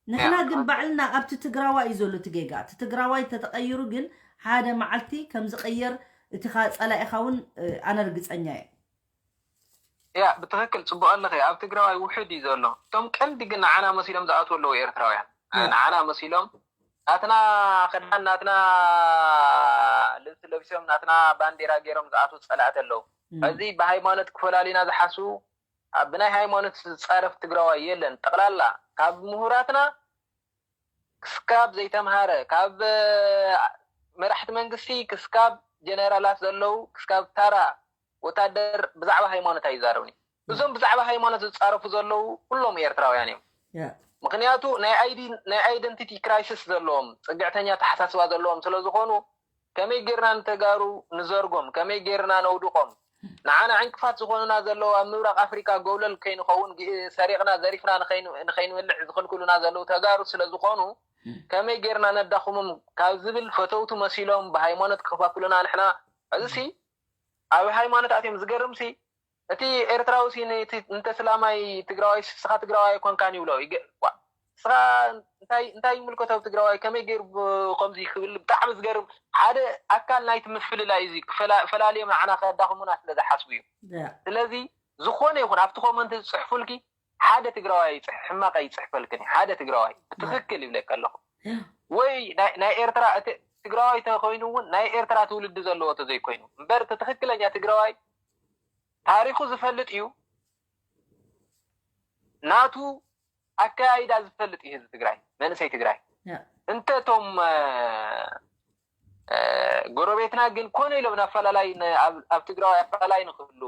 ንሕና ግን ባዕልና ኣብቲ ትግራዋይ እዩ ዘሎ እቲ ጌጋ። እቲ ትግራዋይ ተተቐይሩ ግን ሓደ መዓልቲ ከም ዝቐየር እቲ ጸላኢኻ እውን ኣነ ርግፀኛ እየ። ያ ብትኽክል ፅቡቅ ኣለኺ። ኣብ ትግራዋይ ውሕድ እዩ ዘሎ። እቶም ቀንዲ ግን ንዓና መሲሎም ዝኣትዉ ኣለዉ ኤርትራውያን። ንዓና መሲሎም ናትና ክዳን ናትና ልብሲ ለቢሶም ናትና ባንዴራ ገይሮም ዝኣትዉ ፀላእቲ ኣለዉ። ሕዚ ብሃይማኖት ክፈላልዩና ዝሓስቡ ብናይ ሃይማኖት ዝፃረፍ ትግራዋይ የለን። ጠቕላላ ካብ ምሁራትና ክስካብ ዘይተምሃረ ካብ መራሕቲ መንግስቲ ክስካብ ጀነራላት ዘለዉ ክስካብ ታራ ወታደር ብዛዕባ ሃይማኖት ኣይዛረብን እዩ። እዞም ብዛዕባ ሃይማኖት ዝፃረፉ ዘለዉ ኩሎም ኤርትራውያን እዮም። ምክንያቱ ናይ ኣይደንቲቲ ክራይሲስ ዘለዎም ፅግዕተኛ ተሓሳስባ ዘለዎም ስለዝኾኑ ከመይ ጌርና ንተጋሩ ንዘርጎም፣ ከመይ ጌርና ነውድቆም፣ ንዓና ዕንቅፋት ዝኾኑና ዘለዉ ኣብ ምብራቅ ኣፍሪካ ጎብለል ከይንኸውን ሰሪቕና ዘሪፍና ንኸይንብልዕ ዝኽልክሉና ዘለዉ ተጋሩ ስለዝኾኑ ከመይ ጌርና ነዳኽሞም ካብ ዝብል ፈተውቲ መሲሎም ብሃይማኖት ክኸፋፍሉና ንሕና እዚ ሲ ኣብ ሃይማኖት ኣትዮም ዝገርም ሲ እቲ ኤርትራዊ ሲ ነቲ እንተ ስላማይ ትግራዋይ ስኻ ትግራዋይ ኣይኮንካን ይብሎ ይገ- ዋ፣ ስኻ እንታይ እንታይ ይምልከቶ ትግራዋይ ከመይ ገይሩ ብ- ከምዚ ክብል ብጣዕሚ ዝገርም ሓደ ኣካል ናይቲ ምፍልላይ እዚ ክፈላ- ፈላልዮም ንዓና ከዳኽሙና ስለ ዝሓስቡ እዩ። ያ ስለዚ ዝኾነ ይኹን ኣብቲ ኮመንት ዝፅሕፉልኪ ሓደ ትግራዋይ ይፅሕ ሕማቕ ኣይፅሕፈልክን እዩ። ሓደ ትግራዋይ ብትኽክል ይብለካ ኣለኹ። ወይ ናይ- ናይ ኤርትራ እቲ ትግራዋይ ተኮይኑ እውን ናይ ኤርትራ ትውልዲ ዘለዎ ተዘይኮይኑ እምበር እቲ ትኽክለኛ ትግራዋይ ታሪኹ ዝፈልጥ እዩ። ናቱ ኣከያይዳ ዝፈልጥ እዩ ህዝቢ ትግራይ፣ መንእሰይ ትግራይ። ያ እንተ እቶም እ፣ እ፣ ጎረቤትና ግን ኮነ ኢሎም ናፈላላይ ን- ኣብ- ኣብ ትግራዋይ ኣፈላላይ ንክህሉ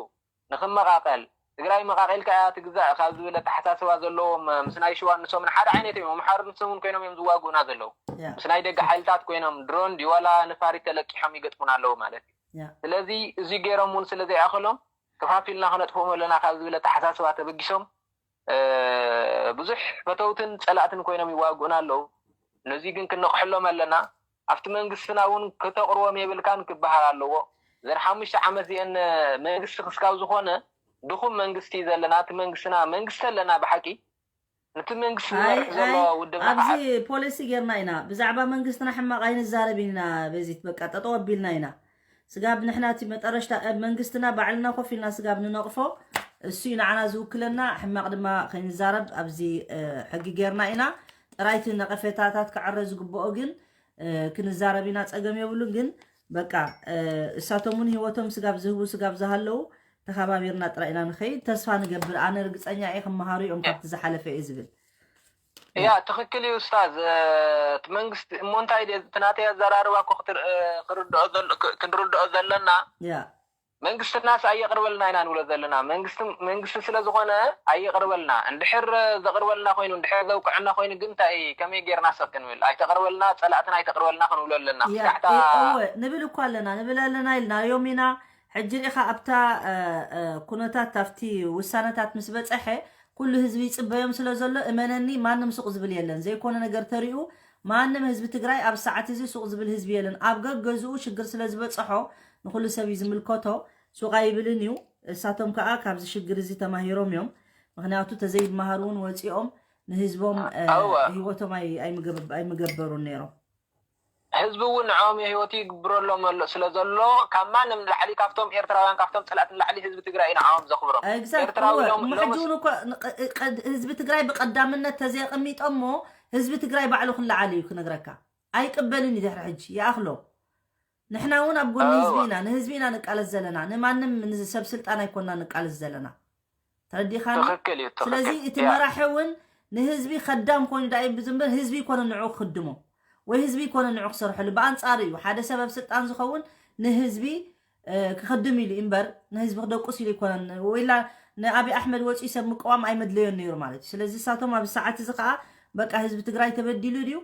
ንክመቃቀል ትግራይ መቃቂልካ እያ ትግዛእ ካብ ዝብል ኣተሓሳስባ ዘለዎም እ፣ ምስ ናይ ሽዋ ንሶምን ሓደ ዓይነት እዮም። ኣምሓሩ ንሶምን ኮይኖም እዮም ዝዋግኡና ዘለዉ። ያ ምስ ናይ ደገ ሓይልታት ኮይኖም ድሮን ድዩ ዋላ ንፋሪት ተለቂሖም ይገጥሙና ኣለዉ ማለት እዩ። ያ ስለዚ እዚ ገይሮም እውን ስለ ዘይኣኸሎም ከፋፊልና ክነጥፍኦም ኣለና ካብ ዝብል ኣተሓሳስባ ተበጊሶም እ፣ ብዙሕ ፈተውትን ፀላእትን ኮይኖም ይዋግኡና ኣለዉ። ነዚ ግን ክነቕሐሎም ኣለና። ኣብቲ መንግስትና እውን ክተቕርቦም የብልካን ክበሃል ኣለዎ። ዘን ሓሙሽተ ዓመት እዚአን መንግስቲ ክስካብ ዝኾነ ድኹም መንግስቲ እዩ ዘለና። እቲ መንግስትና መንግስቲ ኣለና ብሓቂ ነቲ መንግስቲ ኣይ ዝመርሕ ዘሎ ኣይ ውድብ ኣብዚ ንዓት ፖሊሲ ጌርና ኢና። ብዛዕባ መንግስትና ሕማቕ ኣይንዛረብ ኢና። በዚት በቃ ጠጠው ኣቢልና ኢና። ስጋብ ንሕና እቲ መጠረሽታ ኣብ መንግስትና ባዕልና ኮፍ ኢልና ስጋብ ንነቕፎ እሱ እዩ ንዓና ዝውክለና። ሕማቕ ድማ ከይንዛረብ ኣብዚ እ፣ ሕጊ ጌርና ኢና። ጥራይቲ ነቐፌታታት ክዕረ ዝግብኦ ግን እ፣ ክንዛረብ ኢና፣ ጸገም የብሉን። ግን በቃ እ፣ እሳቶም እውን ህይወቶም ስጋብ ዝህቡ ስጋብ ዝሃለዉ ተኸባቢርና ጥራይ ኢና ንኸይድ። ተስፋ ንገብር። ኣነ ርግጸኛ እየ ክመሃሩ እዮም ካብቲ ዝሓለፈ እየ ዝብል። ያ ትኽክል እዩ ኡስታዝ። እ፣ እቲ መንግስቲ እሞ እንታይ ድየ- እቲ ናተይ ኣዘራርባ እኮ ክትር- እ፣ ክርድኦ ዘሎ- ክ- ክንርድኦ ዘለና ያ መንግስትናስ ኣየቕርበልና ኢና ንብሎ ዘለና። መንግስቲ መንግስቲ ስለ ዝኾነ ኣየቕርበልና። እንድሕር ዘቕርበልና ኮይኑ እንድሕር ዘውቅዐና ኮይኑ ግን እንታይ ከመይ ጌርና ሰብ ክንብል ኣይተቕርበልና ጸላእትና ኣይተቕርበልና ክንብሎ ኣለና። ያ ስጋሕታ እ- እወ ንብል እኮ ኣለና ንብል ኣለና ኢልና ዮም ኢና። ሕጂ ርኢኻ ኣብታ እ፣ እ፣ ኩነታት ኣብቲ ውሳነታት ምስ በፀሐ ኩሉ ህዝቢ ይፅበዮም ስለ ዘሎ እመነኒ ማንም ሱቕ ዝብል የለን። ዘይኮነ ነገር ተሪኡ ማንም ህዝቢ ትግራይ ኣብ ሰዓት እዚ ሱቕ ዝብል ህዝቢ የለን። ኣብ ገገዝኡ ሽግር ስለ ዝበፀሖ ንኩሉ ሰብ እዩ ዝምልከቶ። ሱቕ ኣይብልን እዩ። እሳቶም ከዓ ካብዚ ሽግር እዚ ተማሂሮም እዮም። ምክንያቱ ተዘይመሃሩ እውን ወፂኦም ንህዝቦም እ፣ እወ ህይወቶም ኣይ- ኣይምገብ- ኣይምገበሩን ነይሮም። ህዝቢ እውን ንዕኦም ህይወቱ ይግብረሎም ኣሎ ስለ ዘሎ ካብ ማንም ንላዕሊ ካብቶም ኤርትራውያን ካብቶም ጸላእቲ ንላዕሊ ህዝቢ ትግራይ እዩ ንዕኦም ዘኽብሮም። ኤግዛክት ኤርትራዊ እወ ሎም እሞ ሕጂ ሎምስ እውን እኮ ንቀ- ቀድ- ህዝቢ ትግራይ ብቀዳምነት ተዘየቀሚጦሞ ህዝቢ ትግራይ ባዕሉ ክለዓል እዩ ክነግረካ። ኣይቅበልን እዩ ድሕሪ ሕጂ ይኣኽሎ። ንሕና እውን ኣብ ጎኒ ህዝቢ እወ ኢና ንህዝቢ ኢና ንቃለስ ዘለና ንማንም ንሰብ ስልጣን ኣይኮንና ንቃለስ ዘለና። ተረዲኻኒ? ትኽክል እዩ ስለዚ ትኽክል እቲ ያ መራሒ እውን ንህዝቢ ከዳም ኮይኑ ዳኣ እዩ ዝንበር ህዝቢ ይኮነ ንዑ ክኽድሞ ወይ ህዝቢ ይኮነ ንዑ ክሰርሐሉ። ብኣንጻሩ እዩ ሓደ ሰብ ኣብ ስልጣን ዝኸውን ንህዝቢ እ፣ ክኽድም ኢሉ እዩ እምበር ንህዝቢ ክደቁስ ኢሉ ይኮነን። ወይላ ንኣብይ ኣሕመድ ወፂኡ ሰብ ምቅዋም ኣይመድለዮን ነይሩ ማለት እዩ። ስለዚ እሳቶም ኣብ ሰዓት እዚ ከዓ በቃ ህዝቢ ትግራይ ተበዲሉ ድዩ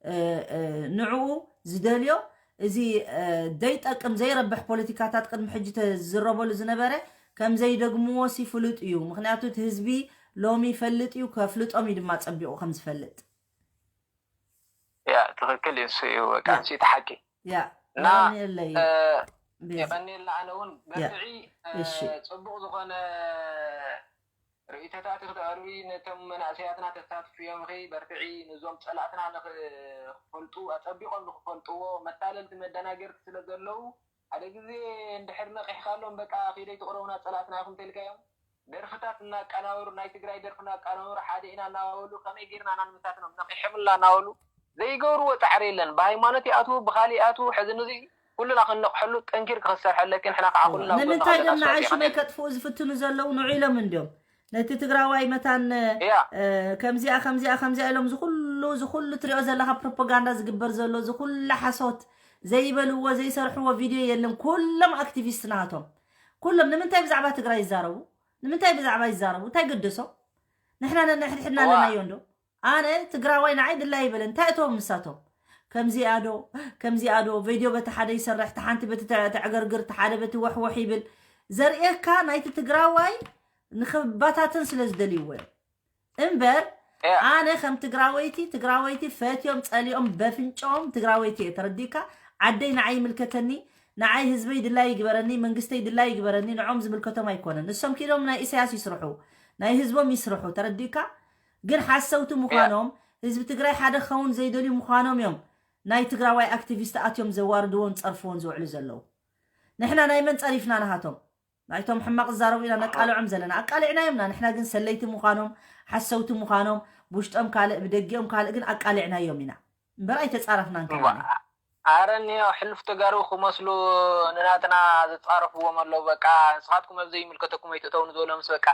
እ፣ እ፣ ንዕኡ ዝደልዮ እዚ እ፣ ዘይጠቅም ዘይረብሕ ፖለቲካታት ቅድሚ ሕጂ ተዝረበሉ ዝነበረ ከም ዘይደግምዎ ሲ ፍሉጥ እዩ። ምክንያቱ እቲ ህዝቢ ሎሚ ይፈልጥ እዩ፣ ከፍልጦም እዩ ድማ ፀቢቑ ከም ዝፈልጥ። ያ ትኽክል እዩ። እሱ እዩ በቃ ያ እሱ እቲ ሓቂ ያ እና የቐንየለይ እ፣ ቤዛ። የቐንየልና። ኣነ እውን ያ በርትዒ እ፣ እሺ ጽቡቕ ዝኾነ ርእይቶታት ክተቕርቢ ነቶም መናእሰያትና ተሳትፍዮም ኢኺ። በርትዒ። ንዞም ጸላእትና ንኽፈልጡ ኣጸቢቖም ንኽፈልጥዎ መታለልቲ መደናገርቲ ስለ ዘለዉ ሓደ ግዜ እንድሕር ነቒሕካሎም በቃ ኺደይ ትቕረቡና ጸላእትና ኢኹም ተልካዮም። ደርፍታት እናቀናበሩ ናይ ትግራይ ደርፊ እናቀናበሩ ሓደ ኢና እናበሉ ከመይ ጌርና ኢና ንምታትኖም ነቒሖምልና እናበሉ ዘይገብርዎ ጻዕሪ የለን። ብሃይማኖት ይኣትዉ ብኻሊእ ይኣትዉ። ሕዚ ንዚ ኩልና ክንነቕሐሉ ጠንኪርካ ክትሰርሐለኪ ንሕና ከዓ ኩልና ኣብ ጎንኻ ንምንታይ ኣለና ደም ንዓይ ሱራፌል ሽመይ የቐንየልና። ከጥፍኡ ዝፍትኑ ዘለዉ ንዑ ኢሎም እንዲዮም ነቲ ትግራዋይ መታን ያ እ፣ ከምዚኣ ከምዚኣ ከምዚኣ ኢሎም ዝኩሉ ዝኩሉ ትሪኦ ዘለካ ፕሮፓጋንዳ ዝግበር ዘሎ ዝኩላ ሓሶት ዘይበልዎ ዘይሰርሕዎ ቪድዮ የለን። ኩሎም ኣክቲቪስት ናቶም ኩሎም ንምንታይ ብዛዕባ ትግራይ ይዛረቡ? ንምንታይ ብዛዕባ ይዛረቡ? እንታይ ገደሶም? ንሕና ነንሕድሕድና ዋ ኣለናዮ እንዶ ኣነ ትግራዋይ ንዓይ ድላይ ይበለ እንታይ እቶም ምሳቶም ከምዚኣ ዶ ከምዚኣ ዶ ቪድዮ በቲ ሓደ ይሰርሕ እቲ ሓንቲ በቲ ተ- ተዕገርግር እቲ ሓደ በቲ ወሕወሕ ይብል ዘርእየካ ናይቲ ትግራዋይ ንክባታትን ስለ ዝደልይዎ እዮም እምበር ያ ኣነ ከም ትግራወይቲ ትግራወይቲ ፈትዮም ፀሊኦም በፍንጮም ትግራወይቲ እየ ተረዲካ ዓደይ ንዓይ ይምልከተኒ ንዓይ ህዝበይ ድላይ ይግበረኒ፣ መንግስተይ ድላይ ይግበረኒ፣ ንዖም ዝምልከቶም ኣይኮነን። ንሶም ኪዶም ናይ ኢሳያስ ይስርሑ፣ ናይ ህዝቦም ይስርሑ። ተረዲእካ? ግን ሓሰውቲ ምዃኖም፣ ህዝቢ ትግራይ ሓደ ክኸውን ዘይደልዩ ምዃኖም እዮም ናይ ትግራዋይ ኣክቲቪስት ኣትዮም ዘዋርድዎን ጸርፍዎን ዝውዕሉ ዘለዉ። ንሕና ናይ መን ጸሪፍና ንሃቶም? ናይቶም ሕማቕ ዝዛረቡ ኢና ነቃልዖም ዘለና። ኣቃሊዕናዮምና። ንሕና ግን ሰለይቲ ምዃኖም፣ ሓሰውቲ ምዃኖም፣ ብውሽጦም ካልእ ብደጊኦም ካልእ ግን ኣቃሊዕናዮም ኢና። እምበር ኣይተጻረፍናን ከማን። ኣረ እኒኦ ሕሉፍ ተጋሩ ክመስሉ ንናትና ዝጻረፍዎም ኣለዉ። በቃ ንስኻትኩም ኣብ ዘይምልከተኩም ኣይትእተው ንዝበሎምስ በቃ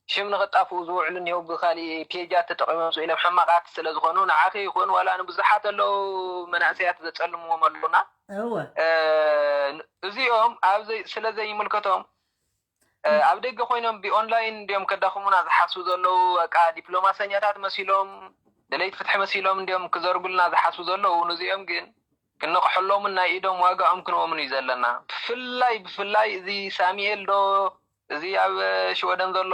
ሽም ንኽጣፍኡ ዝውዕሉ እኒሄው ብካሊእ ፔጃት ተጠቒሞም ስኢሎም ሕማቓት ስለ ዝኾኑ ንዓኺ ይኹን ዋላ ንብዙሓት ኣለዉ መናእሰያት ዘጸልምዎም ኣለዉና። እወ እዚኦም ኣብ ዘይ- ስለ ዘይምልከቶም ኣብ ደገ ኮይኖም ብኦንላይን እንዲዮም ከዳኽሙና ዝሓስቡ ዘለዉ በቃ ዲፕሎማሰኛታት መሲሎም ደለይቲ ፍትሒ መሲሎም እንዲዮም ክዘርጉልና ዝሓስቡ ዘለዉ። ንዚኦም ግን ክንነቕሐሎምን ናይ ኢዶም ዋጋኦም ክንቦምን እዩ ዘለና። ብፍላይ ብፍላይ እዚ ሳሚኤል ዶ እዚ ኣብ ሽወደን ዘሎ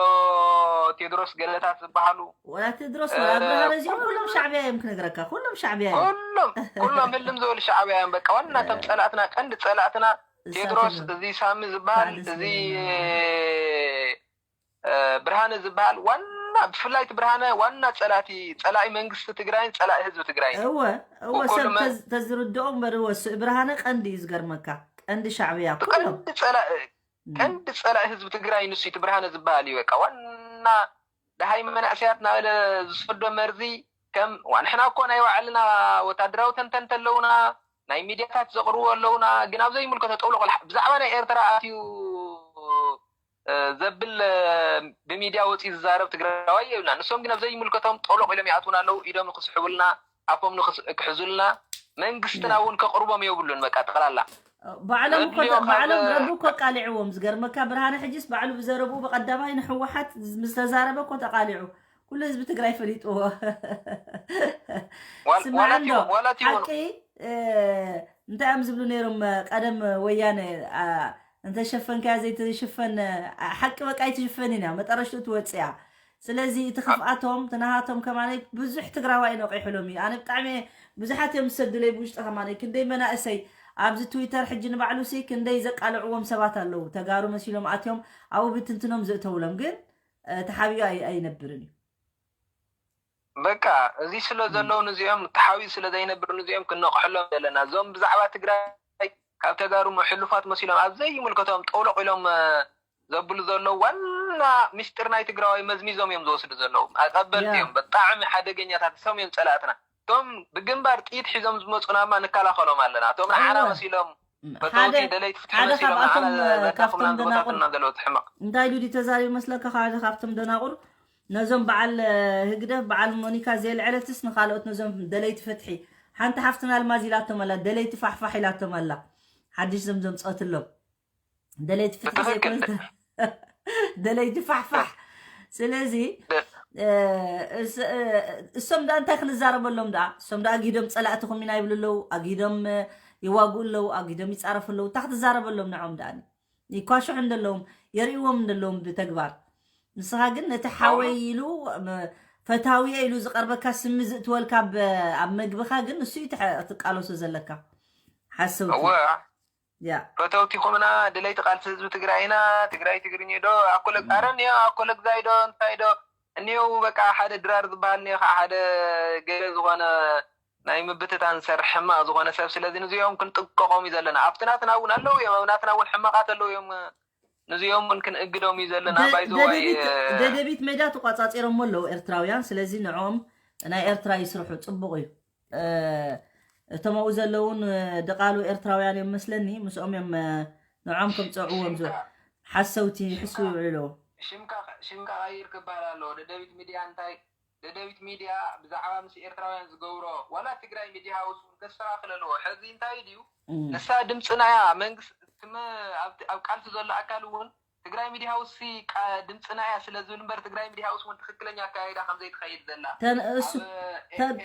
ቴድሮስ ገለታት ዝበሃሉ ወላ ቴድሮስ ወላ ኣብርሃ እዚኦም ኩሎም ሻዕብያ እዮም ክነግረካ፣ ኩሎም ሻዕብያ እዮም። ኩሎም ኩሎም ህልም ዝበሉ ሻዕብያ እዮም። በቃ ዋና እቶም ፀላእትና ቀንዲ ፀላእትና ቴድሮስ እዚ ሳሚ ዝበሃል እዚ ብርሃነ ዝበሃል ዋና ብፍላይ እቲ ብርሃነ ዋና ፀላእቲ ፀላኢ መንግስቲ ትግራይን ፀላኢ ህዝቢ ትግራይ እወ እወ ሰብ ተዝርድኦ እምበር እወ ብርሃነ ቀንዲ እዩ ዝገርመካ። ቀንዲ ሻዕብያ ኩሎም ቀንዲ ፀላኢ ህዝቢ ትግራይ ንሱ እቲ ብርሃነ ዝበሃል እዩ። በቃ ዋና ደሃይ መናእሰያት ናበለ ዝሰዶ መርዚ ከም ንሕና እኮ ናይ ባዕልና ወታደራዊ ተንተንቲ ኣለውና፣ ናይ ሚድያታት ዘቕርቡ ኣለውና። ግን ኣብ ዘይምልከቶ ጠውለቆ ብዛዕባ ናይ ኤርትራ ኣትዩ ዘብል ብሚድያ ወፂኡ ዝዛረብ ትግራዋይ የብልና። ንሶም ግን ኣብ ዘይምልከቶም ጠውለቆ ኢሎም ይኣትዉና ኣለዉ። ኢዶም ንክስሕቡልና ኣፎም ክሕዙልና መንግስትና እውን ከቕርቦም የብሉን። በቃ ጠቕላላ ባዕሎም እኮ ባዕሎም ረቢ እኮ ኣቃሊዕዎም። ዝገርመካ ብርሃነ ሕጅስ ባዕሉ ብዘረብኡ ብቀዳማይ ንሕወሓት ምስ ተዛረበ እኮ ተቃሊዑ። ኩሉ ህዝቢ ትግራይ ፈሊጥዎ። ስምዓንዶ ሓቂ እንታይ እዮም ዝብሉ ነይሮም ቀደም ወያነ እንተሸፈንካያ ዘይትሽፈን ሓቂ በቃ ኣይትሽፈን ኢና መጠረሽቱ ትወፅያ። ስለዚ እቲ ክፍኣቶም ትናሃቶም ከማነይ ብዙሕ ትግራዋይ ነቂሕሎም እዩ። ኣነ ብጣዕሚ ብዙሓት እዮም ዝሰዱለይ ብውሽጢ ከማነይ ክንደይ መናእሰይ ኣብዚ ትዊተር ሕጂ ንባዕሉ ሲ ክንደይ ዘቃልዕዎም ሰባት ኣለዉ። ተጋሩ መሲሎም ኣትዮም ኣብኡ ብትንትኖም ዘእተውሎም ግን ተሓቢኡ ኣይነብርን እዩ። በቃ እዚ ስለ ዘለዉ ንዚኦም ተሓቢኡ ስለ ዘይነብር ንዚኦም ክነቕሐሎም ዘለና እዞም ብዛዕባ ትግራይ ካብ ተጋሩ ሕሉፋት መሲሎም ኣብ ዘይምልከቶም ጠውለቕ ኢሎም ዘብሉ ዘለዉ ዋና ሚስጥር ናይ ትግራዋይ መዝሚዞም እዮም ዝወስዱ ዘለዉ። ኣቀበልቲ እዮም፣ ብጣዕሚ ሓደገኛታት እሶም እዮም ጸላእትና። እቶም ብግንባር ጥይት ሒዞም ዝመፁናማ ንከላኸሎም ኣለና። እቶም ንዓና መሲሎም ፈተውቲ ደለይቲ ፍትሒ መሲሎም ንዓና ዘዳኽሙና ዝበታትኑና ዘለዉ ሕመቕ። እንታይ ኢሉ ድዩ ተዛሪቡ መስለካ? ሓደ ካብቶም ደናቑር ነዞም በዓል ህግደፍ በዓል ሞኒካ ዘየልዐለትስ ንካልኦት ነዞም ደለይቲ ፍትሒ ሓንቲ ሓፍትና ኣልማዝ ኢላቶም ኣላ፣ ደለይቲ ፋሕፋሕ ኢላቶም ኣላ። ሓድሽ ዘም ዘምፀትሎም ደለይቲ ፍትሒ ዘይኮነት ደለይቲ ፋሕፋሕ። ስለዚ እሶም ደኣ እንታይ ክንዛረበሎም ደኣ? እሶም ደኣ ኣግሂዶም ፀላእትኹም ኢና ይብሉ ኣለዉ፣ ኣግሂዶም ይዋግኡ ኣለዉ፣ ኣግሂዶም ይፃረፉ ኣለዉ። እንታይ ክትዛረበሎም ንዖም ደኣ? ይኳሽሑ እንደለዎም የርእዎም እንደለዎም ብተግባር። ንስኻ ግን ነቲ ሓወይ ኢሉ ፈታውየ ኢሉ ዝቐርበካ ስሚ ዝእትወልካ ኣብ መግብኻ ግን ንሱ እዩ ትቃለሶ ዘለካ። ሓሰውቲ ፈተውቲኹምና ድለይቲ ቃልሲ ህዝቢ ትግራይ ኢና። ትግራይ ትግርኝ ዶ ኣኮለግ ኣረን እዮ ኣኮለግዛይ ዶ እንታይ ዶ እኒው በቃ ሓደ ድራር ዝበሃል እኒዮ ከዓ ሓደ ገለ ዝኾነ ናይ ምብትታን ዝሰርሕ ሕማቕ ዝኾነ ሰብ። ስለዚ ንዚኦም ክንጥንቀቖም እዩ ዘለና። ኣብቲ ናትና እውን ኣለዉ እዮም፣ ኣብ ናትና እውን ሕማቓት ኣለዉ እዮም። ንዚኦም እውን ክንእግዶም እዩ ዘለና። ባይዘዋይ ደደቢት ሜዳ ተቋጻጺሮሞ ኣለዉ ኤርትራውያን። ስለዚ ንዕኦም ናይ ኤርትራ ይስርሑ፣ ጽቡቕ እዩ። እቶም ኣብኡ ዘለውን ደቓሉ ኤርትራውያን እዮም መስለኒ። ምስኦም እዮም ንዕኦም ከም ጸውዕዎም ዝ ሓሰውቲ ይሕስቡ ይውዕሉ ኣለዉ። ሽምካ ቀይር ክበሃል ኣለዎ። ደደቢት ሚድያ እንታይ ደደቢት ሚድያ ብዛዕባ ምስ ኤርትራውያን ዝገብሮ ዋላ ትግራይ ሚድያ ሃውስ እውን ከስተኻኽል ኣለዎ። ሕዚ እንታይ ድዩ ንሳ ድምፅና እያ። መንግስቲ ኣብ ቃልሲ ዘሎ ኣካል እውን ትግራይ ሚድያ ሃውስ ድምፅና እያ ስለ ዝብል እምበር ትግራይ ሚድያ ሃውስ እውን ትክክለኛ ኣካይዳ ከም ዘይትኸይድ ዘላ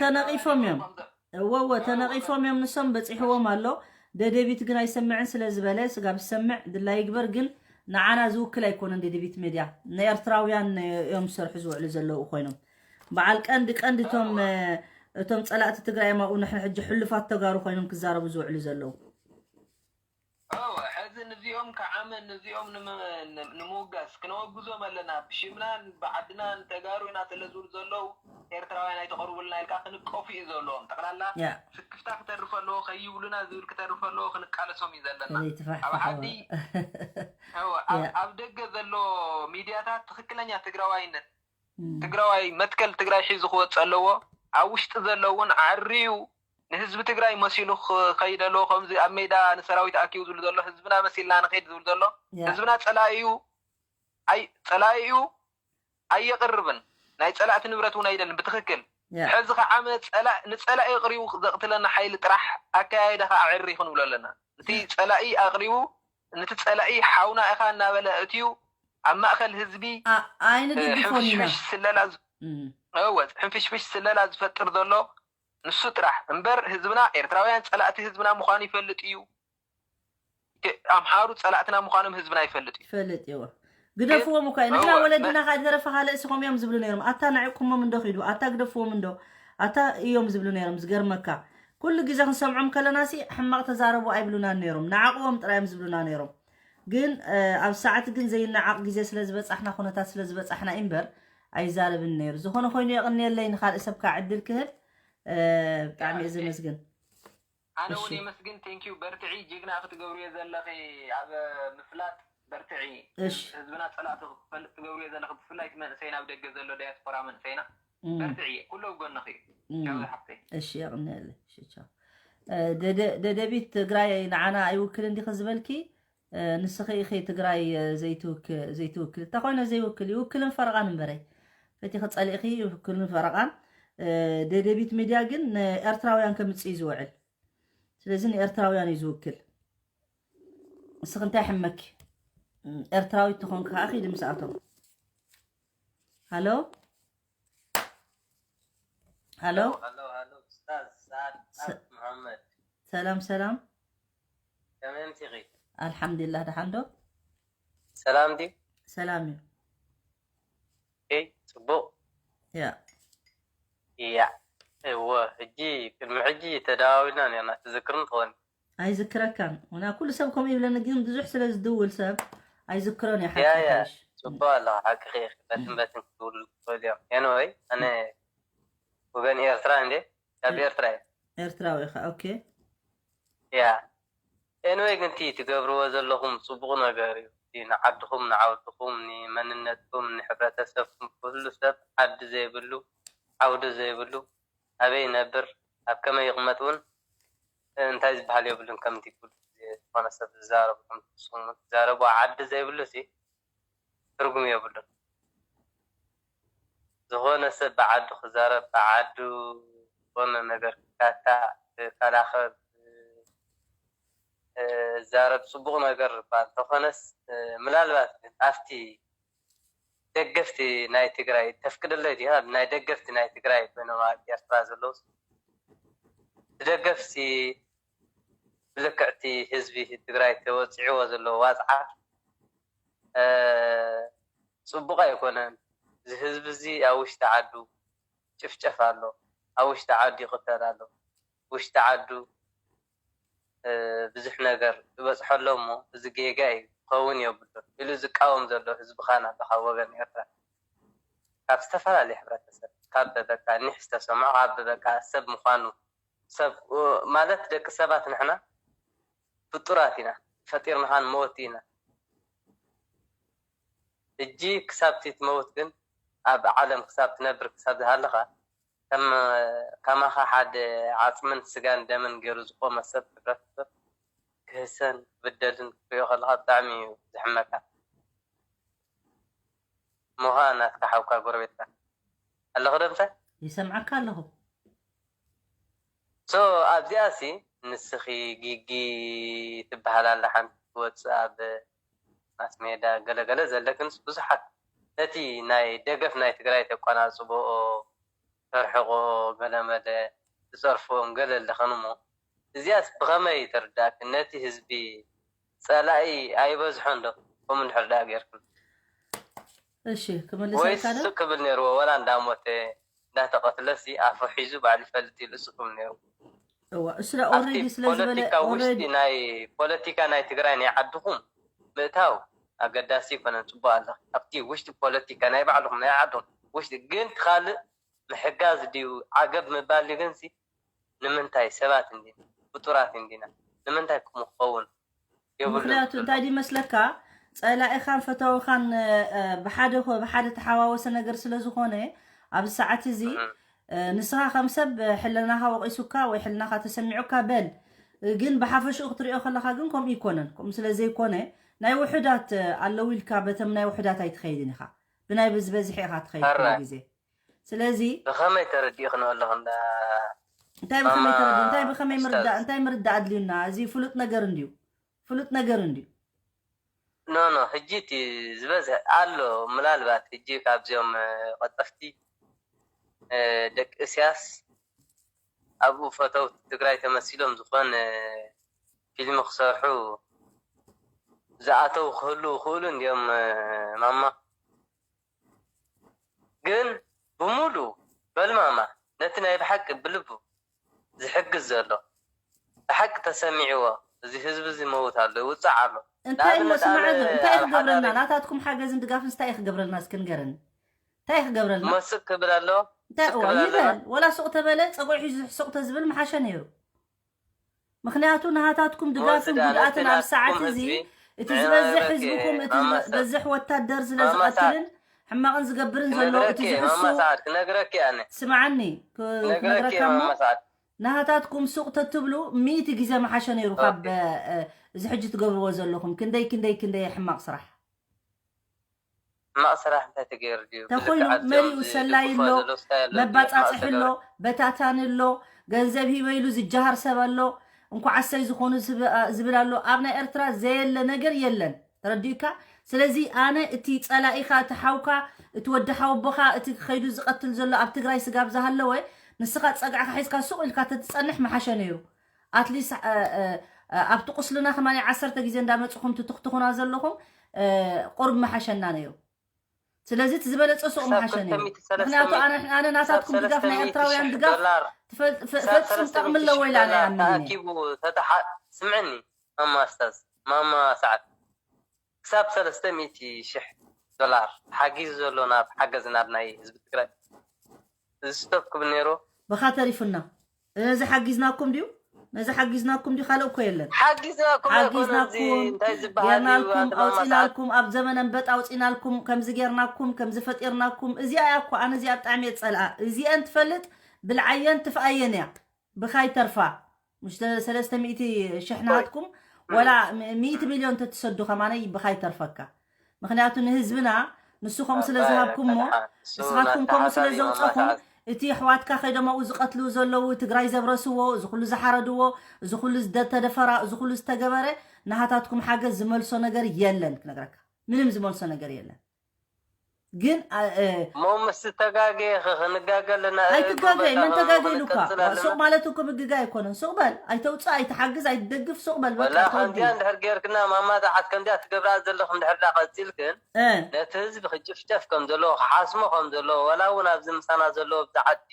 ተነቂፎም እዮም። እወ እወ ተነቒፎም እዮም ንሶም በፂሕዎም ኣሎ። ደደቢት ግን ኣይሰምዕን ስለ ዝበለ ስጋብ ዝሰምዕ ድላይ ይግበር። ግን ንዓና ዝውክል ኣይኮነን ደደቢት ሜድያ፣ ንኤርትራውያን እዮም ዝሰርሑ ዝውዕሉ ዘለዉ ኮይኖም። በዓል ቀንዲ ቀንዲ እቶም እቶም ፀላእቲ ትግራይ እዮም ኣብኡ ንሕና ሕጂ ሕሉፋት ተጋሩ ኮይኖም ክዛረቡ ዝውዕሉ ዘለዉ። እወ እዚኦም ከዓመ ነዚኦም ንምውጋስ ክነወግዞም ኣለና፣ ብሽምናን ብዓድናን ተጋሩ ኢና ስለ ዝብሉ ዘለዉ ኤርትራውያን ኣይተቐርቡልና ኢልካ ክንቀፉ እዩ ዘለዎም። ጠቕላላ ስክፍታ ክተርፍ ኣለዎ፣ ከይብሉና ዝብል ክተርፍ ኣለዎ፣ ክንቃለሶም እዩ ዘለና። ኣብ ዓዲ ኣብ ደገ ዘሎ ሚድያታት ትኽክለኛ ትግራዋይነት ትግራዋይ መትከል ትግራይ ሒዙ ክወፅእ ኣለዎ። ኣብ ውሽጢ ዘሎ እውን ዓርዩ ንህዝቢ ትግራይ መሲሉ ክኸይድ ኣለዎ። ከምዚ ኣብ ሜዳ ንሰራዊት ኣኪቡ ዝብሉ ዘሎ ህዝብና መሲልና ንኸይድ ዝብል ዘሎ ህዝብና ፀላኢ እዩ። ኣይ ፀላኢ እዩ፣ ኣየቕርብን። ናይ ፀላእቲ ንብረት እውን ኣይደልን ብትኽክል። ሕዚ ከዓመ ንፀላኢ ኣቕሪቡ ዘቕትለና ሓይሊ ጥራሕ ኣከያይዳ ከዓ ዕሪ ክንብሎ ኣለና። እቲ ፀላኢ ኣቕሪቡ፣ ነቲ ፀላኢ ሓውና ኢኻ እናበለ እትዩ ኣብ ማእኸል ህዝቢ ኣይንድግፎን ኢና። ሕንፍሽፍሽ ስለላ ዝ- እወ፣ ሕንፍሽፍሽ ስለላ ዝፈጥር ዘሎ ንሱ ጥራሕ እምበር ህዝብና፣ ኤርትራውያን ፀላእቲ ህዝብና ምዃኑ ይፈልጥ እዩ። ኣምሓሩ ፀላእትና ምዃኖም ህዝብና ይፈልጥ እዩ። ይፈልጥ እዎ። ግደፍዎም እኳ እዩ። ንሕና እወ፣ ወለድና መ- ከዓ ዝተረፈ ካልእ እስኹም እዮም ዝብሉ ነይሮም። ኣታ ናዕቁሞም እንዶ ኺዱ፣ ኣታ ግደፍዎም እንዶ፣ ኣታ እዮም ዝብሉ ነይሮም። ዝገርመካ፣ ኩሉ ግዜ ክንሰምዖም ከለና ሲ ሕማቕ ተዛረቡ ኣይብሉናን ነይሮም። ንዓቕዎም ጥራይ እዮም ዝብሉና ነይሮም። ግን ኣብ ሰዓት ግን ዘይነዓቕ ግዜ ስለ ዝበጻሕና፣ ኩነታት ስለ ዝበጻሕና እምበር ኣይዛረብን ነይሩ። ዝኾነ ኮይኑ የቕንየለይ፣ ንኻልእ ሰብ ከዓ ዕድል ክህብ። ብጣዕሚ እየ ዘመስግን። ኣነ እውን የመስግን። ቴንኪዩ፣ በርትዒ። ጅግና ክትገብርዮ ዘለኺ ኣብ ምፍላጥ በርትዒ። ህዝብና ፀላእቲ ክፈልጥ ትገብርዮ ዘለኺ፣ ብፍላይ እቲ መንእሰይና ኣብ ደገ ዘሎ ዳያስፖራ መንእሰይና በርትዒ፣ ኩሉ ኣብ ጎንኺ እዩ። ቻው ሓፍተይ። እሺ፣ የቕንየለይ። እሺ፣ ቻው። ደደቢት ትግራይ ንዓና ኣይውክልን ዲኺ ዝበልኪ? ንስኺ ኢኺ ትግራይ ዘይትውክል። እንተኾይነ ዘይውክል ይውክልን ፈረቓን እምበረይ፣ ፈቲኺ ጸሊእኺ ይውክልን ፈረቓን። ደደቢት ሚድያ ግን ንኤርትራውያን ከምጽእ እዩ ዝውዕል። ስለዚ ንኤርትራውያን እዩ ዝውክል። እስኺ እንታይ ሕመኪ? ኤርትራዊት ትኾንኪ ከዓ ኺዲ ምስኣቶም። ሃሎ ሃሎ። ሃሎ ሃሎ። ኡስታዝ ሰዓድ ዓብዱ መሓመድ። ሰላም ሰላም። ከመይ ኣምሲኺ? ኣልሓምዱሊላህ፣ ደሓን ዶ? ሰላም ድዩ? ሰላም እዩ። ኦኬ፣ ጽቡቕ። ያ። ያ። እወ፣ ሕጂ፣ ቅድሚ ሕጂ ተደዋዊልና ኔርና፣ ትዝክርን ትኾኒ። ኣይዝክረካን። ወላ ኩሉ ሰብ ከምኡ ይብለኒ፣ ግን ብዙሕ ስለ ዝድውል ሰብ ኣይዝክሮን እየ። ያ፣ ሓቂ ያ። ሓይሽ። ጽቡቕ ኣለኻ፣ ሓቅኺ ኢኺ። በትን በትን ክትብሉ ትኽእሉ እዮም። ኤንወይ፣ ኣነ ወገን ኤርትራ እንዴ? ካብ ኤርትራ እየ። ኤርትራዊ ኢኻ፣ ኦኬ። ያ። ኤንወይ፣ ግን እቲ ትገብርዎ ዘለኹም ጽቡቕ ነገር እዩ። እቲ ንዓድኹም፣ ንዓውድኹም፣ ንመንነትኩም፣ ንሕብረተሰብኩም፣ ኩሉ ሰብ ዓዲ ዘይብሉ፣ ዓውዲ ዘይብሉ፣ ኣበይ ይነብር፣ ኣብ ከመይ ይቕመጥ እውን እንታይ ዝበሃል የብሉን። ከምቲ ኩሉ ግዜ ዝኾነ ሰብ ዝዛረቦ፣ ከምቲ ንስኹም እውን ትዛረብዎ፣ ዓዲ ዘይብሉ ሲ ትርጉም የብሉን። ዝኾነ ሰብ ብዓዱ ክዛረብ፣ ብዓዱ ዝኾነ ነገር ክካታዕ፣ ክከላኸል፣ እ፣ ዛረብ ጽቡቕ ነገር እኳ እንተኾነስ፣ እ፣ ምናልባት ግን ኣብቲ ደገፍቲ ናይ ትግራይ ተፍቅደለይ ዲኻ? ናይ ደገፍቲ ናይ ትግራይ ኮይኖም ኣብ ኤርትራ ዘለዉ ደገፍቲ ብልክዕቲ ህዝቢ ትግራይ ተወጺዕዎ ዘለዎ ዋጽዓ፣ እ፣ ጽቡቕ ኣይኮነን። እዚ ህዝቢ እዚ ኣብ ውሽጢ ዓዱ ጭፍጨፍ ኣሎ፣ ኣብ ውሽጢ ዓዱ ይቕተል ኣሎ፣ ውሽጢ ዓዱ፣ እ፣ ብዙሕ ነገር ይበጽሖ ኣሎ እሞ፣ እዚ ጌጋ እዩ፣ ክኸውን የብሉን ኢሉ ዝቃወም ዘሎ ህዝቢ ኻን ኣሎ ካብ ወገን ኤርትራ። ካብ ዝተፈላለየ ሕብረተሰብ፣ ካብ በቃ ኒሕ ዝተሰምዖ፣ ካብ በቃ ሰብ ምዃኑ፣ ሰብ፣ እ፣ ማለት ደቂ ሰባት ንሕና ፍጡራት ኢና፣ ፈጢርና ኻን ንመወቲ ኢና። ሕጂ ክሳብ እቲ ትመውት ግን፣ ኣብ ዓለም ክሳብ ትነብር፣ ክሳብ ዝሃለኻ፣ ከም፣ ከማኻ ሓደ ዓጽምን ስጋን ደምን ገይሩ ዝቆመ ሰብ፣ ሕብረተሰብ ክህሰን ክብደልን ክትሪኦ ከለኻ ብጣዕሚ እዩ ዝሕመካ። እሞ ኸኣ ናትካ ሓውካ ጎረቤትካ ኣለኹ ዶ ምሳይ? ይሰምዓካ ኣለኹ። ሶ ኣብዚኣሲ ንስኺ ጊጊ ትበሃል ኣላ ሓንቲ ትወጽእ ኣብ ማስ ሜዳ ገለ ገለ ዘለክንስ ብዙሓት ነቲ ናይ ደገፍ ናይ ትግራይ ተቋናጽብኦ፣ ተርሕቆ፣ ገለመለ ትጸርፍኦም ገለ ኣለኽን እሞ እዚኣስ ብኸመይ ተርዳእክን? ነቲ ህዝቢ ጸላኢ ኣይበዝሖን ዶ? ከምኡ እንድሕር ደኣ ጌርክን። እሺ፣ ክምልሰልካ ወይስ ዶ? ስቕ ክብል ነይርዎ? ወላ እንዳሞተ እንዳተቐትለሲ ኣፉ ሒዙ ባዕሉ ይፈልጥ ኢሉ ስቕ ክብል ነይርዎ። እዋ፣ እሱ ዳ ኣብቲ ኦልሬዲ ስለ ዝበለ፣ ፖለቲካ ውሽጢ ኦልሬዲ ናይ ፖለቲካ ናይ ትግራይ ናይ ዓድኹም ምእታው ኣገዳሲ ይኮነን። ጽቡቅ ኣለኺ። ኣብቲ ውሽጢ ፖለቲካ ናይ ባዕልኹም ናይ ዓድኹም ውሽጢ ግን ካልእ ምሕጋዝ ድዩ ዓገብ ምባል ድዩ? ግንሲ ንምንታይ ሰባት እንዲና ፍጡራት እንዲና ንምንታይ ክምኸውን የብሉን። ምክንያቱ እንታይ ድዩ መስለካ? ጸላኢኻን ፈታዊኻን እ፣ እ፣ ብሓደ ኮ ብሓደ ተሓዋወሰ ነገር ስለ ዝኾነ ኣብዚ ሰዓት እዚ እ፣ ንስኻ ከም ሰብ ሕልናኻ ወቒሱካ ወይ ሕልናኻ ተሰሚዑካ በል። ግን ብሓፈሽኡ ክትሪኦ ከለኻ ግን ከምኡ ይኮነን። ከምኡ ስለ ዘይኮነ ናይ ውሑዳት እ፣ ኣለዉ ኢልካ በተም ናይ ውሑዳት ኣይትኸይድን ኢኻ። ብናይ ብዝበዝሒ ኢኻ ትኸይድ ኩሉ ሕራይ። ግዜ። ስለዚ ብኸመይ ተረዲእኽንኦ ኣለኹ እንዳ እንታይ ብኸመይ ማማ ተረዲ እንታይ ብኸመይ ምርዳእ ኡስታዝ? እንታይ ምርዳእ ኣድልዩና? እዚ ፍሉጥ ነገር እንድዩ። ፍሉጥ ነገር እንድዩ። ኖ ኖ ሕጂ እቲ ዝበዝሕ ኣሎ። ምናልባት ሕጂ ካብዚኦም እ፣ ቀጠፍቲ እ፣ ደቂ እስያስ ኣብኡ ፈተውቲ ትግራይ ተመሲሎም ዝኾነ ፊልም ክሰርሑ ዝኣተው ክህሉ ይኽእሉ እንዲዮም። እ፣ ማማ ግን ብሙሉ በልማማ ነቲ ናይ ብሓቂ ብልቡ ዝሕግዝ ዘሎ ብሓቂ ተሰሚዕዎ እዚ ህዝቢ እዚ መውት ኣሎ ይውፃዕ ኣሎ። እንታይ እሞ ንኣብነት ስማዕ ኣነ ዞ እንታይ ኣብ ክገብረልና ሓዳረይ ናታትኩም ሓገዝን ድጋፍን እንታይ ክገብረልና እስኪ ንገረኒ? እንታይ ክገብረልና? ሞስቅ ክብል ኣሎ እንታይ ስቅ እዋ ክብል ኣለና ይበል ወላ ሱቕ ተበለ ፀጉዒ ሒዙ ሱቕ ተዝብል ምሓሸ ነይሩ። ምክንያቱ ናሃታትኩም ድጋፍን መወስዳ ጉድኣትን ኣብ ናትኩም ሰዓት እዚ ህዝቢ እቲ ዝበዝሕ ምዕራበኪ ህዝብኹም እቲ ማማ ሰዓድ በዝሕ ወታደር ስለ ማማ ሰዓድ ዝቐትልን ሕማቕን ዝገብርን ዘሎ እቲ ክነግረኪ ዝሕሱ ማማ ሰዓድ ክነግረኪ ኣነ ስምዓኒ ክነግረኪ ክነግረካ እሞ ማማ ሰዓድ ናሃታትኩም ሱቕ ተትብሉ ሚእቲ ግዜ መሓሸ ነይሩ ካብ ኦኬ። እ፣ እዚ ሕጂ ትገብርዎ ዘለኹም ክንደይ ክንደይ ክንደይ ሕማቕ ስራሕ ሕማቕ ስራሕ እንታይ ተገይሩ ድዩ? ተኮይኑ ብልክዕ ኣብዚኦም መሊኡ ዝድግፎ ሰላይ ኣሎ ዘለዉ ስታይ ኣሎ ድዩ? ሕማቕ መባፃፅሒ ኣሎ ዝተገብረ በታታኒ ኣሎ ገንዘብ ሂበ ኢሉ ዝጀሃር ሰብ ኣሎ እንኳዕ ኣሰይ ዝኾኑ ዝብ- ዝብል ኣሎ ኣብ ናይ ኤርትራ ዘየለ ነገር የለን ተረዲኡካ ስለዚ ኣነ እቲ ፀላኢኻ እቲ ሓውካ እቲ ወዲ ሓወቦኻ እቲ ከይዱ ዝቐትል ዘሎ ኣብ ትግራይ ስጋብ ዝሃለወ ንስኻ ፀግዕኻ ሒዝካ ሱቕ ኢልካ ተትፀንሕ መሓሸ ነይሩ ኣትሊስ ኣብቲ ቁስልና ከማን ዓሰርተ ግዜ እንዳመፅኹም ትትኽትኹና ዘለኹም ቁርብ መሓሸና ነይሩ ስለዚ እቲ ዝበለፀ ሱቕ ክሳብ መሓሸ ነይሩ ክልተ ሚእቲ ሰለስተ ምክንያቱ ሚእቲ ኣነ ኣነ ክሳብ ናታትኩም ድጋፍ ሰለስተ ናይ ሚእቲ ኤርትራውያን ሽሕ ድጋፍ ዶላር ትፈል- ፈ- ክሳብ ፈጽም ሰለስተ ጠቕሚ ሚእቲ ኣለዎ ሽሕ ኢላ ናይ ዶላር ኣምንኒ ተኣኪቡ ተተሓ ስምዕኒ ማማ ኣስታዝ ማማ ሰዓት ክሳብ ሰለስተ ሚእቲ ሽሕ ዶላር ሓጊዙ ዘሎ ናብ ሓገዝ ናብ ናይ ህዝቢ ትግራይ እዚ ስቶፕ ክብል ነይሩ ብኻ ተሪፉና እዚ ሓጊዝናኩም ድዩ ነዚ ሓጊዝናኩም ድዩ ካልእ እኮ የለን ሓጊዝናኩም ኣይኮነ እዚ ሓጊዝናኩም እንታይ ዝበሃል እዩ ጌርናልኩም ኣቶ ማማ ሰዓት ኣውፂናልኩም ኣብ ዘመን ኣንበጣ ኣውፂናልኩም ከምዚ ጌርናኩም ከምዚ ፈጢርናኩም እዚኣ እያ እኮ ኣነ እዚኣ ብጣዕሚ እየ ዝፀልኣ እዚአን ትፈልጥ ብልዓየን ትፍኣየን እያ ብኻይ ተርፋ ምሽ ሰለስተ ሚእቲ ሽሕ ናትኩም ወላ ሚእቲ ሚልዮን ተትሰዱ ከማነይ ብኻይ ተርፈካ ምክንያቱ ንህዝብና ንስኹም ስለ ዝሃብኩሞ ንስኻትኩም ከምኡ ስለ ዘውፀኹም እቲ ኣሕዋትካ ከይዶም ኣብኡ ዝቐትሉ ዘለዉ ትግራይ ዘብረስዎ እዚ ኩሉ ዝሓረድዎ እዚ ኩሉ ዝተደፈራ እዚ ኩሉ ዝተገበረ ናሃታትኩም ሓገዝ ዝመልሶ ነገር የለን ክነግረካ ምንም ዝመልሶ ነገር የለን ግን እ፣ እሞ ምስ ተጋገየ ኸ ክንጋገ ኣለና ኣይትጋገይ መን ተጋገ ኢሉካ ሱቕ ማለት እኮ ምግጋ ኣይኮነን ሱቕ በል ኣይተውፅእ ኣይትሓግዝ ኣይትደግፍ ሱቕ በል በቃ ወላ ተወዲ ከምዚኣ እንድሕር ጌርክና ማማ ዛዓት ከምዚኣ ትገብራ ዘለኹም ድሕር ዳ ቀፂልክን እ፣ ነቲ ህዝቢ ክጭፍጨፍ ከም ዘለዎ ክሓስሞ ከም ዘለዎ ወላ እውን ኣብዚ ምሳና ዘለዎ ኣብዚ ዓዲ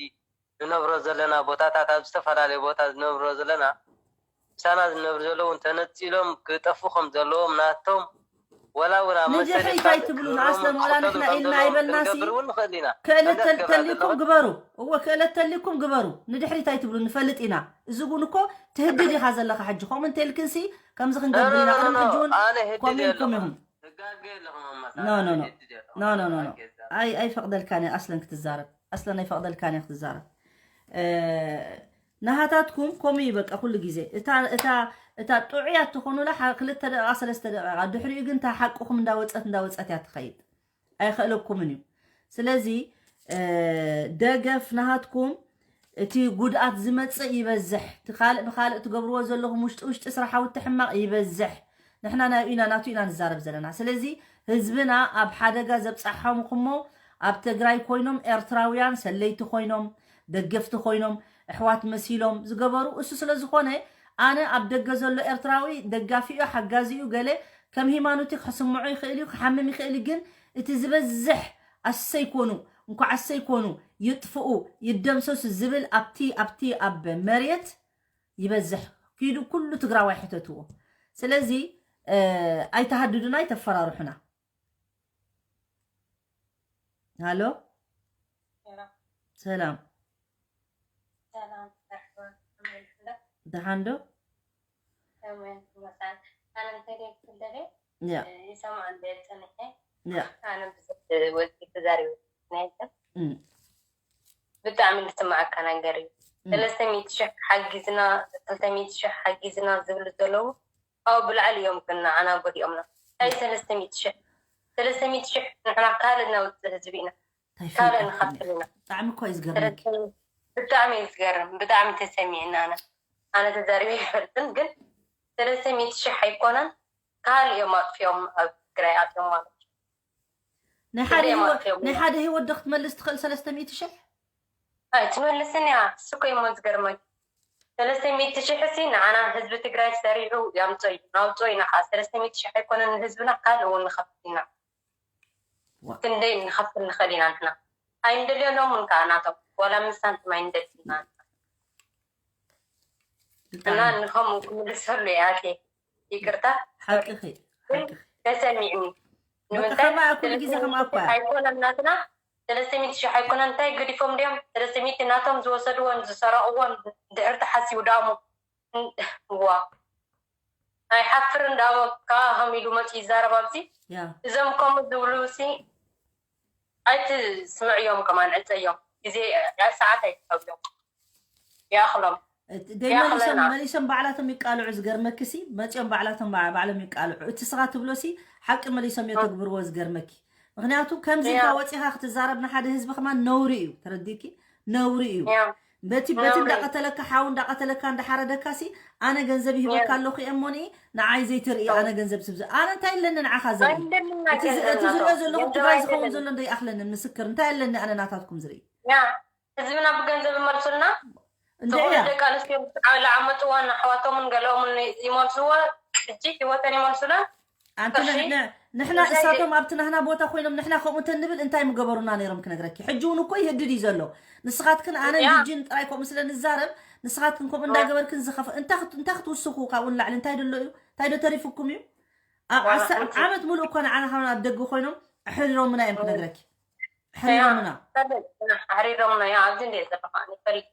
ዝነብሮ ዘለና ቦታታት ኣብ ዝተፈላለዩ ቦታ ዝነብሮ ዘለና ምሳና ዝነብሩ ዘለዉ ተነፂሎም ክጠፉ ከም ዘለዎም ናቶም ወላ እውን ኣብ መሰል ንድሕሪት ይባል ኣይትብሉ ክህሮም ንኣስለም ዋላ ክኽተሉ ንሕና ከም ኢልና ዘለዎም ኣይበልናሲ ክንገብር እውን ንኽእል ኢና ክእለት ከምዚኣ ተል- ትገብራ ተሊኩም ዘለኹም ግበሩ እወ ክእለት ተሊኩም ግበሩ ንድሕሪት ኣይትብሉ ንፈልጥ ኢና እዚ እውን እኮ ትህድድ ኢኻ ዘለኻ ሕጂ ከምኡ እንተልክንሲ ከምዚ ክንገብር ኢና ቅድሚ ሕጂ እውን ኣነ ህድድ ኮሚልኩም የለኹም ኢኹም ህጋገ የለኹም ኣማሳ No, no, no. ህድድ የለኹም No, no, no, no. ኣይ ኣይፈቕደልካን እየ ኣስለን ክትዛረብ ኣስለን ኣይፈቕደልካን እየ ክትዛረብ እ፣ ናሃታትኩም ከምኡ እዩ በቃ ኩሉ ግዜ እታ እታ እታ ጥዑያት ትኾኑላ ሓ- ክልተ ደቂቃ ሰለስተ ደቂቃ ድሕሪኡ ግን እታ ሓቅኹም እንዳወፀት እንዳወፀት እያ ትኸይድ ኣይኽእለኩምን እዩ ስለዚ እ፣ ደገፍ ናሃትኩም እቲ ጉድኣት ዝመፅእ ይበዝሕ እቲ ካልእ ብካልእ ትገብርዎ ዘለኹም ውሽጢ ውሽጢ ስራሓውቲ ሕማቕ ይበዝሕ ንሕና ናይ ኢና ናቱ ኢና ንዛረብ ዘለና ስለዚ ህዝብና ኣብ ሓደጋ ዘብፃሖምኩሞ ኣብ ትግራይ ኮይኖም ኤርትራውያን ሰለይቲ ኮይኖም ደገፍቲ ኮይኖም ኣሕዋት መሲሎም ዝገበሩ እሱ ስለ ዝኾነ ኣነ ኣብ ደገ ዘሎ ኤርትራዊ ደጋፊኡ ሓጋዚኡ ገለ ከም ሃይማኖቲ ክስምዖ ይኽእል እዩ ክሓምም ይኽእል እዩ ግን እቲ ዝበዝሕ ኣሰይ ኮኑ እንኳዕ ኣሰይ ኮኑ ይጥፍኡ ይደምሰሱ ዝብል ኣብቲ ኣብቲ ኣብ መሬት ይበዝሕ ኪዱ ኩሉ ትግራዋይ ሕተትዎ ስለዚ እ፣ ኣይተሃድዱና፣ ኣይተፈራርሑና። ሃሎ፣ ሰላም። ሰላም፣ መርሓባ፣ ከመይ ኣለኹም? ደሓን ዶ? ከመይ ኣለኹም? መሳን፣ ኣነ እንተደይ ክፍለለይ፣ ያ። እ፣ ይሰምዖ እንደ ጸኒሐ፣ ያ። ኣነ ብዙሕ ወልቂ ተዛሪቡ ናይ ሰብ። እም። ብጣዕሚ ዝስምዓካ ነገር እዩ። እም። ሰለስተ ሚእቲ ሽሕ ሓጊዝና፣ ክልተ ሚእቲ ሽሕ ሓጊዝና ዝብሉ ዘለዉ፣ ካብኡ ብላዕሊ እዮም ግን ንዓና ጎዲኦምና። እንታይ ሰለስተ ሚእቲ ሽሕ? ሰለስተ ሚእቲ ሽሕ ንሕና ካልእ ነውጽእ ህዝቢ ኢና። እንታይ ካልእ ፈልጣ ንኸፍል ኢና። ብጣዕሚ እኮ እዩ ዝገርመኪ። ሰለስተ ሚእቲ፣ ብጣዕሚ እዩ ዝገርም፣ ብጣዕሚ ተሰሚዕና። ኣነ፣ ኣነ ተዛሪበ ኣይፈልጥን፣ ግን ሰለስተ ሚእቲ ሽሕ ኣይኮነን፣ ካልእ እዮም ኣጥፊኦም፣ ኣብ ትግራይ ኣጥፊኦም ማለት እዩ። ናይ ሓደ ክንደይ ህይወት፣ ማለት እዮም? ናይ ሓደ ህይወት ዶ ክትመልስ ትኽእል ሰለስተ ሚእቲ ሽሕ? ኣይትመልስን እያ። እሱ እኮ እሞ ዝገርመኪ። ሰለስተ ሚእቲ ሽሕ ሲ ንዓና ህዝቢ ትግራይ ሰሪሑ ያምጾ እዩ፣ ናውጾ ኢና ከዓ። ሰለስተ ሚእቲ ሽሕ ኣይኮነን ንህዝብና፣ ካልእ እውን ንኸፍል ኢና። ዋ። ክንደይ ንኸፍል ንኽእል ኢና ንሕና። ኣይንደልዮሎምን ከዓ ናቶም፣ ዋላ ምሳንቶም ኣይንደልን ኢና። ብጣዕሚ። እና ንኸምኡ ክምልሰሉ እየ ኣትየ። ይቅርታ። ሓቅኺ፣ ግን ሓቅኺ። ተሰሚዕኒ። በቃ ንምንታይ? ከምኣ ኩሉ ግዜ ከምኣ እኳ እያ። ኣይኮነን ናትና፣ ሰለስተ ሚእቲ ሽሕ ኣይኮነን፣ እንታይ ገዲፎም ድዮም? ሰለስተ ሚእቲ ናቶም ዝወሰድዎን ዝሰረቕዎን ድሕር ተሓሲቡ ደኣሞ። ዋ። ኣይሓፍርን ደኣሞ፣ ከዓ ከም ኢሉ መፂኡ ይዛረብ ኣብዚ። ያ። እዞም ከምኡ ዝብሉ ሲ ኣይትስምዕዮም፣ ከማን ዕፀዮም። ግዜ፣ ሰዓት ኣይትኸብዮም። ይኣኽሎም። እቲ ደይ መሊሶም፣ ይኣኽለና። መሊሶም ባዕላቶም ይቃልዑ። ዝገርመኪ ሲ መፂኦም ባዕላቶም ባዕ-፣ ባዕሎም ይቃልዑ። እቲ ስኻ ትብሎ ሲ ሓቂ መሊሶም እም። የተግብርዎ። ዝገርመኪ ምኽንያቱ ከምዚ ኢልካ ያ። ወፂኻ ክትዛረብ ንሓደ ህዝቢ ከማን ነውሪ እዩ። ተረዲእኪ? ነውሪ እዩ። ያ። በቲ፣ በቲ ነውሪ። እንዳቐተለካ፣ ሓው እንዳቐተለካ፣ እንዳሓረደካ ሲ ኣነ ገንዘብ ይህበካ ያ። ኣለኹ እየ እሞኒ ንዓይ ዘይትርኢ፣ ያ። ኣነ ገንዘብ ስብዚ፣ ኣነ እንታይ ኣለኒ ንዓኻ ዝርኢ? ኣይደለና እቲ ዝ-፣ ገንዘብ እቲ ዝሪኦ ናቶም። ዘለኹ ገንዘብ ትግራይ ዝኸውን ኣይደለና። ዘሎ እንዶ ይኣኽለኒ። ምስክር እንታይ ኣለኒ ኣነ ናታትኩም ዝርኢ? ያ። ህዝብና ብገንዘብ ይመልሱልና። እንደ ዝኾነ እያ። ደቂ ኣንስትዮ ብትዓ-፣ ለዓመፅዋን ኣሕዋቶምን ገለኦምን ይመልስዎ፣ ሕጂ ህይወተን ይመልሱለን። ኣንቲ ቅርሺ ንሕና፣ ንሕና እዛ እሳቶም ኣብቲ ናህና ቦታ ኮይኖም ንሕና ከምኡ እንተንብል እንታይ ምገበሩና ነይሮም ክነግረኪ። ሕጂ እውን እኮ ይህድድ እዩ ዘሎ። ንስኻትክን ኣነን ያ። ዲጂን ጥራይ ከምኡ ስለ ንዛረብ፣ ንስኻትክን ከምኡ ያ። እንዳገበርክን ዝኸፈ-፣ እንታይ ክት-፣ እንታይ ክትውስኹ ካብኡ ንላዕሊ እንታይ ደሎ እዩ? እንታይ ዶ ተሪፉኩም እዩ? ኣብ ዋላ ዓሰርተ ሓንቲ። ዓመት ሙሉእ እኮ ንዓና ካብ ኣብ ደገ ኮይኖም ኣሕሪሮምና እዮም ያ። ክነግረኪ። ኣሕሪሮምና። ያ። ኣሕሪሮምና፣ ያ፣ ኣብዚ እንደ ዘለኻ፣ ይፈልጥ፣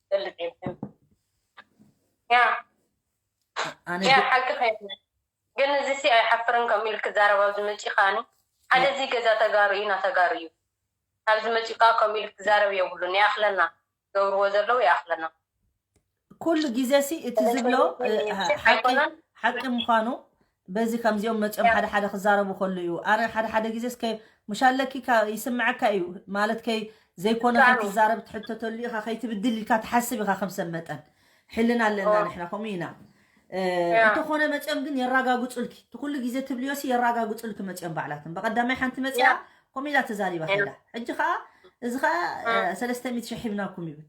ይፈልጥ እዩ። ያ። ኣነ ያ፣ ግን ሓቂ ኸይኑ። ግን እዚ ሲ ኣይሓፍርን ከምኡ ኢሉ ክዛረብ ኣብዚ መፂኡ ከኣኒ። ሓደ ያ። እዚ ገዛ ተጋሩ እዩ፣ ና ተጋሩ እዩ። ኣብዚ መፂኡ ከዓ ከምኡ ኢሉ ክዛረብ የብሉን። ይኣኽለና። ገብርዎ ዘለዉ ይኣኽለና። ኩሉ ግዜ ሲ እቲ ዝብሎ፣ እ፣ ሓቂ፣ ኣይኮነን። ሓቂ ምዃኑ በዚ ከምዚኦም መፂኦም ያ። ሓደ ሓደ ክዛረቡ ከሉ እዩ። ኣነ ሓደ ሓደ ግዜ እስከ ሙሽ ኣለኪ ካ-፣ ይስምዐካ እዩ ማለት ከይ ዘይኮነ ብጣዕሚ። ከይትዛረብ ትሕተተሉ ኢኻ፣ ከይትብድል ኢልካ ትሓስብ ኢኻ ከም ሰብ መጠን። ሕልና ኣለና ኦ። ንሕና ከምኡ ኢና። እ፣ ያ። እንተኾነ መፂኦም ግን የራጋግፁልኪ። እቲ ኩሉ ግዜ ትብልዮ ሲ የራጋግፁልኪ መፂኦም ባዕላቶም። በቐዳማይ ሓንቲ መፂኣ ያ። ከምኡ ኢላ ተዛሪባ ያ። ከይዳ። ሕጂ ኸዓ፣ እዚ ኸዓ፣ እ። እ፣ ሰለስተ ሚእቲ ሽሕ ሂብናኩም ይብል።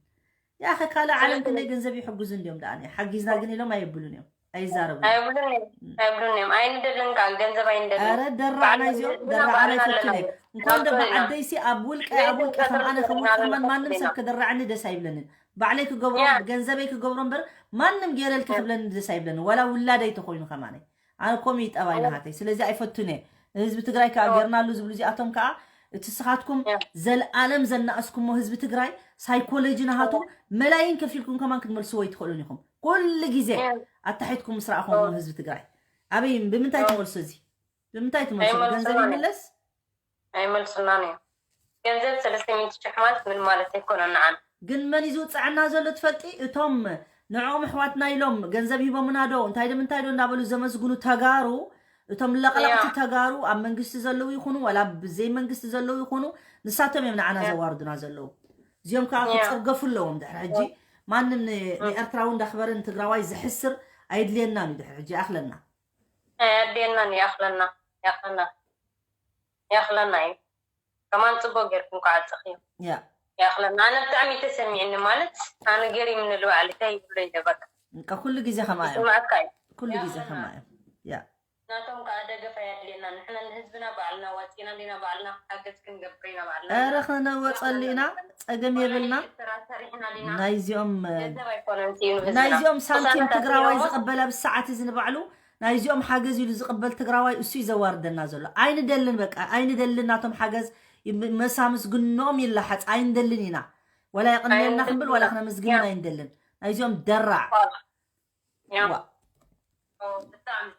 ያኸ ካልእ ዓለም ሰለስተ ክንደይ ገንዘብ ይሕግዙ እንዲዮም ደኣ፣ ሓጊዝና ግን ኢሎም ኣይብሉን እዮም፣ ኣይዛረቡን እዮም። ኣይብሉን እዮም፣ እም። ኣይብሉን እዮም። ኣይንደልን ከዓ ገንዘብ ኣይንደልን። ኧረ ደራዕ ባዕልና ናይዚኦም፣ ንህዝብና ደራዕ ባዕልና ናይፈቱን ኣለና እየ። እዮም። እንኳን ዶ ናብቶም ኢና። ብዓደይሲ ኣብ ውልቀ፣ ኣብ ውልቀ ከም ኣነ ከምኡ ክኾን ማንም ሰብ ክደራዕኒ ደስ ኣይብለንን። ባዕለይ ክገብሮ፣ ያ። ብገንዘበይ ክገብሮ እምበር ማንም ገይረልኪ ያ። ክብለኒ ደስ ኣይብለንን። ዋላ ውላደይ ተኾይኑ ከማነይ። ኣነ ከምኡ እዩ ጠባይ ያ። ናሃተይ። ስለዚ ኣይፈቱን እየ። ንህዝቢ ትግራይ ከዓ ያ። ገርናሉ ዝብሉ እዚኣቶም ከዓ እቲ ስኻትኩም ያ። ዘልኣለም ዘናእስኩሞ ህዝቢ ትግራይ ሳይኮሎጂ ናሃቱ ያ። መላይን ከፊልኩም ከማን ክትመልስዎ ኣይትኽእሉን ኢኹም። ኩሉ ግዜ ያ። ኣታሒትኩም ምስ ረኣኹም ያ። ህዝቢ ትግራይ ኣበይ፣ ብምንታይ ያ። ትመልሱ? እዚ ብምንታይ ትመልሱ? ኣይመልሱን ገንዘብ ማለት ይምለስ? ኣይመልሱናን እዮም። ገንዘብ ሰለስተ ሚእቲ ሽሕ ማለት ምን ማለት ኣይኮነን ንዓና። ግን መን እዩ ዝውፅዐና ዘሎ ትፈልጢ? እቶም ንዕኦም ኣሕዋትና ኢሎም ገንዘብ ሂቦምና ዶ እንታይ ዶ ምንታይ ዶ እንዳበሉ ዘመስግኑ ተጋሩ፣ እቶም ለቕለቕቲ ያ። ተጋሩ ኣብ መንግስቲ ዘለዉ ይኹኑ ዋላ ብዘይ መንግስቲ ዘለዉ ይኹኑ ንሳቶም እዮም ንዓና ያ። ዘዋርዱና ዘለዉ። እዚኦም ከዓ ያ። ክፀርገፉ ኣለዎም ድሕሪ ሕጂ። ያ። ማንም ን-፣ ያ። ንኤርትራዊ እንዳኽበረ ንትግራዋይ ዝሕስር ኣይድልየናን እዩ ድሕሪ ሕጂ። ይኣኽለና። ኣየድልየናን፣ ይኣኽለና፣ ይኣኽለና፣ ይኣኽለና እዩ። ከማን ጽቡቅ ጌርኩም ክዓጽኽዮ። ያ። ይኣኽለና። ኣነ ብጣዕሚ ተሰሚዕኒ፣ ማለት ኣነ ገሪምኒ ልበዓል እንታይ ይብሎ ኢለ በቃ። በቃ ኩሉ ግዜ ከምኣ እዮም። ይስምዓካ እዩ። ኩሉ ግዜ ይኣኽለና። ከምኣ እዮም። ያ። ናቶም ከኣ ደገፍ ኣየድልየናን። ንሕና ንህዝብና ባዕልና ዋጺና እንዲና ባዕልና ሓገዝ ክንገብር ኢና ባዕልና። ኧረ ክነወጸሉ ኢና፣ ጸገም የብልና። ወላ ስራ ሰሪሕና ዲና። ናይዚኦም፣ ገንዘብ ኣይኮነን ስኢኑ ህዝብና። ናይዚኦም ሳንቲም ውሳነ ትግራዋይ ተስኢኖሞ። ዝቕበል ኣብ ሰዓት እዚ ንባዕሉ ናይዚኦም ሓገዝ ኢሉ ዝቕበል ትግራዋይ እሱ እዩ ዘዋርደና ዘሎ። ኣይንደልን፣ በቃ ኣይንደልን። ናቶም ሓገዝ ይም- መሳምስ ግኖም ይላሓፅ ኣይንደልን ኢና። ወላ የቕንየልና ክንብል ወላ ክነመስግንን ኣይንደልን። ናይዚኦም ደራዕ ያ ዋ ብጣዕሚ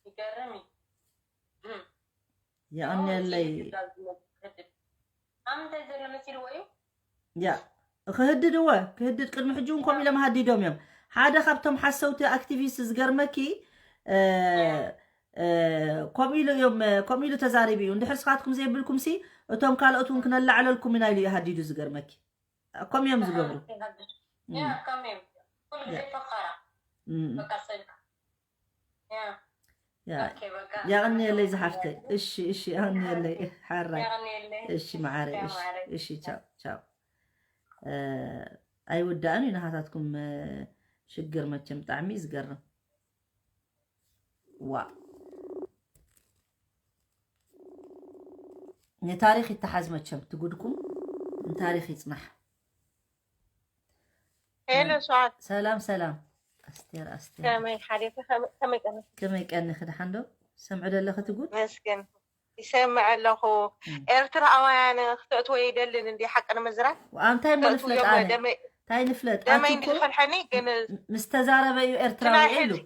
ይገርም እዩ። የቐንየለይ። ኣምንታይ ዘሎ መሲልዎ እዩ። ያ ክህድድ እወ ክህድድ ቅድሚ ሕጂ እውን ከምኡ ኢሎም ሃዲዶም እዮም። ሓደ ካብቶም ሓሰውቲ ኣክቲቪስት ዝገርመኪ እ፣ እ፣ ከምኡ ኢሉ እዮም እ፣ ከምኡ ኢሉ ተዛሪቡ እዩ። እንድሕር ስኻትኩም ዘይብልኩም ሲ እቶም ካልኦት እውን ክነላዕለልኩም ኢና ኢሉ እዩ ሃዲዱ። ዝገርመኪ ከምኡ እዮም ዝገብሩ። ያ ከምኡ እዩ። ኩሉ ግዜ ፈኸራ እም፣ በቃ ሰልካ ያ ያ ኦኬ በቃ ያቕንየለይ ዝሓፍተይ። እሺ እሺ ያቕንየለይ ሓራይ። ያቕንየለይ። እሺ መዓረ ቻው እሺ መዓረ። እሺ ቻው ቻው። እ፣ ኣይውዳእን እዩ ናሃታትኩም እ፣ ሽግር መቸም ብጣዕሚ እዩ ዝገርም። ዋ ንታሪክ ይተሓዝ መቸም ትጉድኩም ንታሪክ ይፅናሕ። ሄሎ ሰዓት ሰላም ሰላም ኣስቴር ኣስቴር ከመይ ሓሊፊ ከመይ- ከመይ ቀነ ከመይ ቀኒኺ ደሓን ዶ? ሰምዕ ደለኺ ትጉድ መስገን ይሰምዕ ኣለኹ። እም። ኤርትራውያን ክተእትዎ ይደልን እንዲ ሓቂ ንምዝራብ ኣንታይ እሞ ንፍለጥ ተእትውዮም ኣነ ደመይ- እንታይ ንፍለጥ ደመይ ኣቲ እኮ እንዲዝፈልሐኒ ግን ምስ ተዛረበ እዩ ኤርትራዊ ትናይ ኢሉ ሕዚ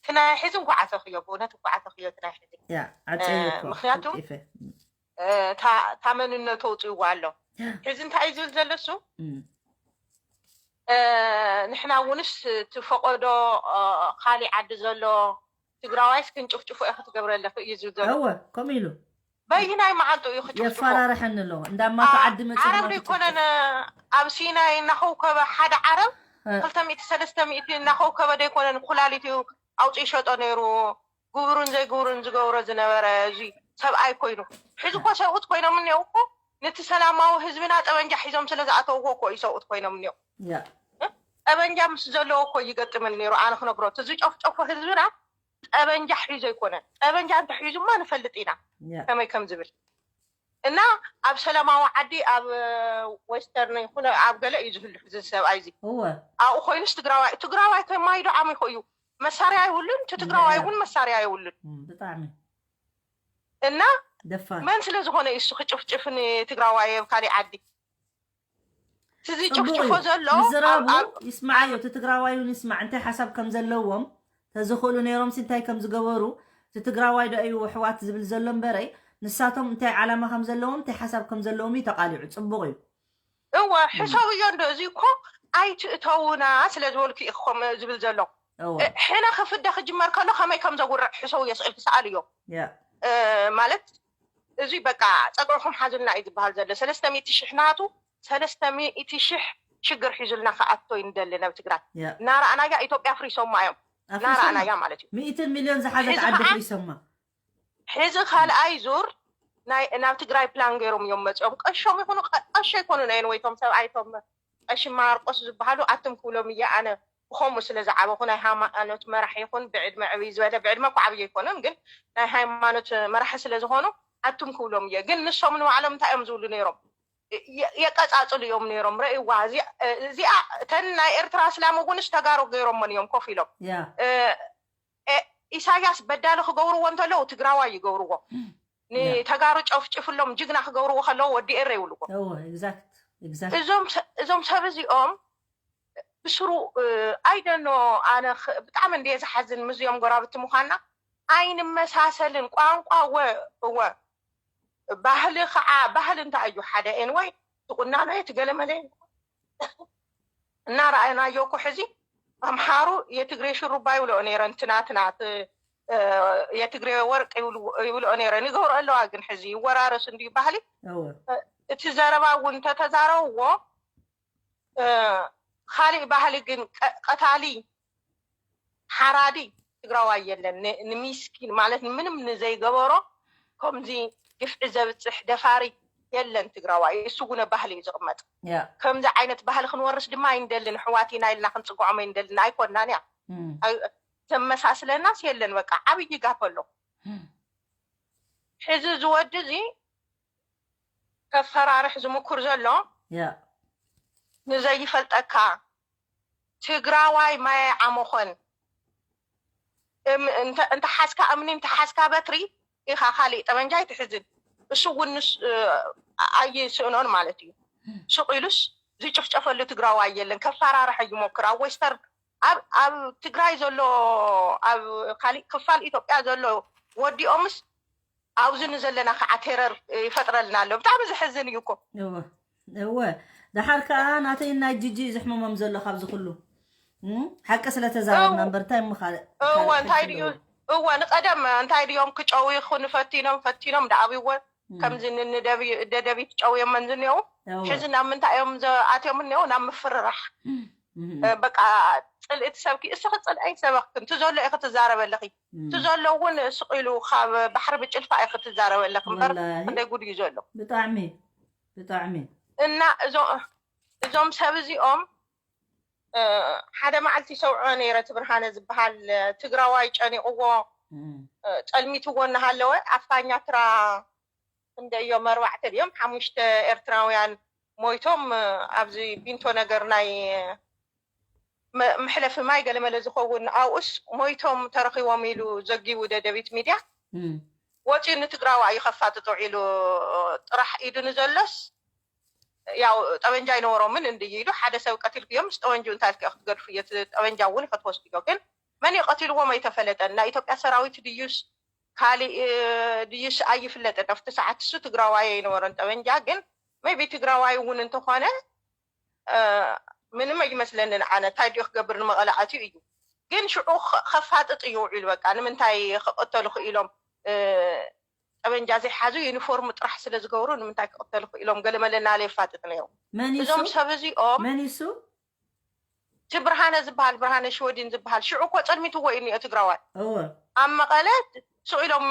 ትናይ ሕዚ እንኳ ዓተኽዮ ብእውነት እንኳ ዓተኽዮ ትናይ ሕዚ ያ ዓፀየ እ፣ እኮ ምክንያቱ ቀልጢፈ። እ፣ እታ እታ መንነቱ ኣውፅእዎ ኣሎ። ሕዚ እንታይ እዩ ዝብል ዘሎ እሱ እም። እ፣ ንሕና እውንስ እቲ ፈቆዶ እ፣ ካሊእ ዓዲ ዘሎ ትግራዋይስ ክንጭፍጭፎ ኢኺ ትገብረ ኣለኺ እዩ ዝብል ዘሎ። እወ ከምኡ ኢሉ በይናይ መዓልጡ እዩ ክጭፍጭፎ። የፈራርሐኒ ኣሎ እንዳማቶ ዓዲ መፅእ ዓረብ ድማ ዘይኮነን ኣብ ሲናይ እናኸውከበ ሓደ ዓረብ ክልተ ሚእቲ ሰለስተ ሚእቲ እናኸውከበ ዘይኮነን ኩላሊት እዩ ኣውፅኡ ይሸጦ ነይሩ። ግብሩን ዘይግብሩን ዝገብሮ ዝነበረ እዚ ሰብኣይ ኮይኑ ሕዚ እኮ ሰብኡት ኮይኖም እኒአው እኮ ነቲ ሰላማዊ ህዝብና ጠበንጃ ሒዞም ስለ ዝኣተውዎ እኮ እዩ ሰብኡት ኮይኖም እኒአው። ያ ጠበንጃ ምስ ዘለዎ እኮ ይገጥምን ነይሩ። ኣነ ክነግሮ እቲ ዝጨፍጨፎ ህዝብና ጠበንጃ ሒዞ ኣይኮነን። ጠበንጃ እንተሒዙማ ንፈልጥ ኢና ያ ከመይ ከም ዝብል እና ኣብ ሰላማዊ ዓዲ ኣብ ዌስተርን ይኹን ኣብ ገለ እዩ ዝህሉ እዚ ሰብኣይ እዚ እወ ኣብኡ ኮይኑስ ትግራዋይ ትግራዋይ ከማይዶ ዓሚኹ እዩ መሳርያ የብሉን እቲ ትግራዋይ እውን መሳርያ የብሉን እም፣ ብጣዕሚ እና ደፋር መን ስለ ዝኾነ እዩ እሱ ክጭፍጭፍ ንትግራዋይ ኣብ ካሊእ ዓዲ እቲ ጽቡቕ ዝጭፍጭፎ እዩ። ዘሎ ምዝራቡ ኣብ- ኣብ- ይስምዓዮ እቲ ትግራዋይ እውን ይስማዕ እንታይ ሓሳብ ከም ዘለዎም ተዝኽእሉ ነይሮም ሲ እንታይ ከም ዝገበሩ እቲ ትግራዋይ ዶ እዩ ኣሕዋት ዝብል ዘሎ እምበረይ ንሳቶም እንታይ ዓላማ ከም ዘለዎም እንታይ ሓሳብ ከም ዘለዎም እዩ ተቓሊዑ ጽቡቕ እዩ እወ ሕሰብዮ እንዶ እዚ እኮ ኣይትእተውና ስለ ዝበልኩ እዩ ከምኡ ዝብል ዘሎ እወ ሕነ ክፍደ ክጅመር ከሎ ከመይ ከም ዘጉርዕ ሕሰብዮ ስእል ክሰኣል እዮም ያ ማለት እዚ በቃ ፀግዕኹም ሓዙልና እዩ ዝበሃል ዘሎ ሰለስተ ሚእቲ ሽሕ ናቱ ሰለስተ ሚእቲ ሽሕ ሽግር ሒዙልና ክኣቶ ይንደሊ ናብ ትግራይ ያ እናረኣናያ ኢትዮጵያ ፍሪሶማ እዮም ኣፍሪሶማ እናረኣናያ ማለት እዩ ሚእትን ሚልዮን ዝሓዘት ሕዚ ዓዲ ከዓ- ኣፍሪሶማ ሕዚ ካልኣይ ዙር ናይ ናብ ትግራይ ፕላን ገይሮም እዮም መፅኦም ቀሾም ይኹኑ ቀ- ቀሾ ኣይኮኑን ኣየን ወይቶም ሰብኣይቶም ቀሺ ማርቆስ ዝበሃሉ ኣቱም ክብሎም እየ ኣነ ብኸምኡ ስለ ዝዓበኹ ናይ ሃይማኖት መራሕ ይኹን ብዕድመ ዕብይ ዝበለ ብዕድመ እኮ ዓብይ ኣይኮኑን ግን ናይ ሃይማኖት መራሒ ስለ ዝኾኑ ኣቱም ክብሎም እየ ግን ንሶም ንባዕሎም እንታይ እዮም ዝብሉ ነይሮም የ- የቀፃፅሉ እዮም ነይሮም ረእዋ እዚኣ እተን ናይ ኤርትራ እስላም እውንስ ተጋሩ ገይሮሞን እዮም ኮፍ ኢሎም ያ እ፣ እ፣ ኢሳያስ በዳሊ ክገብርዎ እንተለዉ ትግራዋይ ይገብርዎ ንተጋሩ ጨፍጭፍሎም ጅግና ክገብርዎ ከለዉ ወዲ ኤረ ይብልዎ እወ exact exact እዞም ሰ- እዞም ሰብ እዚኦም ብስሩ ኣይደኖ ኣነ ኽ- ብጣዕሚ እንድየ ዝሓዝን ምስዚኦም ጎራብቲ ምዃንና ኣይንመሳሰልን ቋንቋ ወ እወ ባህሊ ከዓ ባህሊ እንታይ እዩ ሓደ ኤንወይ ትቁናኖ ትገለመለ እናረኣናዮ እኮ ሕዚ ኣምሓሩ የትግሬ ሽሩባ ይብልኦ ነይረን ትናትና የትግሬ ወርቅ ይብልኦ ነይረን ይገብሮ ኣለዋ ግን ሕዚ ይወራረስ እንድዩ ባህሊ እቲ ዘረባ እውን እንተተዛረብዎ ካሊእ ባህሊ ግን ቀታሊ ሓራዲ ትግራዋይ የለን ንሚስኪን ማለት ምንም ንዘይገበሮ ከምዚ ግፍዒ ዘብፅሕ ደፋሪ የለን ትግራዋይ እሱ ጉነ ባህሊ እዩ ዝቕመጥ ከምዚ ዓይነት ባህሊ ክንወርስ ድማ ኣይንደልን ኣሕዋት ኢና ኢልና ክንፅግዖም ኣይንደልን ኣይኮናን እያ ዘመሳስለናስ የለን በቃ ዓብዪ ጋፕ ኣሎ ሕዚ ዝወዲ እዚ ከፈራርሕ ዝምኩር ዘሎ ንዘይፈልጠካ ትግራዋይ ማየ ዓመኾን እም- እንተ- እንተሓዝካ እምኒ እንተሓዝካ በትሪ ኢኻ፣ ካሊእ ጠበንጃ ኣይትሕዝን። እሱ እውን ንስ- እ፣ ኣይስእኖን ማለት እዩ። ሱቕ ኢሉስ ዝጭፍጨፈሉ ትግራዋይ የለን። ከፈራርሐ ይሞክር ኣብ ዌስተርን ኣብ ኣብ ትግራይ ዘሎ ኣብ ካሊእ ክፋል ኢትዮጵያ ዘሎ ወዲኦምስ ኣብዚ ንዘለና ከዓ ቴረር ይፈጥረልና ኣሎ። ብጣዕሚ ዝሕዝን እዩ እኮ። እወ እወ። ደሓር ከዓ ናተይ ናይ ጅጂ እዩ ዘሕምሞም ዘሎ ካብዚ ኩሉ። እም? ሓቂ ስለተዛረብና እምበር እንታይ እሞ ካልእ- እወ ካልእ እንታይ ሕጊ ድዩ ኣለዎ? እወ ንቀደም እንታይ ድዮም ክጨውይኹ ንፈቲኖም ፈቲኖም ደኣብይወ እም። ከምዚ ንደደቢት ጨውዮመን ዝኒአው እወ። ሕዚ ናብ ምንታይ እዮም ኣትዮም እኒአው ናብ ምፍርራሕ እም። እ፣ በቃ ፅልእቲ ሰብኪ እስኺ ፅልአይ ሰበኽክን እቲ ዘሎ ኢኺ ትዛረበለኺ እቲ ዘሎ እውን ስቕ ኢሉ ካብ ባሕሪ ብጭልፋ ኢኺ ትዛረበለኺ እምበር ወላሂ። ክንደይ ጉድ እዩ ዘሎ ብጣዕሚ ብጣዕሚ እና እዞ- እዞም ሰብ እዚኦም እ፣ ሓደ መዓልቲ ሰውዖ ነይረ እቲ ብርሃነ ዝበሃል እ፣ ትግራዋይ ጨኒቕዎ እም። እ፣ ጠልሚትዎ እናሃለወ ኣፋኛ ትራ ክንደይ እዮም ኣርባዕተ ድዮም ሓሙሽተ ኤርትራውያን ሞይቶም እ፣ ኣብዚ ቢንቶ ነገር ናይ እ፣ መ- መሕለፊ ማይ ገለመለ ዝኸውን ኣብኡስ ሞይቶም ተረኺቦም ኢሉ ዘጊቡ ደደቢት ሚድያ እም። ወፂኡ ንትግራዋይ እዩ ከፋጥጦ ኢሉ ጥራሕ ኢዱ ንዘሎስ ያው ጠበንጃ ኣይነበሮምን እንድዩ ኢሉ ሓደ ሰብ ቀቲልክዮ ምስ ጠበንጅኡ እንታይ ኢልክዮ ክትገድፍዮ እቲ ጠበንጃ እውን ከተወስድዮ ግን መን እዩ ቀቲልዎም ኣይተፈለጠን ናይ ኢትዮጵያ ሰራዊት ድዩስ ካሊእ ድዩስ ኣይፍለጥን ኣብቲ ሰዓት እሱ ትግራዋይ ኣይነበረን ጠበንጃ ግን maybe ትግራዋይ እውን እንተኾነ ምንም ኣይመስለንን ኣነ እንታይ ድዩ ክገብር ንመቐለ ኣትዩ እዩ ግን ሽዑ ከፋጥጥ እዩ ውዒሉ በቃ ንምንታይ ክቐተሉ ክኢሎም ጠበንጃ ዘይሓዙ ዩኒፎርም ጥራሕ ስለ ዝገብሩ ንምንታይ ክቐተሉ ክኢሎም ገለመለ እናለ የፋጥጥ ነይሩ መን እዩ እዞም እሱ? ሰብ እዚኦም መን እዩ እሱ? እቲ ብርሃነ ዝበሃል ብርሃነ ሽወዲን ዝበሃል ሽዑ እኮ ፀልሚትዎ እዩ እኒኦ ትግራዋይ እወ ኣብ መቐለ ስቕ ኢሎም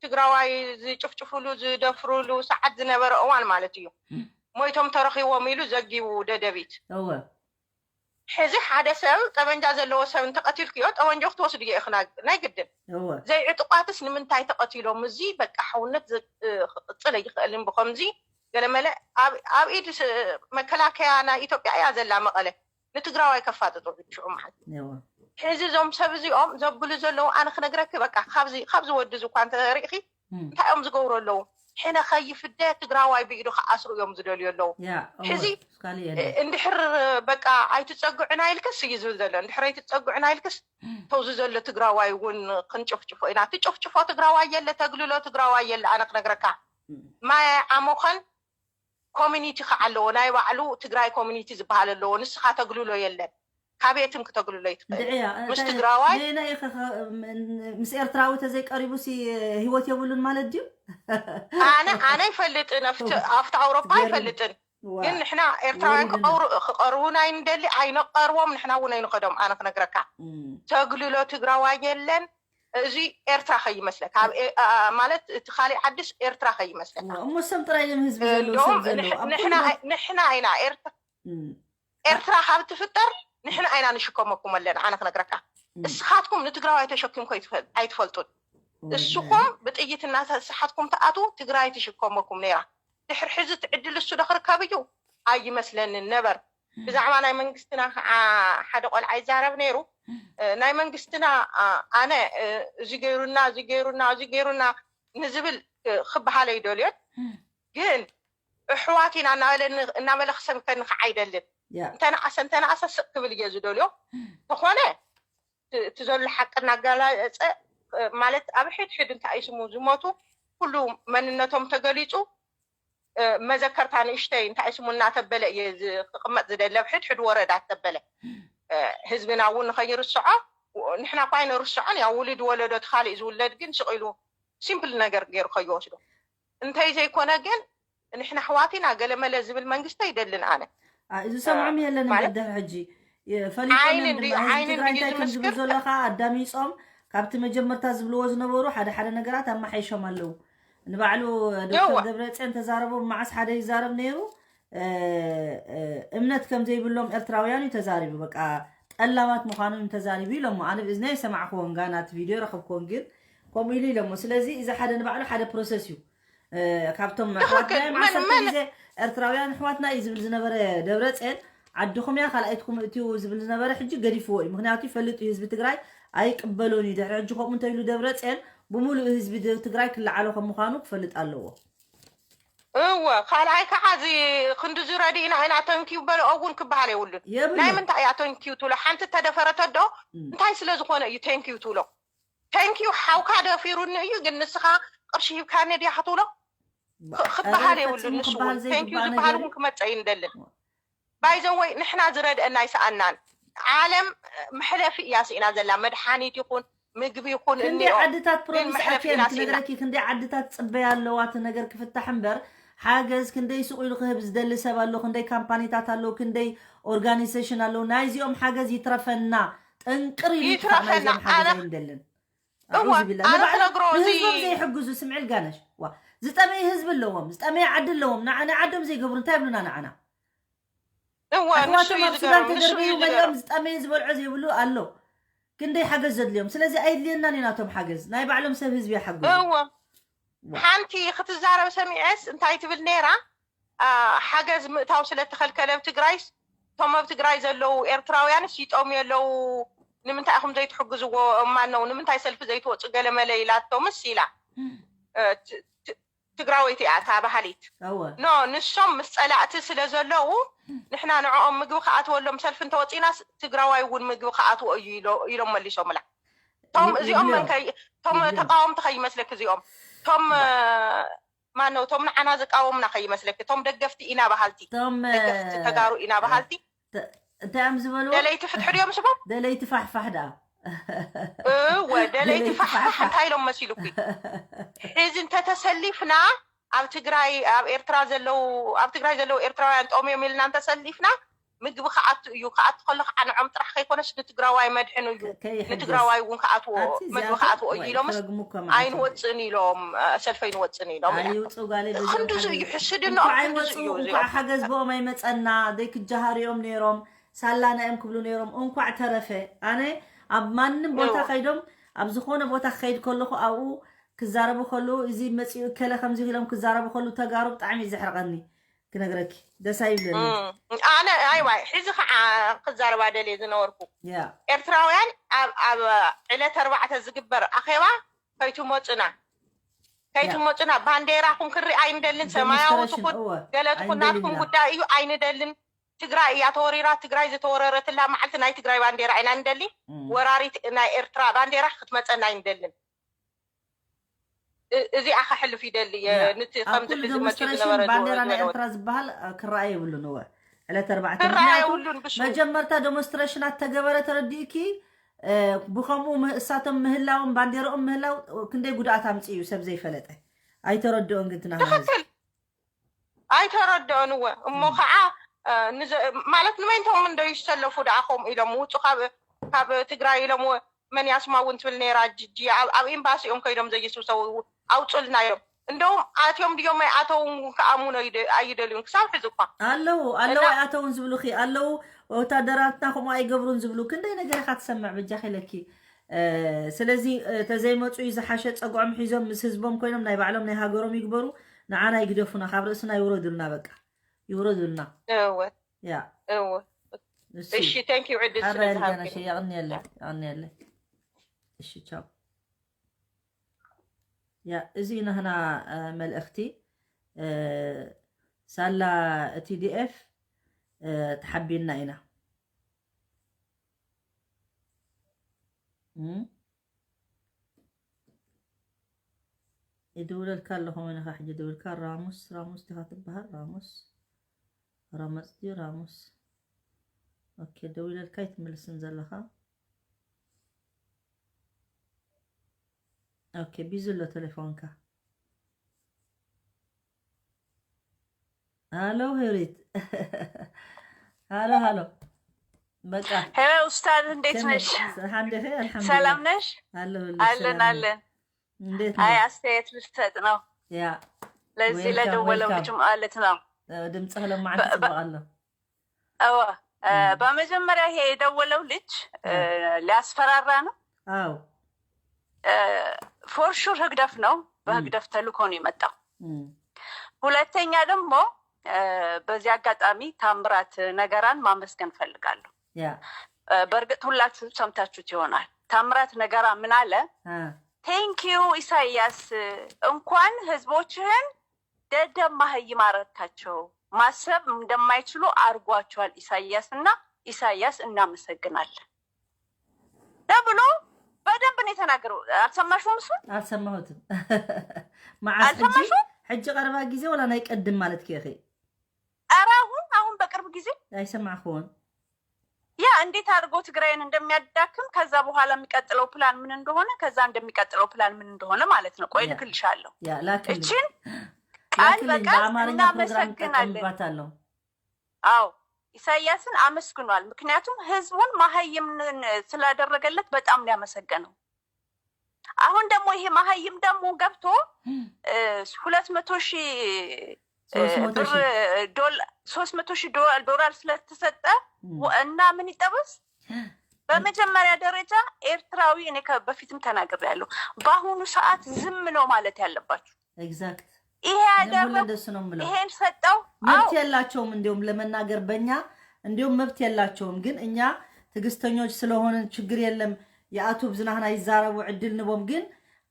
ትግራዋይ ዝጭፍጭፍሉ ዝደፍርሉ ሰዓት ዝነበረ እዋን ማለት እዩ ሞይቶም ተረኺቦም ኢሉ ዘጊቡ ደደቢት እወ ሕዚ ሓደ ሰብ ጠበንጃ ዘለዎ ሰብ እንተቐቲልክዮ ጠበንጃ ክትወስድዮ ኢኽና ናይ ግድን እወ ዘይዕጡቋትስ ንምንታይ ተቐቲሎም እዚ በቃ ሓውነት ዘ- ክቕፅል ኣይኽእልን ብከምዚ ገለመለ ኣብ- ኣብ ኢድ ስ- መከላከያ ናይ ኢትዮጵያ እያ ዘላ መቐለ ንትግራዋይ ከፋጥጡ ሽዑ መዓልቲ እወ ሕዚ እዞም ሰብ እዚኦም ዘብሉ ዘለዉ ኣነ ክነግረኪ በቃ ካብዚ ካብዚ ወዲ እዚ እኳ እንተሪእኺ እም። እንታይ እዮም ዝገብሩ ኣለዉ ሕነ ከይፍደ ትግራዋይ ብኢዱ ክኣስሩ እዮም ዝደልዩ ኣለዉ ያ እወ ሕዚ እስካሊ የለ እንድሕር በቃ ኣይትፀግዑና ኢልክስ እዩ ዝብል ዘሎ እንድሕር ኣይትፀግዑና ኢልክስ ተውዚ ዘሎ ትግራዋይ እውን ክንጭፍጭፎ ኢና ትጭፍጭፎ ትግራዋይ የለ ተግልሎ ትግራዋይ የለ ኣነ ክነግረካ ማይ ዓሞኸን ኮሚኒቲ ከዓ ኣለዎ ናይ ባዕሉ ትግራይ ኮሚኒቲ ዝበሃል ኣለዎ ንስኻ ተግልሎ የለን ካቤትም ክተግልሎ ይትኽእል ድዕያ ምስ ትግራዋይ ምስ ኤርትራዊ ተዘይቀሪቡ ሲ ህይወት የብሉን ማለት ድዩ ኣነ ኣነ ይፈልጥን ኣብቲ ኣብቲ ኣውሮፓ ትገርም። ይፈልጥን ዋ፣ ግን ንሕና ኤርትራውያን ወሪድና። ክቀሩ- ክቀርቡና ኣይንደሊ ኣይነቀርቦም ንሕና እውን ኣይንኸዶም ኣነ ክነግረካ እም፣ ተግልሎ ትግራዋይ የለን እዚ ኤርትራ ከይመስለካ ኣብ ኤ- ኣ- ማለት እቲ ካሊእ ዓድስ ኤርትራ ከይመስለካ ዋ፣ እሞ ሰም ጥራይ እዮም ህዝቢ ዘለዉ እንደውም ሰብ ዘለዉ ንሕ- ኣብ ንሕና ኩሉ ኣይ- ንሕና ኢና ኤርትራ እም፣ ኤርትራ ካብ ትፍጠር ንሕና ኢና ንሽከመኩም ኣለና ኣነ ክነግረካ እም፣ እስኻትኩም ንትግራዋይ ተሸኪምኩም ኣይትፈል- ኣይትፈልጡን ወላሂ። እስኹም ብጥይት እናተሰሓትኩም ትኣትዉ ትግራይ ትሽከመኩም ነይራ ድሕር ሕዚ ትዕድል እሱ ዶ ክርከብ እዩ ኣይመስለንን ነበር ብዛዕባ ናይ መንግስትና ከዓ ሓደ ቆልዓ ይዛረብ ነይሩ እ፣ ናይ መንግስትና ኣ፣ ኣነ እ፣ እዚ ገይሩና እዚ ገይሩና እዚ ገይሩና ንዝብል እ፣ ክበሃል ኣይደልዮን ግን ኣሕዋት ኢና እናበለ እናበለ ክሰብከኒ ከዓ ኣይደልን ያ እንተነኣሰ እንተነኣሰ ስቕ ክብል እየ ዝደልዮ ተኾነ እቲ ዘሎ ሓቂ እናጋላፀ ማለት ኣብ ሕድሕድ እንታይ ስሙ ዝሞቱ ኩሉ መንነቶም ተገሊፁ መዘከርታ ንእሽተይ እንታይ ስሙ እናተበለ እየ ክቕመጥ ዝደሊ ኣብ ሕድሕድ ወረዳ ተበለ ህዝብና እውን ንኸይርስዖ ንሕና እኳ ኣይነርስዖን ያ ውሉድ ወለዶ እቲ ካሊእ ዝውለድ ግን ስቕ ኢሉ ሲምፕል ነገር ገይሩ ከይወስዶ እንተይ ዘይኮነ ግን ንሕና ኣሕዋት ኢና ገለመለ ዝብል መንግስቲ ኣይደልን ኣነ ዝሰምዖም የለን ማለት እንግዲህ ሕጂ ፈሊጦም ዓይኒ እዮም እንድዩ ድማ ህዝቢ ዓይኒ ትግራይ እንድዩ እንታይ ከም ዝብል ዝምስክር ዘሎ ከዓ ኣዳሚፆም ካብቲ መጀመርታ ዝብልዎ ዝነበሩ ሓደ ሓደ ነገራት ኣማሓይሾም ኣለዉ ንባዕሉ ዶክተር የዋ ደብረፅዮን ተዛረቦም መዓስ ሓደ ይዛረብ ነይሩ እ፣ እ፣ እምነት ከም ዘይብሎም ኤርትራውያን እዩ ተዛሪቡ በቃ ጠላማት ምዃኖም ተዛሪቡ ኢሎሞ ኣነ ብእዝነይ ሰማዕክዎን ጋና እቲ ቪድዮ ረኸብክዎን ግን ከምኡ ኢሉ ኢሎሞ ስለዚ እዚ ሓደ ንባዕሉ ሓደ ፕሮሰስ እዩ እ፣ ካብቶም ኣሕዋትና እዮም ዓሰርተ ግዜ ኤርትራውያን ኣሕዋትና እዩ ዝብል ዝነበረ ደብረፅዮን ዓድኹም እያ ካልኣይትኩም እትዩ ዝብል ዝነበረ ሕጂ ገዲፍዎ እዩ ምክንያቱ ይፈልጥ እዩ ህዝቢ ትግራይ ኣይቅበሎን እዩ። ድሕሪ ሕጂ ከምኡ እንተኢሉ ደብረፅዮን፣ ብምሉእ ህዝቢ ደ- ትግራይ ክለዓሎ ከም ምዃኑ ክፈልጥ ኣለዎ። እወ። ካልኣይ ከዓ እዚ ክንድዚ ረዲእና ኢና ተንኪዩ በልኦ እውን ክበሃል የብሉን። ናይ የብሉን። ምንታይ እያ ተንኪዩ ትብሎ? ሓንቲ ተደፈረተ ዶ? እም። እንታይ ስለ ዝኾነ እዩ ተንኪዩ ትብሎ? ተንኪዩ ሓውካ ደፊሩኒ እዩ፣ ግን ንስኻ ቅርሺ ሂብካኒ ድያ ክትብሎ? ባ- ክ- ክበሃል ኧረ የብሉን። ፈጺሙ ንሱ ክበሃል እውን ዘይግባእ ተንኪዩ ዝበሃል ነገር እውን ክመፀ ኣይንደልን። ባይዘወይ ንሕና ዝረድአና ኣይሰኣናን። ዓለም መሕለፊ እያ ስኢና ዘላ። መድሓኒት ይኹን ምግቢ ይኹን ክንደይ እኒኦ፣ ዓድታት ግን ፕሮሚስ መሕለፊ ኢና ኣትየን ስኢና። ክነግረኪ፣ ክንደይ ዓድታት ፅበያ ኣለዋ እቲ ነገር ክፍታሕ እምበር፣ ሓገዝ ክንደይ ሱቕ ኢሉ ክህብ ዝደሊ ሰብ ኣሎ፣ ክንደይ ካምፓኒታት ኣለዉ፣ ክንደይ ኦርጋኒዜሽን ኣለዉ። ናይዚኦም ሓገዝ ይትረፈና፣ ጥንቅር ኢሉ ይጥፋእ። ይትረፈና። ናይዚኦም ሓገዝ ኣነ ኣይንደልን። እወ፣ ኣዑዙ ቢላ። ኣነ ንባዕሎም ክነግሮ እዚ ንህዝቦም ዘይሕግዙ፣ ስምዒ ልጋነሽ። ዋ፣ ዝጠመየ ህዝቢ ኣለዎም፣ ዝጠመየ ዓዲ ኣለዎም። ንዓ- ንዓዶም ዘይገብሩ እንታይ ይብሉና ንዓና? እወ፣ ንሱ ኣሕዋቶም እዩ ኣብ ሱዳን ዝገርም፣ ንሱ ተደርበዩ እዩ መሊኦም ዝገርም። ዝጠመየ ዝበልዖ ዘይብሉ ኣሎ። ክንደይ ሓገዝ ዘድልዮም። ስለዚ ኣይድልየናን እዩ ናቶም ሓገዝ። ናይ ባዕሎም ሰብ ህዝቢ ይሓግዙ። እወ። ዋ። ሓንቲ ክትዛረብ ሰሚዐስ እንታይ ትብል ነይራ? አ፣ ሓገዝ ምእታው ስለ ተኸልከለ ኣብ ትግራይስ፣ እቶም ኣብ ትግራይ ዘለዉ ኤርትራውያንስ ይጠምዩ ኣለዉ፣ ንምንታይ ኢኹም ዘይትሕግዝዎ? እማነው ንምንታይ ሰልፊ ዘይትወፁ ገለመለ ኢላቶምስ ኢላ። እ፣ ት- ት- ትግራወይቲ እያ እታ ባህሊት። እወ። ኖ፣ ንሶም ምስ ፀላእቲ ስለ ዘለዉ ንሕና ንዕኦም ምግቢ ክኣትወሎም ሰልፊ እንተወፂናስ ትግራዋይ እውን ምግቢ ክኣትዎ እዩ ኢሎ- ኢሎም መሊሶምላ። ቶም ይ- እዚኦም መን ይብልዮም። ከይ ቶም ይብልዮም። ተቃወምቲ ከይመስለክ እዚኦም ቶም ማነው ቶም ንዓና ዝቃወሙና ከይመስለክ ቶም ደገፍቲ ኢና በሃልቲ ቶም ደገፍቲ ተጋሩ ኢና በሃልቲ ተ- እንታይ እዮም ዝበልዎ? ደለይቲ ፍትሒ ድዮም ስቦም ደለይቲ ፋሕፋሕ ደኣ። እወ ደለይቲ ደለይቲ ፋሕፋሕ ፋሕፋሕ። እንታይ ኢሎም መሲሉኪ? ሕዚ እንተተሰሊፍና ኣብ ትግራይ ኣብ ኤርትራ ዘለዉ ኣብ ትግራይ ዘለዉ ኤርትራውያን ጠምዮም ኢልና እንተሰሊፍና ምግቢ ክኣቱ እዩ። ክኣቱ ከሎ ከዓ ንዖም ጥራሕ ከይኮነስ ንትግራዋይ መድሕን እዩ። ከ- ከይሕገዝ። ንትግራዋይ እውን ክኣትዎ ኣቲ ምግቢ እዚኣቶም ክኣትዎ እዩ ወይ ኢሎምስ ክረግሙኮ ማለት እዩ። ኣይንወፅን ኢሎም አ፣ ሰልፊ ኣይንወፅን ኢሎም ኢላ። ኣይውፁ ጋለይ በዚኦም ክንድዚ ሓገዝ- እዩ ሕስድንኦም እንኳዕ ክንድዚ ኣይወፁ እዩ እንኳዕ እዚኦም። ሓገዝ ብኦም ኣይመፀና ዘይክጀሃርዮም ነይሮም ሳላና እዮም ክብሉ ነይሮም። እንኳዕ ተረፈ። ኣነ ኣብ ማንም ቦታ እዎ። ከይዶም ኣብ ዝኾነ ቦታ ክኸይድ ከለኹ ኣብኡ ክዛረቡ ከለዉ እዚ መፂኡ ከለ ከምዚ ኢሎም ክዛረቡ ከለዉ ተጋሩ ብጣዕሚ እዩ ዘሕርቐኒ ክነግረኪ ደስ ኣይብለኒ። እም፣ ኣነ ኣይዋይ ሕዚ ከዓ ክዛረባ ደልየ ዝነበርኩ ያ ኤርትራውያን ኣብ ኣብ ዕለት ኣርባዕተ ዝግበር ኣኼባ ከይትመፁና ከይትመፁና ባንዴራኹም ክርኢ ኣይንደልን። ሰማያዊ Demonstration፣ ትኹን እወ፣ ገለ ትኹን ኣይንደልን ናትኩም ኢና። ጉዳይ እዩ ኣይንደልን። ትግራይ እያ ተወሪራ። ትግራይ ዝተወረረትላ መዓልቲ ናይ ትግራይ ባንዴራ ኢና ንደሊ። እም። ወራሪት ናይ ኤርትራ ባንዴራ ክትመፀና ኣይንደልን። እ- እዚኣ ከሕልፍ ይደሊ እየ። ያ፣ ንቲ ኣብ ከምዚ ኩሉ ሕዚ መፂኡ ዴሞንስትሬሽን ዝነበረ ባንዴራ ናይ ዝነበረ ኤርትራ ዝበሃል እ፣ ክረኣይ የብሉን። እወ ዕለት ኣርባዕተ ክረኣይ ምክንያቱ የብሉን። ብሱ መጀመርታ ዴሞንስትሬሽናት ተገበረ ተረዲእኪ እ፣ ብኸምኡ ም- እሳቶም ምህላዎም ባንዴራኦም ምህላው እ፣ ክንደይ ጉድኣት ኣምፅኡ እዩ ሰብ ዘይፈለጠ ኣይተረድኦን። ግን ትናህና ህዝቢ ትኽክል ኣይተረድኦን እወ እሞ እም። ከዓ እ፣ ንዘ- ማለት ንመንቶም እንዶ ይሰለፉ ደኣ ከምኡ ኢሎም ውፁ ካብ ካብ ትግራይ ኢሎም መን ያስማ እውን ትብል ነይራ ጅጂ ኣብ ኣብ ኤምባሲኦም ከይዶም ዘይስብሰቡ ኣውፅልና እዮም። እንደውም ኣትዮም ድዮም ኣይኣተውን እውን ክኣምኑ ኣይደ- ኣይደልዩን ክሳብ ሕዚ እኳ ኣለዉ ኣለዉ እና- ኣይኣተውን ዝብሉኺ ኣለዉ። ወታደራትና ከምኡ ኣይገብሩን ዝብሉ ክንደይ ነገር ኢኻ ትሰምዕ በጃኺ ኢለኪ። እ፣ ስለዚ እ፣ ተዘይመፁ እዩ ዝሓሸ። ፀግዖም ሒዞም ምስ ህዝቦም ኮይኖም ናይ ባዕሎም ናይ ሃገሮም ይግበሩ። ንዓና ይግደፉና፣ ካብ ርእስና ይውረዱልና፣ በቃ ይውረዱልና። እወ ያ እወ እሱ እሺ thank you ዕድል ስለ ሓራይ ልጋነሽ ዝሃብክኒ የቕንየለይ የቕንየለይ። እሺ ቻው። ያ እዚ ናህና እ፣ መልእኽቲ እ፣ ሳላ ቲ ዲ ኤፍ እ፣ ተሓቢንና ኢና። እም? ይድውለልካ ኣለኹ መን ኢኻ ሕጂ ደዊልካ? ራሙስ ራሙስ ዲኻ ትበሃል? ራሙስ ረመፅ ድዩ ራሙስ? ኦኬ ደዊለልካ ኣይትምልስን ዘለኻ። ኦኬ ቢዚ ኣሎ ቴሌፎንካ። ሃሎ ሄሪት ሃሎ ሃሎ በቃ ሄሎ ኡስታዝ እንዴት ከመይ ነሽ? ሰላም ዲኺ? ኣልሓምዱሊላህ ሰላም ነሽ? ኣለሁልሽ አለን ሰላም ነኝ። አለን። እንዴት አይ ነሽ? አስተያየት ልሰጥ ነው። ያ ለዚህ ዌልካም ለደወለው ዌልካም። ልጅ ማለት ነው። ድምፅህ ለማዕንቲ በ- በ- ፅቡቅ ኣሎ። እወ እ፣ እም። በመጀመሪያ ይሄ የደወለው ልጅ እ፣ ያ ሊያስፈራራ ነው። አዎ ፎር ሹር ህግደፍ ነው። እም። በህግደፍ ተልኮ ነው የመጣው። እም። ሁለተኛ ደግሞ እ፣ በዚህ አጋጣሚ ታምራት ነገራን ማመስገን ፈልጋለሁ። ያ እ፣ በእርግጥ ሁላችሁም ሰምታችሁት ይሆናል። ታምራት ነገራ ምን አለ? አ፣ ቴንኪዩ ኢሳያስ፣ እንኳን ህዝቦችህን ደደብ ማህይም አረካቸው፣ ማሰብ እንደማይችሉ አርጓቸዋል ኢሳያስ፣ እና ኢሳያስ እናመሰግናለን ተብሎ በደንብ ነው የተናገረው። አልሰማሽውም? እሱ አልሰማሁትም። መዓስ ሕጂ አልሰማሽውም? ሕጂ ቀረባ ግዜ ወላ ናይ ቀድም ማለት ከኸ ኧረ አሁን አሁን በቅርብ ጊዜ ኣይሰማዕኩዎን። ያ እንዴት አድርጎ ትግራይን እንደሚያዳክም፣ ከዛ በኋላ የሚቀጥለው ፕላን ምን እንደሆነ፣ ከዛ እንደሚቀጥለው ፕላን ምን እንደሆነ ማለት ነው። ቆይ ያ እልክልሻለሁ ያ ላክልኝ እችን ቃል ላክልኝ። በቃል በአማርኛ ፕሮግራም እናመሰግናለን። እጠቀምባታለሁ። አዎ ኢሳያስን አመስግኗል። ምክንያቱም ህዝቡን መሀይም ስላደረገለት በጣም ነው ያመሰገነው። አሁን ደግሞ ይሄ መሀይም ደግሞ ገብቶ እ፣ ሁለት መቶ ሺህ እ፣ ሶስት መቶ ብር ሺህ ዶል ሶስት መቶ ሺህ ዶላር ዶላር ስለተሰጠ እም፣ ወ- እና ምን ይጠበስ? በመጀመሪያ ደረጃ ኤርትራዊ፣ እኔ ከ- በፊትም ተናግሬያለሁ፣ በአሁኑ ሰዓት ዝም ነው ማለት ያለባችሁ። ኤግዛክት። ይሄ እኔም ሁሌ ያደረጉ እንደሱ ነው የምለው። ይሄን ሰጠው። አዎ መብት የላቸውም። እንዲሁም ለመናገር በእኛ እንዲሁም መብት የላቸውም። ግን እኛ ትዕግስተኞች ስለሆንን ችግር የለም። የኣቱ ብዝናህና ይዛረቡ ዕድል ንቦም። ግን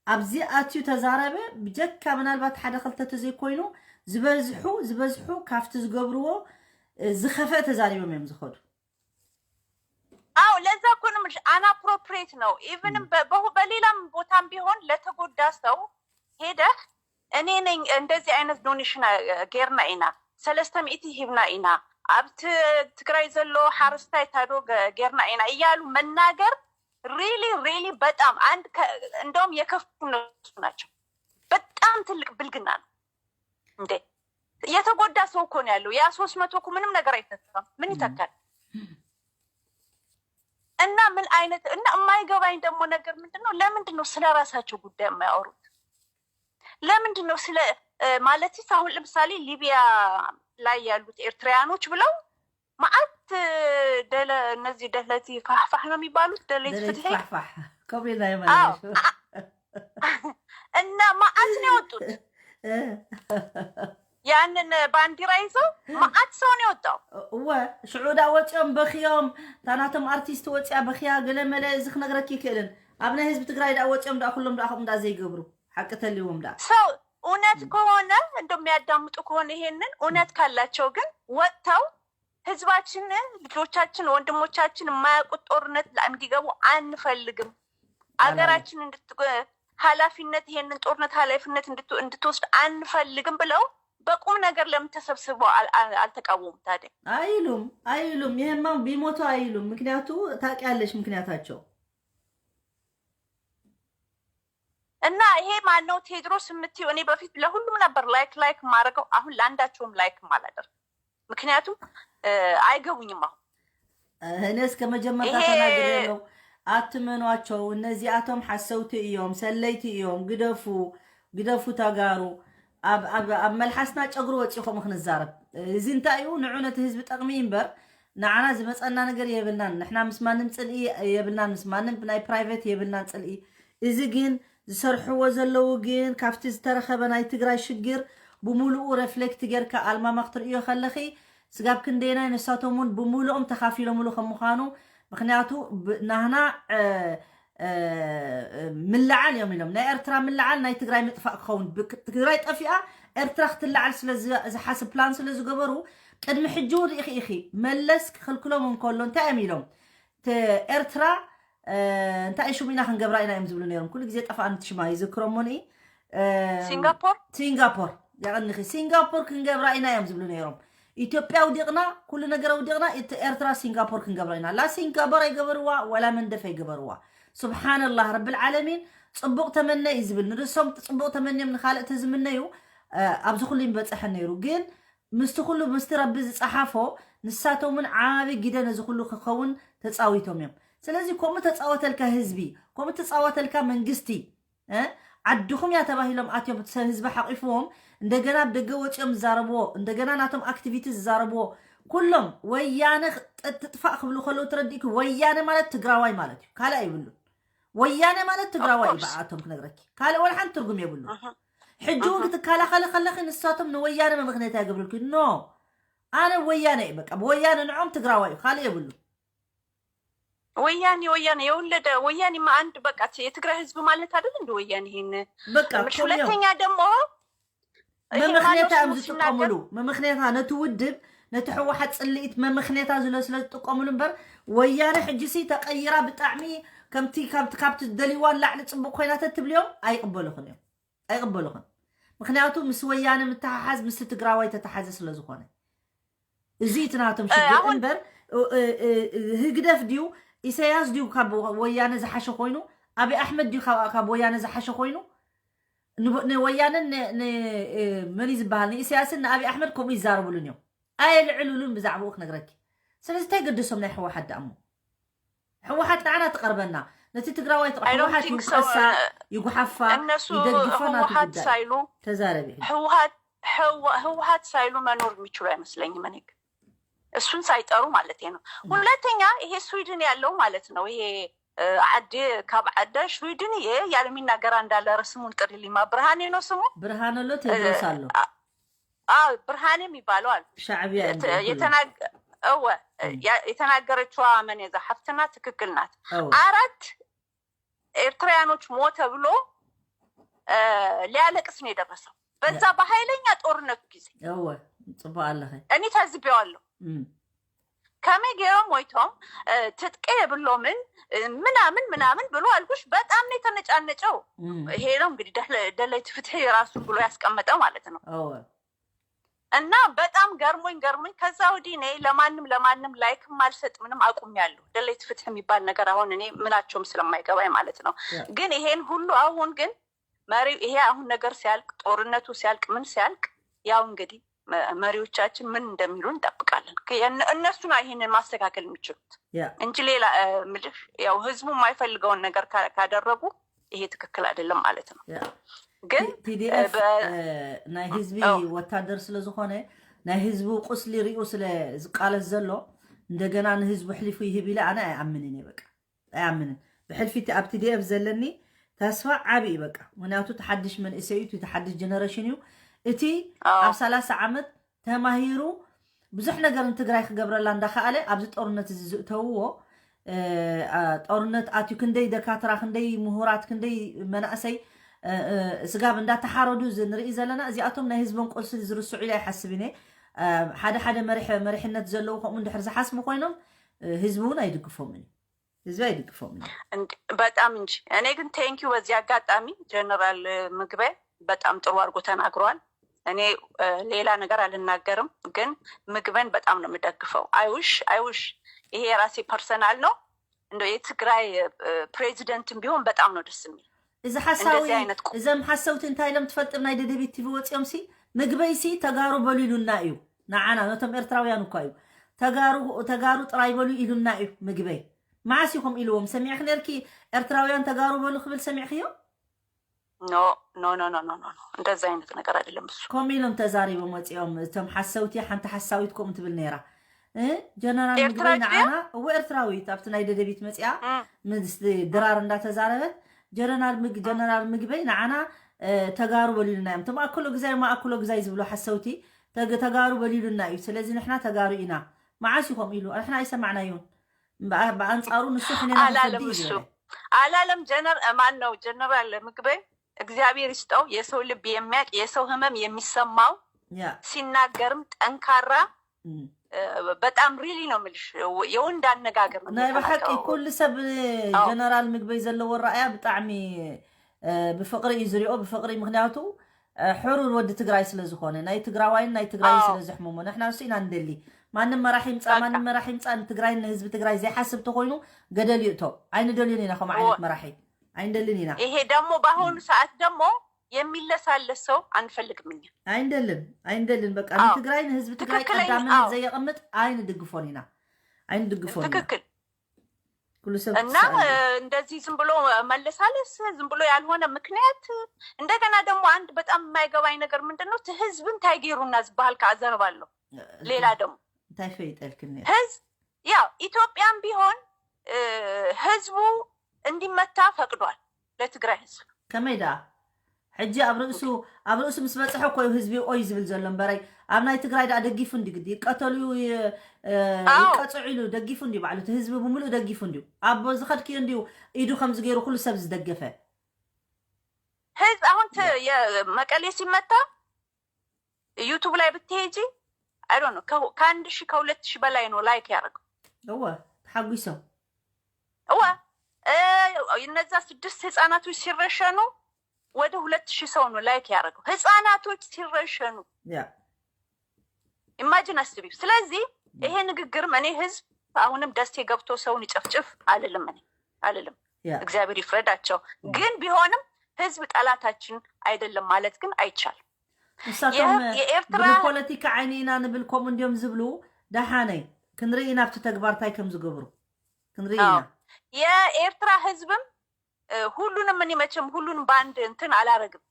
ኣብዚ ኣትዩ ተዛረበ ብጀካ ምናልባት ሓደ ክልተ ተዘይኮይኑ ዝበዝሑ ዝበዝሑ ካብቲ ዝገብርዎ እ፣ ዝኸፍአ ተዛሪቦም እዮም ዝኸዱ። አዎ ለዛ እኮ ነው የምልሽ፣ አናፕሮፕሬት ነው። ኢቭንም በሌላም ቦታም ቢሆን ለተጎዳ ሰው ሄደህ እኔ ነኝ እንደዚህ አይነት ዶኔሽን ጌርና ኢና፣ ሰለስተ ሚእቲ ሂብና ኢና፣ ኣብቲ ትግራይ ዘሎ ሓረስታይ ታዶ ገ- ጌርና ኢና እያሉ መናገር ሪሊ ሪሊ በጣም አንድ ከ- እንደውም የከፉ እነሱ ናቸው። በጣም ትልቅ ብልግና ነው እንዴ። የተጎዳ ሰው እኮ ነው ያለው። ያ ሶስት መቶ እኮ ምንም ነገር አይተካም። ምን ይተካል? እና ምን አይነት እና የማይገባኝ ደግሞ ነገር ምንድን ነው? ለምንድን ነው ስለ ራሳቸው ጉዳይ የማያወሩት? ለምንድን ነው ስለ እ፣ ማለት አሁን ለምሳሌ ሊቢያ ላይ ያሉት ኤርትራውያኖች ብለው መዓት ደለ እነዚህ ደለቲ ፋሕፋሕ ነው የሚባሉት፣ ደለቲ ደለይቲ ፍትሄ ፋሕፋሕ ከምኡ ኢልና አዎ የመለሽ እና መዓት ነው የወጡት። ያንን ባንዲራ ይዘው መዓት ሰው ነው የወጣው። እወ ሽዑ ዳ ወፂኦም በኽዮም። እታ ናቶም ኣርቲስት ወፂኣ በኽያ ገለ መለ። እዚ ክነግረኪ ይክእልን ኣብ ናይ ህዝቢ ትግራይ ዳ ወፂኦም ዳ ኩሎም ዳ ከምኡ ዳ ዘይገብሩ ሓቂ ተልዎም ዳ ሰው እውነት ከሆነ እንደሚያዳምጡ ከሆነ ይሄንን እውነት ካላቸው ግን ወጥተው ህዝባችንን ልጆቻችን ወንድሞቻችን የማያውቁት ጦርነት ላይ እንዲገቡ አንፈልግም። አገራችን እንድት ኃላፊነት ይሄንን ጦርነት ኃላፊነት እንድት- እንድትወስድ አንፈልግም ብለው በቁም ነገር ለምን ተሰብስበው አል- አል- አልተቃወሙም ታዲያ? አይሉም አይሉም። ይሄማ ቢሞቱ አይሉም። ምክንያቱ ታውቂያለሽ ምክንያታቸው እና ይሄ ማነው ቴድሮስ የምትይው? እኔ በፊት ለሁሉም ነበር ላይክ ላይክ የማደርገው፣ አሁን ለአንዳቸውም ላይክ አላደርግም። ምክንያቱም እ፣ አይገቡኝም። አሁን እኔ እስከ መጀመርታ ይሄ ተናግሬ ነው። አትመኗቸው። እነዚኣቶም ሓሰውቲ እዮም፣ ሰለይቲ እዮም። ግደፉ፣ ግደፉ ተጋሩ። ኣብ ኣብ ኣብ መልሓስና ጨጉሪ ወፂኡ ከምኡ ክንዛረብ እዚ እንታይ እዩ? ንዑ ነቲ ህዝቢ ጠቕሚ እምበር ንዓና ዝመፀና ነገር የብልናን። ንሕና ምስ ማንም ፅልኢ የብልናን፣ ምስ ማንም ናይ ፕራይቬት የብልናን ፅልኢ። እዚ ግን ዝሰርሕዎ ዘለዉ ግን ካብቲ ዝተረኸበ ናይ ትግራይ ሽግር ብሙሉኡ ሬፍሌክት ጌርካ ኣልማማ ክትርእዮ ከለኺ ስጋብ ክንደየናይ ንሳቶም እውን ብሙሉኦም ተኻፊሎምሉ ከም ምዃኑ። ምክንያቱ ብ- ናህና እ፣ እ፣ ምልዓል እዮም ኢሎም። ናይ ኤርትራ ምልዓል ናይ ትግራይ ምጥፋእ ክኸውን ብ- ትግራይ ጠፊኣ ኤርትራ ክትልዓል ስለ ዝ- ዝሓስብ ፕላን ስለ ዝገበሩ ቅድሚ ሕጂ እውን ርኢኺ ኢኺ። መለስ ክኽልክሎም እንከሎ እንታይ እዮም ኢሎም? ተ- ኤርትራ እ፣ እንታይ ሽሙ ኢና ክንገብራ ኢና እዮም ዝብሉ ነይሮም። ኩሉ ግዜ ጠፋኣኒ እቲ ሽማ ይዝክሮ እሞኒ ሲንጋፖር ሲንጋፖር የቐንኺ ሲንጋፖር ክንገብራ ኢና እዮም ዝብሉ ነይሮም። ኢትዮጵያ ውዲቕና ኩሉ ነገር ውዲቕና እቲ ኤርትራ ሲንጋፖር ክንገብራ ኢና። ላ ሲንጋፖር ኣይገበርዋ ወላ መንደፍ ኣይገበርዋ። ሱብሓነላህ ረብል ዓለሚን። ፅቡቕ ተመነ እዩ ዝብል ንርሶም ፅቡቕ ተመንዮም ንካልእ ተዝምነዩ እ፣ ኣብዚ ኩሉ ይምበፅሐ ነይሩ። ግን ምስቲ ኩሉ ምስቲ ረቢ ዝፀሓፎ ንሳቶም እውን ዓቢ ግደ ነዚ ኩሉ ክኸውን ተፃዊቶም እዮም። ስለዚ ከምኡ ተፃወተልካ ህዝቢ፣ ከምኡ ተፃወተልካ መንግስቲ እ፣ ዓድኹም እያ ተባሂሎም ኣትዮም ሰብ ህዝቢ ሓቂፍዎም እንደገና ኣብ ደገ ወፂኦም ዝዛረብዎ እንደገና ናቶም ኣክቲቪቲ ዝዛረብዎ ኩሎም ወያነ ጥ- ትጥፋእ ክብሉ ከለዉ ተረዲእኪ። ወያነ ማለት ትግራዋይ ማለት እዩ፣ ካልእ ኣይብሉን። ወያነ ማለት ትግራዋይ እዩ ኦፍኮርስ ብዓቶም ክነግረኪ፣ ካልእ ወላ ሓንቲ ትርጉም የብሉን። ሕጂ እውን ክትከላኸሊ ከለኺ ንሳቶም ንወያነ መምኽንያት ኣይገብርልኪ። ኖ ኣነ ወያነ እዩ በቃ፣ ብወያነ ንዖም ትግራዋይ እዩ፣ ካልእ የብሉን። ወያኔ ወያኔ የወለደ ወያኔማ አንድ በቃ የትግራይ ህዝብ ማለት አይደል እንደ ወያኔ ይሄን በቃ ምሽ ሁለተኛ ደግሞ መምክንያታ እዮም ዝጥቀሙሉ። መምክንያታ ነቲ ውድብ ነቲ ህወሓት ፅልኢት መምክንያታ ዝለ ስለ ዝጥቀሙሉ እምበር ወያነ ሕጂሲ ተቀይራ ብጣዕሚ ከምቲ ካብቲ ካብቲ ደልዋን ላዕሊ ፅቡቅ ኮይና ተትብልዮም ኣይቅበሉኽን እዮም ኣይቅበሉኽን። ምክንያቱ ምስ ወያነ ምተሓሓዝ ምስ ትግራዋይ ተተሓዘ ስለ ዝኾነ እዚ እቲ ናቶም ሽግር እምበር ህግደፍ ድዩ ኢሳያስ ድዩ ካብ ወያነ ዝሓሸ ኮይኑ ኣብይ ኣሕመድ ድዩ ካብ ወያነ ዝሓሸ ኮይኑ ንወያነን መን ዝበሃል ንኢሳያስን ንኣብይ ኣሕመድ ከምኡ ይዛረብሉን እዮም። ኣየልዕሉሉን ብዛዕባኡ ክነግረኪ። ስለዚ እንታይ ገደሶም ናይ ህወሓት ደኣ እሞ ህወሓት ንዓና ትቐርበና ነቲ ትግራዋይ ህወሓት ይውቀሳ ይጉሓፋ ይደግፋ ናቱ ጉዳይ ሳይሉ ተዛረቢ ህወሓት ሳይሉ መኖር የሚችሉ አይመስለኝም። እኔ እሱን ሳይጠሩ ማለት ነው። ሁለተኛ ይሄ ስዊድን ያለው ማለት ነው ይሄ ዓዲ ካብ ዓደ ሽዊድን እየ ያለ የሚናገር እንዳለ ስሙን ጥሪልኝ ማ ብርሃኔ ነው ስሙ ብርሃነ ሎ ቴድሮስ ኣሎ አዎ ብርሃኔ የሚባለው አሉ ሻዕቢያ የተናገረችዋ መን ዛ ሀፍትና ትክክል ናት። አራት ኤርትራያኖች ሞተ ብሎ ሊያለቅስ ነው የደረሰው በዛ በኃይለኛ ጦርነቱ ጊዜ። ጽቡቅ ኣለኸ እኔ ታዝቤዋለሁ። ከመይ ገይሮም ሞይቶም ትጥቂ የብሎምን ምናምን ምናምን ብሎ አልኩሽ። በጣም ነው የተነጫነጨው። ይሄ ነው እንግዲህ ደለይት ፍትህ የራሱን ብሎ ያስቀመጠው ማለት ነው። እና በጣም ገርሞኝ ገርሞኝ ከዛ ወዲህ እኔ ለማንም ለማንም ላይክም አልሰጥ ምንም አቁሜያለሁ። ደለይት ፍትህ የሚባል ነገር አሁን እኔ ምናቸውም ስለማይገባኝ ማለት ነው። ግን ይሄን ሁሉ አሁን ግን መሪው ይሄ አሁን ነገር ሲያልቅ ጦርነቱ ሲያልቅ ምን ሲያልቅ ያው እንግዲህ መሪዎቻችን ምን እንደሚሉ እንጠብቃለን። እነሱ ነው ይሄንን ማስተካከል የሚችሉት እንጂ ሌላ ምልሽ ያው ህዝቡ የማይፈልገውን ነገር ካደረጉ ይሄ ትክክል አይደለም ማለት ነው። ግን ቲዲኤፍ ናይ ህዝቢ ወታደር ስለዝኾነ ናይ ህዝቡ ቁስሊ ሪኡ ስለ ዝቃለስ ዘሎ እንደገና ንህዝቡ ሕሊፉ ይህብ ኢለ ኣነ ኣይኣምንን እየ። በቃ ኣይኣምንን። ብሕልፊ እቲ ኣብ ቲዲኤፍ ዘለኒ ተስፋ ዓቢ እዩ በቃ። ምክንያቱ እቲ ሓድሽ መንእሰይ እዩ፣ እቲ ሓድሽ ጀነሬሽን እዩ። እቲ ኣብ ሰላሳ ዓመት ተማሂሩ ብዙሕ ነገር ንትግራይ ክገብረላ እንዳኸኣለ ኣብዚ ጦርነት እዚ ዝእተውዎ ጦርነት ኣትዩ ክንደይ ደካትራ ክንደይ ምሁራት ክንደይ መናእሰይ ስጋብ እንዳተሓረዱ ንርኢ ዘለና። እዚኣቶም ናይ ህዝቦም ቁስሊ ዝርስዑ ኢለ ኣይሓስብን እየ። ሓደ ሓደ መሪሕነት ዘለዉ ከምኡ እንድሕር ዝሓስቡ ኮይኖም ህዝቢ እውን ኣይድግፎምን እዩ። ህዝቢ ኣይድግፎምን እዩ። በጣም እንጂ። እኔ ግን ቴንኪው በዚህ አጋጣሚ ጀነራል ምግበይ በጣም ጥሩ አድርጎ ተናግሯል። እኔ ሌላ ነገር አልናገርም፣ ግን ምግበን በጣም ነው የምደግፈው። አይውሽ አይውሽ ይሄ የራሴ ፐርሰናል ነው። እንደ የትግራይ ፕሬዚደንትም ቢሆን በጣም ነው ደስ የሚል። እዚ ሓሳዊ እዞም ሓሰውቲ እንታይ ኢሎም ትፈልጥም ናይ ደደቢት ቲቪ ወፂኦም ሲ ምግበይ ሲ ተጋሩ በሉ ኢሉና እዩ ንዓና ነቶም ኤርትራውያን እኳ እዩ ተጋሩ ተጋሩ ጥራይ በሉ ኢሉና እዩ ምግበይ። መዓስ ኢኹም ኢልዎም ሰሚዕክ ነርኪ? ኤርትራውያን ተጋሩ በሉ ክብል ሰሚዕክዮ? ኖ ኖ ኖ ኖ ኖ እንደዛ አይነት ነገር አይደለም። እሱ ከምኡ ኢሎም ተዛሪቦም ወፂኦም እቶም ሓሰውቲ። ሓንቲ ሓሳዊት ከምኡ ትብል ነይራ። ጀነራል ምግበይ ንዓና እወ ኤርትራዊት ኣብቲ ናይ ደደቢት መፅኣ ምስ ድራር እንዳተዛረበት ጀነራል ጀነራል ምግበይ ንዓና ተጋሩ በሊሉና እዮም። ተማእከሎ ግዛይ ማእከሎ ግዛይ ዝብሎ ሓሰውቲ ተጋሩ በሊሉና እዩ። ስለዚ ንሕና ተጋሩ ኢና። መዓስ ይኾም ኢሉ ንሕና ኣይሰማዕናዮን። ብኣንፃሩ ንሱ ሕኔና ኣላለም እሱ ኣላለም ጀነር ማን ነው ጀነራል ምግበይ እግዚአብሔር ይስጠው። የሰው ልብ የሚያውቅ የሰው ህመም የሚሰማው ሲናገርም ጠንካራ በጣም ሪሊ ነው የምልሽ። የወንድ አነጋገር ነው ናይ ብሓቂ ኩሉ ሰብ ጀነራል ምግበይ ዘለዎ ረኣያ ብጣዕሚ ብፍቅሪ እዩ ዝሪኦ ብፍቅሪ ምክንያቱ ሕሩር ወዲ ትግራይ ስለ ዝኾነ ናይ ትግራዋይን ናይ ትግራይ ስለ ዘሕመሞ ንሕና ንሱ ኢና ንደሊ። ማንም መራሒ ይምፃእ ማንም መራሒ ይምፃእ ንትግራይን ንህዝቢ ትግራይ ዘይሓስብ ተኮይኑ ገደል ይእቶ። ኣይንደልዮን ኢና ከምኡ ዓይነት መራሒ ኣይንደልን ኢና። ይሄ ደግሞ በአሁኑ ሰዓት ደግሞ የሚለሳለስ ሰው አንፈልግም እኛ። ኣይንደልን ኣይንደልን በቃ ንትግራይ ንህዝቢ ትግራይ ቀዳምነት ዘየቀምጥ ኣይንድግፎን ኢና ኣይንድግፎን ኢና። ትክክል። ኩሉ ሰብ እና እንደዚህ ዝም ብሎ መለሳለስ ዝም ብሎ ያልሆነ ምክንያት። እንደገና ደግሞ አንድ በጣም የማይገባኝ ነገር ምንድን ነው? ህዝብ እንታይ ገይሩና ዝበሃል ከ አዘረባለሁ። ሌላ ደግሞ እንታይ ፈይጠልክኒ ህዝብ ያው ኢትዮጵያም ቢሆን ህዝቡ እንዲመታ ፈቅዷል ለትግራይ ህዝብ። ከመይ ደኣ ሕጂ ኣብ ርእሱ ኣብ ርእሱ ምስ በጽሐ እኮ እዩ ህዝቢ ኦይ ዝብል ዘሎ እምበረይ። ኣብ ናይ ትግራይ ደኣ ደጊፉ እንዲ ግዲ ይቀተሉ ይ- እ፣ አዎ ይቀጽዑ ኢሉ ደጊፉ እንዲ ባዕሉ እቲ ህዝቢ ብምሉእ ደጊፉ እንዲዩ ኣብ ዝኸድክዮ እንዲዩ ኢዱ ከምዚ ገይሩ ኩሉ ሰብ ዝደገፈ። ህዝብ አሁን ተ- የመቀሌ ሲመታ ዩቱብ ላይ ብትሄጂ አይ ዶንት ኖ ከአንድ ሺህ ከሁለት ሺህ በላይ ነው ላይክ ያደረገው። እወ ተሓጒሶም። እዋ እ፣ እነዛ ስድስት ህፃናቶች ሲረሸኑ ወደ ሁለት ሺህ ሰው ነው ላይክ ያደረገው። ህፃናቶች ሲረሸኑ ያ ኢማጂን አስቢው። ስለዚህ ይሄ ንግግርም እኔ ህዝብ አሁንም ደሴ ገብቶ ሰውን ይጨፍጭፍ አልልም፣ እኔ አልልም። ያ እግዚአብሔር ይፍረዳቸው። ግን ቢሆንም ህዝብ ጠላታችን አይደለም ማለት ግን አይቻልም። ንሳቶም የ- የኤርትራ ብፖለቲካ ዓይኒ ኢና ንብል ከምኡ እንዲዮም ዝብሉ። ደሓነይ ክንርኢ ኢና ኣብቲ ተግባር እንታይ ከም ዝገብሩ ክንርኢ ኢና። አዎ። የኤርትራ ህዝብም እ፣ ሁሉንም እኔ መቼም ሁሉንም በአንድ እንትን አላረግም።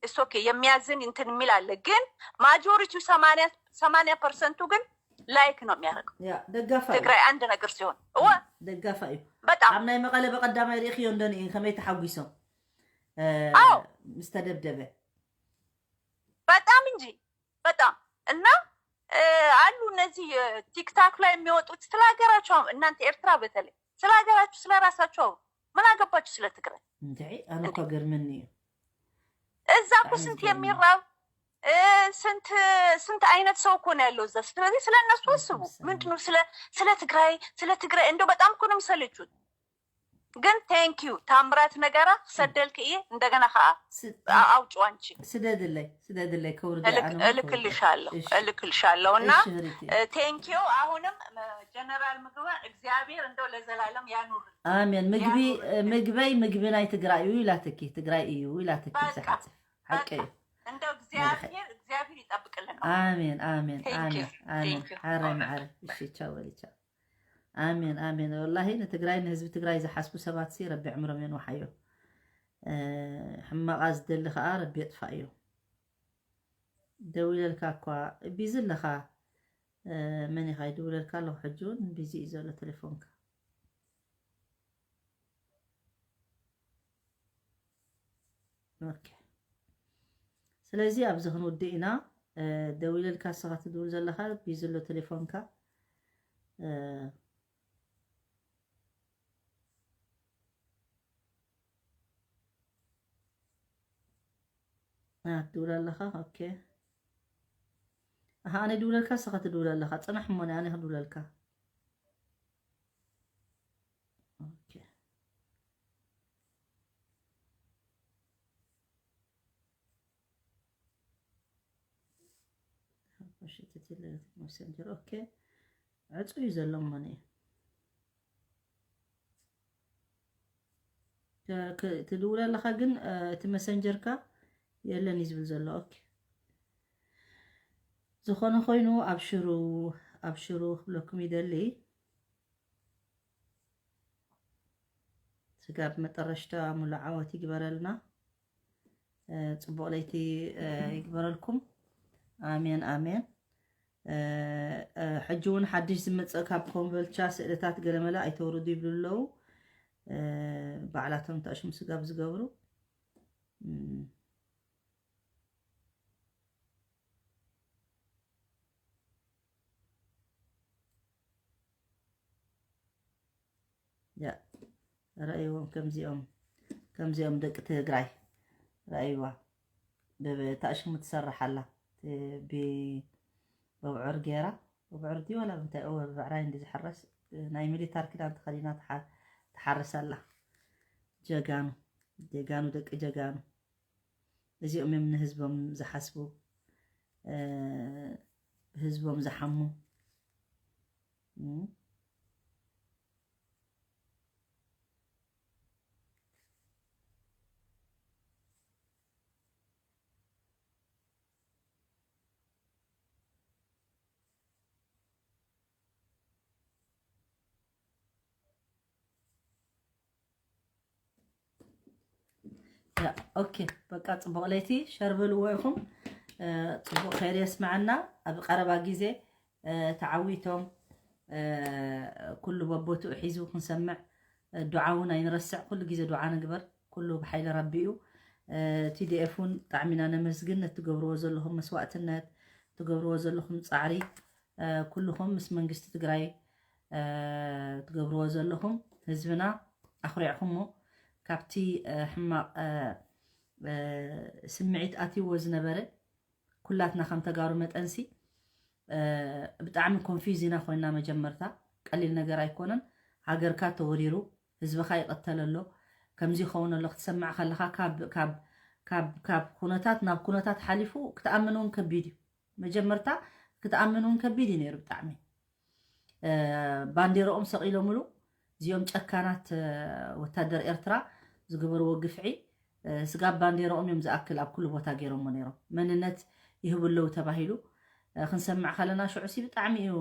እስ ኦኬ የሚያዝን እንትን የሚል አለ። ግን ማጆሪቲው ሰማንያ ሰማንያ ፐርሰንቱ ግን ላይክ ነው የሚያደርገው ያ ደጋፋ እዩ ትግራይ አንድ ነገር ሲሆን። እወ ደጋፋ እዩ። በጣም ኣብ ናይ መቐለ በቐዳማይ ርኢኽዮ እንዶ ንኢ ከመይ ተሓጒሶም እ፣ አዎ ምስ ተደብደበ። በጣም እንጂ በጣም። እና እ፣ አሉ እነዚህ እ፣ ቲክታክ ላይ የሚወጡት ስለ ሀገራቸው አሁን እናንተ ኤርትራ በተለይ ስለ ሀገራችሁ ስለ ራሳችሁ አሁን ምን አገባችሁ ስለ ትግራይ? እንታይ ኣነ እኮ ገርመኒ እዩ። እዛ እኮ በጣም ስንት ይገርማል። የሚራብ እ፣ ስንት ስንት አይነት ሰው እኮ ነው ያለው እዛ። ስለዚህ ስለ እነሱ አስቡ። በጣም ምንድነው ስለ ስለ ትግራይ ስለ ትግራይ እንደው በጣም እኮ ነው የሚሰለቹት። ግን ቴንክ ዩ ታምራት ነገራ ሰደልክ እየ እንደገና ከኣ ስ- አ- አውጪው አንቺ ስደድለይ ስደድለይ ከውርደ እልክ- ኣነ እውን ከውርደ። እልክልሻለሁ እሺ። እልክልሻለሁ እና እሺ ህሪቲ ቴንክ ዩ። አሁንም ጀነራል ምግበ እግዚአብሔር እንደው ለዘላለም ያኑር። ኣሜን። ምግቢ ያኑር። ምግበይ ምግቢ ናይ ትግራይ እዩ ኢላትኪ ትግራይ እዩ ኢላትኪ በቃ ብዛሓት ሓቂ እዩ። እንደው እግዚአብሔር እግዚአብሔር ይጠብቅልን ነው። ኣሜን ኣሜን Thank ኣሜን you. ኣሜን Thank you. ሓራይ ማዓረ እሺ ቻው በሊ ቻው። ኣሜን ኣሜን። ወላሂ ንትግራይ ንህዝቢ ትግራይ ዝሓስቡ ሰባት ሲ ረቢ ዕምሮም የንውሓዮ። እ፣ ሕማቓ ዝደሊ ከዓ ረቢ የጥፋእዮ። ደዊለልካ እኳ ቢዚ ኣለኻ። እ፣ መን ኢኻ ይድውለልካ ኣለኹ ሕጂ እውን ቢዚ እዩ ዘሎ ቴሌፎንካ። ኦኬ። ስለዚ ኣብዚ ክንውድእ ኢና። እ፣ ደዊለልካ ንስኻ ትድውል ዘለኻ ቢዚ ኣሎ ቴሌፎንካ። እ፣ እ፣ ትድውል ኣለኻ። ኦኬ። ኣሃ ኣነ ድውለልካ ንስኻ ትድውል ኣለኻ። ጽናሕ እሞ ኣነ ክድውለልካ። ኦኬ። እሺ፣ እቲ ቴሌ-፣ ሜሴንጀር፣ ኦኬ። ዕጹ እዩ ዘሎ እሞ ንየ። ከ-፣ ከ-፣ ትድውል ኣለኻ ግን፣ እ፣ እቲ መሰንጀርካ የለን እዩ ዝብል ዘሎ። ኦኬ። ዝኾነ ኮይኑ ኣብሽሩ፣ ኣብሽሩ ክብለኩም ይደሊ። ስጋብ መጠረሽታ ሙሉ ዓወት ይግበረልና። እ፣ ጽቡቕ ለይቲ፣ እ፣ ይግበረልኩም። ኣሜን፣ ኣሜን። እ፣ እ፣ ሕጂ እውን ሓድሽ ዝመጽእ ካብ ኮምቦልቻ ስእልታት ገለመለ ኣይተውርዱ ይብሉ ኣለዉ። እ፣ ባዕላቶም ተኣሽሙ ስጋብ ዝገብሩ። እም። ያ፣ ረእይዎም ከምዚኦም፣ ከምዚኦም ደቂ ትግራይ ረእይዋ። ብ-፣ ብታእሽሙ ትሰርሕ ኣላ። ብ-፣ በብዑር ገይራ፣ በብዑር ድዩ ዋላ ብምንታይ? እወ፣ ብብዕራይ እንዲ ዝሕረስ፣ ናይ ሚሊታር ክዳን ተኸዲና ትሓ-፣ ትሓርስ ኣላ። ጀጋኑ፣ ጀጋኑ፣ ደቂ ጀጋኑ። እዚኦም እዮም ንህዝቦም ዝሓስቡ፣ እ፣ ብህዝቦም ዝሓሙ። እም። ያ፣ ኦኬ፣ በቃ ጽቡቕ ለይቲ፣ ሸር በልዎ ኢኹም። እ፣ ጽቡቕ ኸይር የስምዐና። ኣብ ቀረባ ግዜ፣ እ፣ ተዓዊቶም፣ እ፣ ኩሉ በቦትኡ ሒዙ ክንሰምዕ፣ እ፣ ዱዓ እውን ኣይንረስዕ። ኩሉ ግዜ ዱዓ ንግበር። ኩሉ ብሓይሊ ረቢ እዩ። ቲዲኤፍ እውን ብጣዕሚ ኢና ነመስግን ነቲ ትገብርዎ ዘለኹም መስዋእትነት፣ ትገብርዎ ዘለኹም ፃዕሪ። ኩልኹም ምስ መንግስቲ ትግራይ ትገብርዎ ዘለኹም፣ ህዝብና ኣኹሪዕኹሞ፣ ካብቲ ሕማቕ ስምዒት ኣትይዎ ዝነበረ፣ ኩላትና ከም ተጋሩ መጠንሲ ብጣዕሚ ኮንፊዝ ኢና ኮይና። መጀመርታ ቀሊል ነገር ኣይኮነን። ሃገርካ ተወሪሩ፣ ህዝብኻ ይቐተል ኣሎ፣ ከምዚ ይኸውን ኣሎ ክትሰምዕ ከለኻ፣ ካብ ኩነታት ናብ ኩነታት ሓሊፉ ክትኣምን እውን ከቢድ እዩ። መጀመርታ ክትኣምን እውን ከቢድ እዩ ነይሩ ብጣዕሚ። ባንዴራኦም ሰቒሎምሉ፣ እዚኦም ጨካናት ወታደር ኤርትራ ዝገበርዎ ግፍዒ፣ ስጋብ ባንዴራኦም እዮም ዝኣክል ኣብ ኩሉ ቦታ ገይሮሞ ነይሮም። መንነት ይህቡ ኣለዉ ተባሂሉ ክንሰምዕ ከለና፣ ሽዑሲ ብጣዕሚ እዩ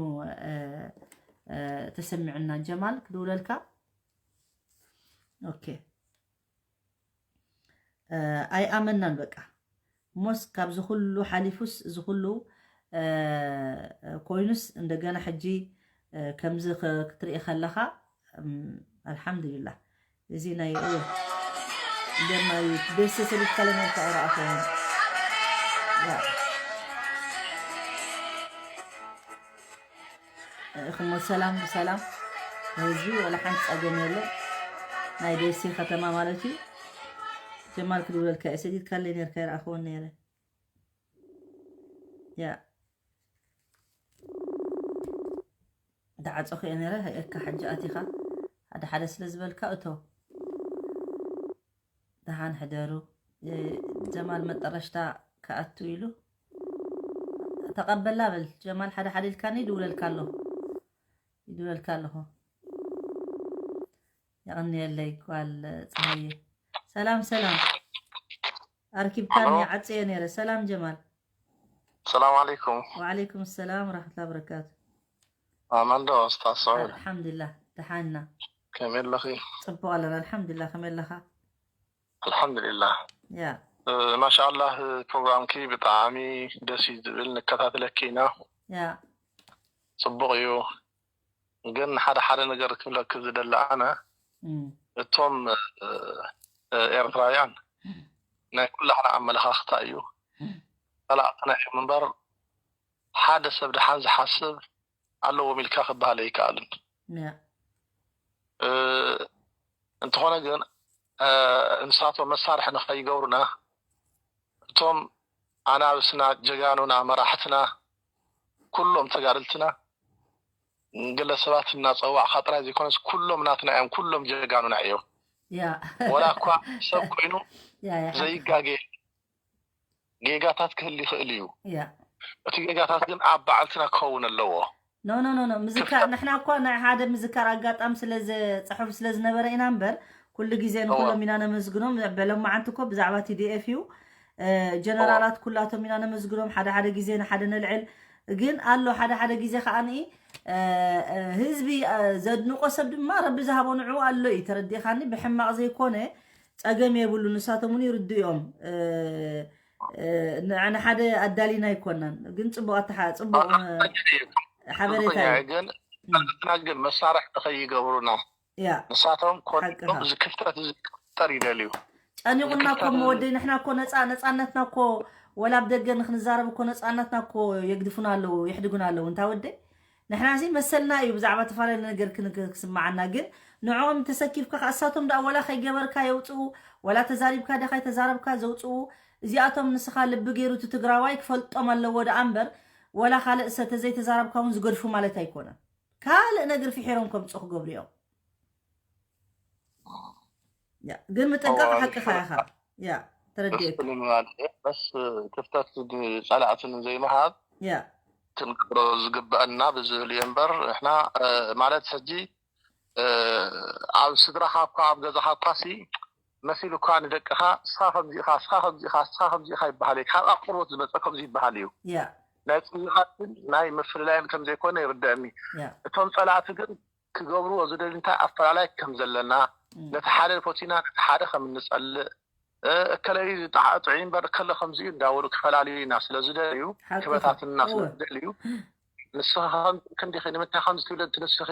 ተሰሚዑና። ጀማል ክድውለልካ። ኦኬ። ኣይኣመናን በቃ። እሞስ ካብዚ ኩሉ ሓሊፉስ፣ እዚ ኩሉ ኮይኑስ፣ እንደገና ሕጂ ከምዚ ክትርኢ ከለኻ፣ ኣልሓምዱሊላህ። እዚ ናይ እወ ደማ ቤተሰብ ይከለና ተቀራፈ እኹሞ ሰላም ብሰላም ህዝቢ፣ ወላ ሓንቲ ጸገም የለ። ናይ ደሴ ከተማ ማለት እዩ። ጀማል ክድውለልካ እየ፣ ሰዲድካለይ ነርካ፣ ይረኣኽዎ ነይረ። ያ፣ ዳዓጾ ክየ ነይረ፣ እካ ሕጂ ኣቲኻ ሓደ ሓደ ስለ ዝበልካ እቶ። ደሓን ሕደሩ። ጀማል መጠረሽታ ክኣቱ ኢሉ። ተቐበላ በል ጀማል፣ ሓደ ሓደ ኢልካኒ ይድውለልካ ኣለኹ። ይድውለልካ ኣለኹ። የቐንየለይ ጓል ፀሃየ። ሰላም ሰላም። ኣርኪብካኒ፣ ዓፅየ ነይረ። ሰላም ጀማል። ሰላም ዓለይኩም። ወዓለይኩም ሰላም ወራህመቱላሂ ወበረካቱ። ኣማን ዶ ኡስታዝ ሰዑድ? ኣልሓምዱሊላህ፣ ደሓን ኢና። ከመይ ኣለኺ? ፅቡቕ ኣለና፣ ኣልሓምዱሊላህ። ከመይ ኣለኻ? ኣልሓምዱሊላህ። ያ። እ፣ ማሻኣላህ፣ ፕሮግራምኪ ብጣዕሚ ደስ እዩ ዝብል፣ ንከታተለኪ ኢና። ያ። ፅቡቕ እዩ። ግን ሓደ ሓደ ነገር ክብለኪ ዝደሊ ኣነ፣ እም። እቶም፣ እ፣ እ፣ ኤርትራውያን ናይ ኩላህና ኣመለኻኽታ እዩ። እም። ጸላእትና እዮም እምበር፣ ሓደ ሰብ ደሓን ዝሓስብ ኣለዎም ኢልካ ክበሃል ኣይከኣልን። ያ። እ፣ እንተኾነ ግን፣ እ፣ ንሳቶም መሳርሒ ንኸይገብሩና፣ እቶም ኣናብስና፣ ጀጋኑና፣ መራሕትና፣ ኩሎም ተጋደልትና፣ ግለሰባት እናጸዋዕካ ጥራይ ዘይኮነስ፣ ኩሎም ናትና እዮም፣ ኩሎም ጀጋኑና እዮም። ያ። ወላ እኳ ሰብ ኮይኑ ያ፣ ያ፣ ሓቂ። ዘይጋገ ጌጋታት ክህል ይኽእል እዩ። ያ። እቲ ጌጋታት ግን ኣብ ባዕልትና ክኸውን ኣለዎ። ኖ፣ ኖ፣ ኖ፣ ኖ። ምዝካር፣ ክፍተት ንሕና እኮ ናይ ሓደ ምዝካር ኣጋጣሚ ስለ ዘ-፣ ጽሑፍ ስለ ዝነበረ ኢና እምበር፣ ኩሉ ግዜ እወ። ንኩሎም ኢና ነመስግኖም። በሎማዓንቲ እኮ ብዛዕባ ቲ ዲ ኤፍ እዩ። እ፣ ጀነራላት ኩላቶም ኢና ነመስግኖም። ሓደ ሓደ ግዜ ንሓደ ነልዕል። ግን ኣሎ ሓደ ሓደ ግዜ ከኣ ንኢ፣ እ፣ እ፣ ህዝቢ፣ እ፣ ዘድንቆ ሰብ ድማ ረቢ ዝሃቦ ንዕኡ ኣሎ እዩ። ተረዲእካኒ? ብሕማቕ ዘይኮነ ጸገም የብሉ። ንሳቶም እውን ይርድኡ እዮም። እ፣ እ፣ ን-፣ ንሓደ ኣዳሊና ኣይኮናን። ግን ጽቡቕ ኣተሓ-፣ ጽቡቕ፣ እ፣ ሓበሬታ እዩ። ግን እም። ንሕና ግን መሳርሒ ንኸይገብሩና ያ። ንሳቶም ሓቅኻ። ኮሎም እዚ ክፍተት እዚ ክፍጠር ይደልዩ። ጨኒቑና እዚ እኮ ክፍተት እዚ ወደይ፣ ንሕና እኮ ነፃ-፣ ነፃነትና እኮ ወላ ኣብ ደገ ንክንዛረብ እኮ ነፃነትና እኮ የግድፉና ኣለዉ፣ የሕድጉና ኣለዉ። እንታ ወደይ? ንሕና እዚ መሰልና እዩ ብዛዕባ ተፈላለየ ነገር ክን-፣ ክስምዓና። ግን ንዕኦም ተሰኪፍካ ከኣ እሳቶም ደኣ ወላ ከይገበርካ የውፅኡ፣ ወላ ተዛሪብካ ደኻ ኣይተዛረብካ ዘውፅኡ። እዚኣቶም ንስኻ ልቢ ገይሩ እቲ ትግራዋይ ክፈልጦም ኣለዎ ደኣ እምበር፣ ወላ ካልእ ሰ-፣ ተዘይተዛረብካ እውን ዝገድፉ ማለት ኣይኮነን። ካልእ ነገር ፍሒሮም ከምፅኡ ክገብሩ እዮም። ያ፣ ግን ምጥንቃቕ እዋ፣ ሓቅኻ ኢኻ። ያ፣ ተረዲኤካ። ደስ ዝብል ማለት እዩ። በስ ክፍተት ጸላእቲ ንዘይምሃብ ያ። ክንገብሮ ዝግበአና ብዝብል እዩ እምበር፣ ንሕና፣ እ፣ ማለት ሕጂ፣ እ፣ ኣብ ስድራኻ እኳ፣ ኣብ ገዛኻ እኳ ሲ መሲሉ እኳ ንደቅኻ፣ "እስኻ ከምዚ ኢኻ፣ እስኻ ከምዚ ኢኻ፣ እስኻ ከምዚ ኢኻ" ይበሃል እዩ። ካብ ኣቁርቦት ዝመጸ ከምዚ ይበሃል እዩ። ያ። ናይ ጽልኻትን ናይ ምፍልላይን ከም ዘይኮነ ይርደአኒ። ያ። እቶም ጸላእቲ ግን ክገብርዎ ዝደልዩ እንታይ ኣፈላላይ ከም ዘለና፣ እም። ነቲ ሓደ ፈቲና ነቲ ሓደ ከም እንጸልእ፣ እ፣ እከለ እዩ ዝጠዓ-፣ ጥዑይ እምበር እከለ ከምዚ እዩ እንዳበሉ ክፈላልዩና ስለ ዝደልዩ፣ ሓቅኻ። ክበታትንና ስለ እወ። ዝደልዩ፣ "ንስኻ ከም ክንዲኺ፣ ንምንታይ ከምዚ ትብሊ እቲ ንስኺ?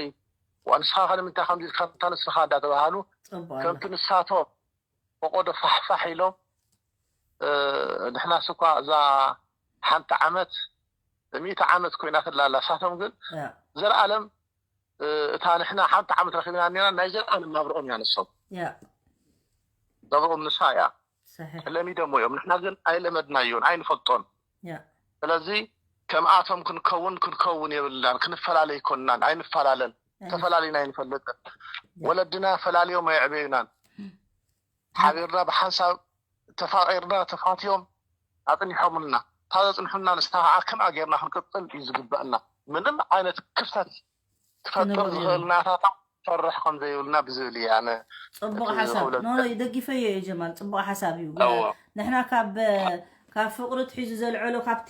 ዋ፣ ንስኻ ከ ንምንታይ ከምዚ ኢልካ፣ እንታ ንስኻ?" እንዳተባሃሉ፣ ጽቡቕ ከምቲ ኣላ። ንሳቶም ፈቆዶ ፋሕፋሕ ኢሎም፣ እ፣ ንሕናስ እኳ እዛ ሓንቲ ዓመት ሚእቲ ዓመት ኮይና ትላላ፣ ንሳቶም ግን ያ ዘላለም፣ እ፣ እታ ንሕና ሓንቲ ዓመት ረኺብና ነርና ናይ ዘላለም ናብርኦም እያ ንሶም ያ ናብርኦም ንሳ እያ። صحيح ለሚዶሞ እዮም፣ ንሕና ግን ኣይለመድናዮን ኣይንፈልጦን። ያ ስለዚ ከምኣቶም ክንከውን ክንከውን የብልናን፣ ክንፈላለ ይኮንናን፣ ኣይንፈላለን። ኣይንፍ- ተፈላለዩና ኣይንፈልጥን። ያ ወለድና ፈላልዮም ኣየዕበዩናን። ሓቢርና ብሓንሳብ ተፋቒርና ተፋትዮም ኣጽኒሖምልና። እታ ዘጽንሑና ንሳ ከዓ ከምኣ ጌርና ክንቅጽል እዩ ዝግበአና። ምንም ዓይነት ክፍተት ክፈጥር ክንብል ዝኽእል ናታታ ፈርሕ ከም ዘይብልና ብዝብል እየ ኣነ ፅቡቅ እቲ ሓሳብ ክብለካ ኖ፣ ይደግፈዮ እየ ጀማል፣ ፅቡቅ ሓሳብ እዩ። እዎ። ንሕና ካብ ካብቲ ቁርጥ ሒዙ ዘልዐሎ ካብቲ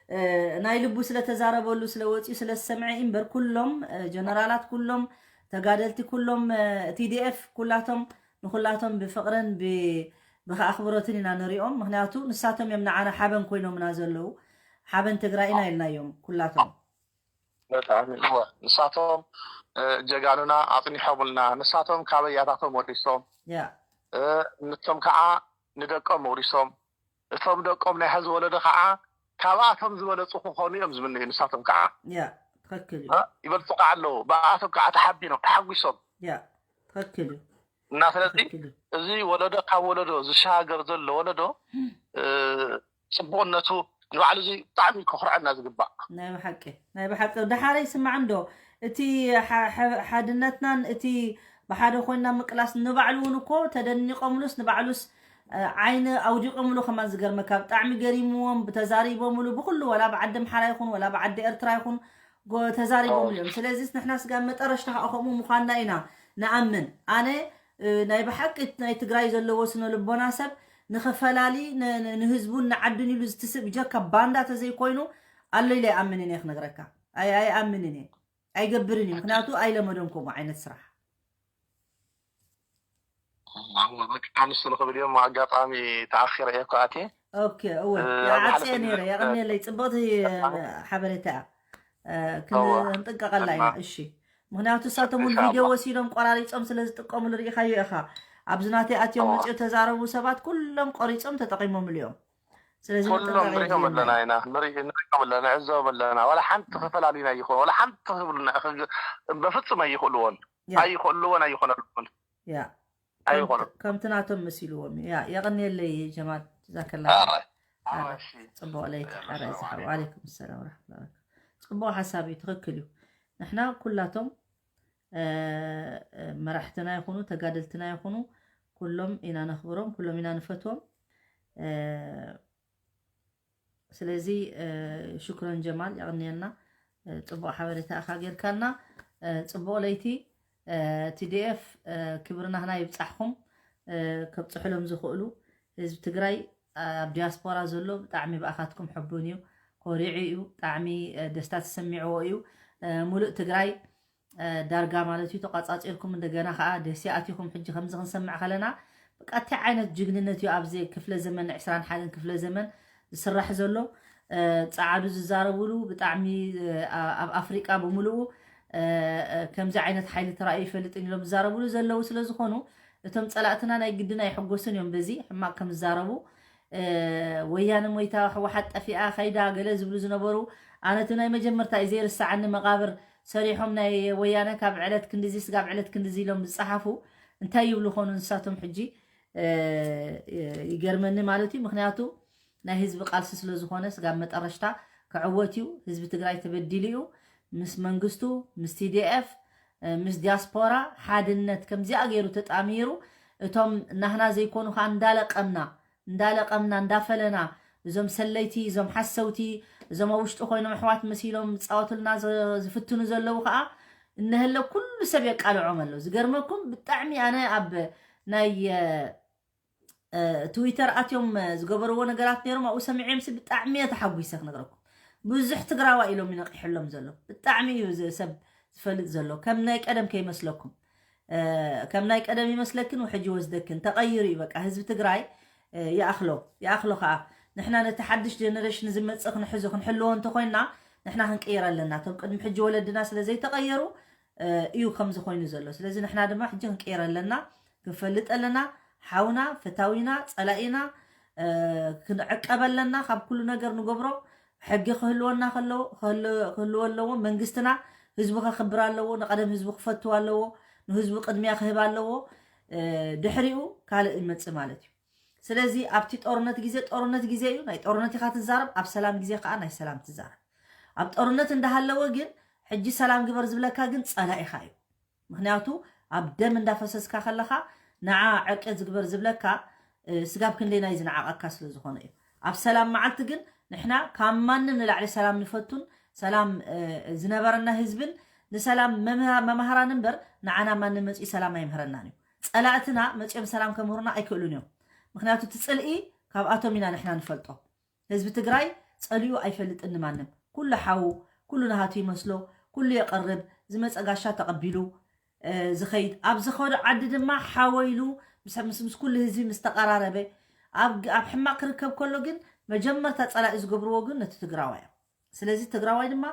እ፣ ናይ ልቡ ስለተዛረበሉ ስለወፂኡ ስለዝሰምዐ እምበር ኩሎም እ፣ ጀነራላት ኩሎም ተጋደልቲ ኩሎም እ፣ ቲ ዲ ኤፍ ኩላቶም ንኩላቶም ብፍቅርን ብ- ብኣኽብሮትን ኢና ንሪኦም። ምክንያቱ ንሳቶም እዮም ንዓና ሓበን ኮይኖምና ዘለዉ። ሓበን ትግራይ ኢና ኢልናዮም ኩላቶም። ብጣዕሚ እወ። ንሳቶም እ፣ ጀጋኑና ኣጽኒሖምልና፣ ንሳቶም ካብ ኣያታቶም ወሪሶም ያ እ፣ ንሶም ከዓ ንደቆም ወሪሶም። እቶም ደቆም ናይ ሐዚ ወለዶ ከዓ ካብኣቶም ዝበለፁ ክኾኑ እዮም ዝምነዩ። ንሳቶም ከዓ ያ ትክክል እዩ። እ፣ ይበልፁ ከዓ ኣለዉ። ብኣቶም ከዓ ተሓቢኖም ተሓጒሶም ያ ትክክል እዩ። እና ስለዚ ትክክል እዩ። እዚ ወለዶ ካብ ወለዶ ዝሻገር ዘሎ ወለዶ እ፣ ፅቡቅነቱ ንባዕሉ እዚ ብጣዕሚ ከኩርዐና ዝግባእ ናይ ብሓቂ ናይ ብሓቂ ደሓረ ይስማዕ እንዶ እቲ ሓ- ሓ- ሓድነትናን እቲ ብሓደ ኮይንና ምቅላስ ንባዕሉ እውን እኮ ተደኒቆምሉስ ንባዕሉስ እ፣ ዓይኒ ኣውዲቆምሉ ከማን ዝገርመካ ብጣዕሚ ገሪምዎም ብተዛሪቦምሉ ብኩሉ ወላ ብዓዲ ኣምሓራ ይኹን ወላ ብዓዲ ኤርትራ ይኹን ጎ- ተዛሪቦምሉ እዮም። ስለዚ ንሕና ስጋ መጠረሽታ ከዓ ከምኡ ምዃንና ኢና ንኣምን። ኣነ እ፣ ናይ ብሓቂ ናይ ትግራይ ዘለዎ ስነ ልቦና ሰብ ንኸፈላሊ ን- ን- ንህዝቡን ንዓዱን ኢሉ ዝትስእ ብጀካ ባንዳ ተዘይኮይኑ ኣሎ ኢለ ኣይኣምንን እየ ክነግረካ። ኣይ ኣይኣምንን እየ ኣይገብርን እዩ። ምክንያቱ ኣይለመዶን ከምኡ ዓይነት ስራሕ። እዋ፣ በቃ ንሱ ንክብል እዮም። ኣጋጣሚ ተኣኺረ እየ እኮ ኣትየ። ኦኬ እወ እ፣ ይዓፅየ ዝሓለፈ ነይረ ግዜ የቐንየለይ ፅብቕቲ ሓበሬታ እያ። እ፣ እዋ። ክንጥንቀቐላ ኢና። እና እሺ ምክንያቱ እሳቶም እውን ኢንሻኣላህ። ቪድዮ ወሲዶም ቆራሪፆም ስለ ዝጥቀምሉ ርኢኻዮ ኢኻ። ኣብዚ ናተይ ኣትዮም እዋ። መፅኡ ተዛረቡ ሰባት ኩሎም ቆሪፆም ተጠቂሞምሉ እዮም። ስለዚ ኩሎም ንጥንቃቄ ንሪኦም የድልየና ኣለና እዩ። ኢና ንርኢ- ንሪኦም ኣለና ንዕዘቦም ኣለና። ዋላ ሓንቲ ክፈላሉና ኣይኾኑ ዋላ ሓንቲ ክህብሉና ክግ- በፍፁም ኣይኽእልዎን ያ ኣይኽእልዎን ኣይኾነልኩን ያ ኣይኾኑ ከምቲ- ከምቲ ናቶም መሲልዎም እዩ። ያ የቐንየለይ ጀማል ዛከላ ኣረ፣ ኣረ፣ ኣረ እሺ። ፅቡቅ ለይቲ ሰላም ሓራይ ዝሓ ዓለይኩም። ዋለይኩም ሰላም ወረሕመቱላሂ ወበረካቱ። ፅቡቅ ሓሳብ እዩ። ትክክል እዩ። ንሕና ኩላቶም እ፣ እ፣ መራሕትና ይኹኑ ተጋደልትና ይኹኑ ኩሎም ኢና ነኽብሮም፣ ኩሎም ኢና ንፈትዎም። እ፣ ስለዚ እ፣ ሽክረን ጀማል የቕንየልና። እ፣ ፅቡቅ ሓበሬታ ኢኻ ጌርካልና። እ፣ ፅቡቅ ለይቲ። እ፣ ቲ ዲ ኤፍ እ፣ ክብሪ ናህና ይብፃሕኹም። እ፣ ከብፅሑሎም ዝኽእሉ ህዝቢ ትግራይ ኣብ ዲያስፖራ ዘሎ ብጣዕሚ ብኣኻትኩም ሕቡን እዩ፣ ኮሪዑ እዩ፣ ብጣዕሚ እ፣ ደስታ ተሰሚዕዎ እዩ። እ፣ ሙሉእ ትግራይ እ፣ ዳርጋ ማለት እዩ ተቋፃፂርኩም እንደገና ከዓ ደሴ ኣቲኹም። ሕጂ ከምዚ ክንሰምዕ ከለና በቃ እንታይ ዓይነት ጅግንነት እዩ ኣብዚ ክፍለ ዘመን ዕስራን ሓደን ክፍለ ዘመን ዝስራሕ ዘሎ እ፣ ፀዓዱ ዝዛረብሉ ብጣዕሚ እ፣ ኣ- ኣብ ኣፍሪቃ ብምሉኡ እ፣ እ፣ ከምዚ ዓይነት ሓይሊ ተራእዩ ይፈልጥን ኢሎም ዝዛረብሉ ዘለዉ ስለ ዝኾኑ እቶም ፀላእትና ናይ ግድን ኣይሕጎስን እዮም በዚ ሕማቅ ከም ዝዛረቡ። እ፣ ወያነ ሞይታ ህወሓት ጠፊኣ ከይዳ ገለ ዝብሉ ዝነበሩ ኣነ እቲ ናይ መጀመርታ እዩ ዘይርስዓኒ መቃብር ሰሪሖም ናይ ወያነ ካብ ዕለት ክንድዚ ስጋብ ዕለት ክንድዚ ኢሎም ዝፀሓፉ እንታይ ይብሉ ኾኑ ንሳቶም ሕጂ እ፣ ይገርመኒ ማለት እዩ። ምክንያቱ ናይ ህዝቢ ቃልሲ ስለ ዝኾነ ስጋብ መጠረሽታ ክዕወት እዩ። ህዝቢ ትግራይ ተበዲሉ እዩ። ምስ መንግስቱ ምስ ቲ ዲ ኤፍ እ፣ ምስ ዲያስፖራ ሓድነት ከምዚኣ ገይሩ ተጣሚሩ እቶም ናህና ዘይኮኑ ከዓ እንዳለቀምና እንዳለቀምና እንዳፈለና እዞም ሰለይቲ እዞም ሓሰውቲ እዞም ኣብ ውሽጢ ኮይኖም ኣሕዋት መሲሎም ዝፃወቱልና ዝ- ዝፍትኑ ዘለዉ ከዓ እነህለ ኩሉ ሰብ የቃልዖም ኣሎ። ዝገርመኩም ብጣዕሚ ኣነ ኣብ ናይ እ፣ ትዊተር ኣትዮም እ፣ ዝገበርዎ ነገራት ነይሮም ኣብኡ ሰሚዐምሲ ብጣዕሚ እየ ተሓጒሰ ክነግረኩም። ብዙሕ ትግራዋ ኢሎም ይነቂሕሎም ዘሎ ብጣዕሚ እዩ ዝ- ሰብ ዝፈልጥ ዘሎ ከም ናይ ቀደም ከይመስለኩም እ፣ ከም ናይ ቀደም ይመስለክን ውሕጂ ወስደክን ተቐይሩ እዩ በቃ ህዝቢ ትግራይ እ፣ ይኣኽሎ ይኣኽሎ ከዓ ንሕና ነቲ ሓድሽ ጀነሬሽን ዝመፅእ ክንሕዞ ክንሕልዎ እንተኮይንና ንሕና ክንቅይር ኣለና እቶም ቅድሚ ሕጂ ወለድና ስለ ዘይተቐየሩ እ፣ እዩ ከምዚ ኮይኑ ዘሎ ስለዚ ንሕና ድማ ሕጂ ክንቅይር ኣለና ክንፈልጥ ኣለና ሓውና ፈታዊና ፀላኢና ክንዕቀብ ኣለና። ካብ ኩሉ ነገር ንገብሮ ሕጊ ክህልወና ከለዎ ክህልዎ ኣለዎ። መንግስትና ህዝቡ ከኽብር ኣለዎ። ንቀደም ህዝቡ ክፈትው ኣለዎ። ንህዝቡ ቅድሚያ ክህብ ኣለዎ። ድሕሪኡ ካልእ ይመጽእ ማለት እዩ። ስለዚ ኣብቲ ጦርነት ግዜ ጦርነት ግዜ እዩ፣ ናይ ጦርነት ኢኻ ትዛረብ። ኣብ ሰላም ግዜ ከዓ ናይ ሰላም ትዛረብ። ኣብ ጦርነት እንዳሃለወ ግን ሕጂ ሰላም ግበር ዝብለካ ግን ጸላኢኻ እዩ። ምክንያቱ ኣብ ደም እንዳፈሰስካ ከለኻ ንዓ ዕርቂ ዝግበር ዝብለካ ስጋብ ክንደይ ናይ ዝነዓቐካ ስለ ዝኾነ እዩ። ኣብ ሰላም መዓልቲ ግን ንሕና ካብ ማንም ንላዕሊ ሰላም ንፈቱን ሰላም ዝነበረና ህዝብን ንሰላም መምሃራን እምበር ንዓና ማንም መፅኡ ሰላም ኣይምህረናን እዩ። ፀላእትና መፅኦም ሰላም ከምህሩና ኣይክእሉን እዮም። ምክንያቱ እቲ ፅልኢ ካብኣቶም ኢና ንሕና ንፈልጦ። ህዝቢ ትግራይ ፀሊኡ ኣይፈልጥን ንማንም። ኩሉ ሓዉ፣ ኩሉ ናሃቱ ይመስሎ፣ ኩሉ የቐርብ፣ ዝመፀ ጋሻ ተቐቢሉ ዝኸይድ፣ ኣብ ዝኸዶ ዓዲ ድማ ሓወይሉ ምስ ምስ ምስ ኩሉ ህዝቢ ምስ ተቐራረበ፣ ኣብ ኣብ ሕማቕ ክርከብ ከሎ ግን መጀመርታ ፀላኢ ዝገብርዎ ግን ነቲ ትግራዋይ እዮም። ስለዚ ትግራዋይ ድማ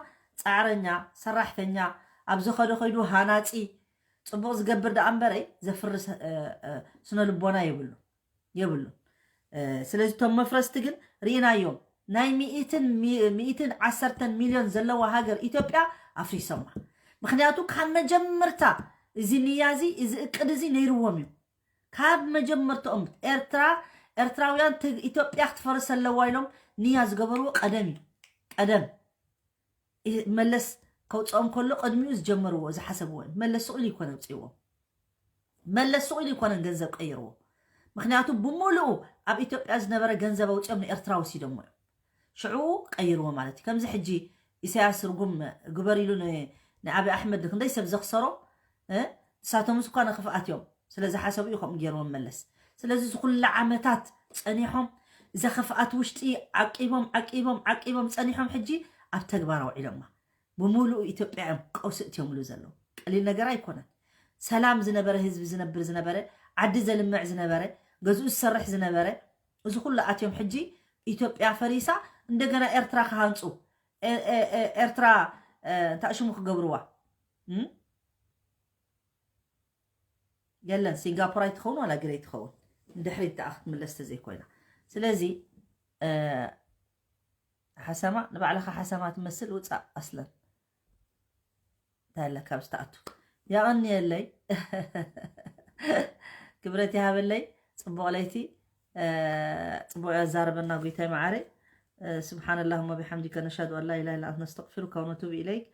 ፃዕረኛ፣ ሰራሕተኛ፣ ኣብ ዝኸዶ ከይዱ ሃናፂ፣ ፅቡቕ ዝገብር ደኣ እምበረይ ዘፍርስ ስነ ልቦና የብሉ የብሉን። ስለዚ እቶም መፍረስቲ ግን ርኢናዮም። ናይ ሚእትን ዓሰርተን ሚልዮን ዘለዋ ሃገር ኢትዮጵያ ኣፍሪሶማ። ምክንያቱ ካብ መጀመርታ እዚ ንያ እዚ እዚ እቅድ እዚ ነይርዎም እዩ። ካብ መጀመርታኦም ኤርትራ ኤርትራውያን ኢትዮጵያ ክትፈርስ ኣለዋ ኢሎም ንያ ዝገበርዎ ቀደም እዩ። ቀደም መለስ ከውፅኦም ከሎ ቅድሚኡ ዝጀመርዎ ዝሓሰብዎ እዩ። መለስ ስቕ ኢሉ ይኮነ ውፅእዎ። መለስ ስቕ ኢሉ ይኮነን ገንዘብ ቀይርዎ። ምክንያቱ ብምሉኡ ኣብ ኢትዮጵያ ዝነበረ ገንዘብ ኣውፅኦም ንኤርትራ ወሲዶሞ እዮም። ሽዑ ቀይርዎ ማለት እዩ። ከምዚ ሕጂ ኢሳያስ ርጉም ግበር ኢሉ ንኣብይ ኣሕመድ ክንደይ ሰብ ዘክሰሮ ንሳቶምስ እኳ ንክፍኣት እዮም ስለ ዝሓሰቡ እዩ ከምኡ ገይርዎም መለስ። ስለዚ ዝኩላ ዓመታት ፀኒሖም እዛ ክፍኣት ውሽጢ ዓቂቦም ዓቂቦም ዓቂቦም ፀኒሖም ሕጂ ኣብ ተግባር ኣውዒሎማ። ብምሉኡ ኢትዮጵያ እዮም ቀውሲ እትዮምሉ ዘለዉ። ቀሊል ነገር ኣይኮነን። ሰላም ዝነበረ ህዝቢ ዝነብር ዝነበረ ዓዲ ዘልምዕ ዝነበረ ገዝኡ ዝሰርሕ ዝነበረ እዚ ኩሉ ኣትዮም ሕጂ ኢትዮጵያ ፈሪሳ እንደገና ኤርትራ ክሃንፁ ኤርትራ እንታይ ሽሙ ክገብርዋ የለን። ሲንጋፖር ኣይትኸውን ዋላ ግረይ ትኸውን ንድሕሪት ደኣ ክትምለስ ተዘይኮይና። ስለዚ ሓሰማ ንባዕልኻ ሓሰማ ትመስል ውፃእ ኣስለን እንታይ ኣለካ ኣብ ዝተኣቱ። ያቐንየለይ ክብረት ይሃበለይ። ፅቡቕ ለይቲ። ፅቡቕ ያዛረበና ጎይታይ መዓረይ። سبحان اللهم وبحمدك نشهد أن لا إله إلا أنت نستغفرك ونتوب إليك.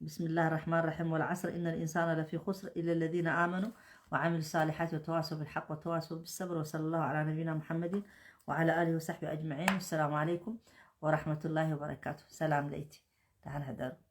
بسم الله الرحمن الرحيم. والعصر إن الإنسان لفي خسر إلا الذين آمنوا وعملوا الصالحات وتواصوا بالحق وتواصوا بالصبر. وصلى الله على نبينا محمد وعلى آله وصحبه أجمعين. والسلام عليكم ورحمة الله وبركاته. سلام ليتي. تعال هدر.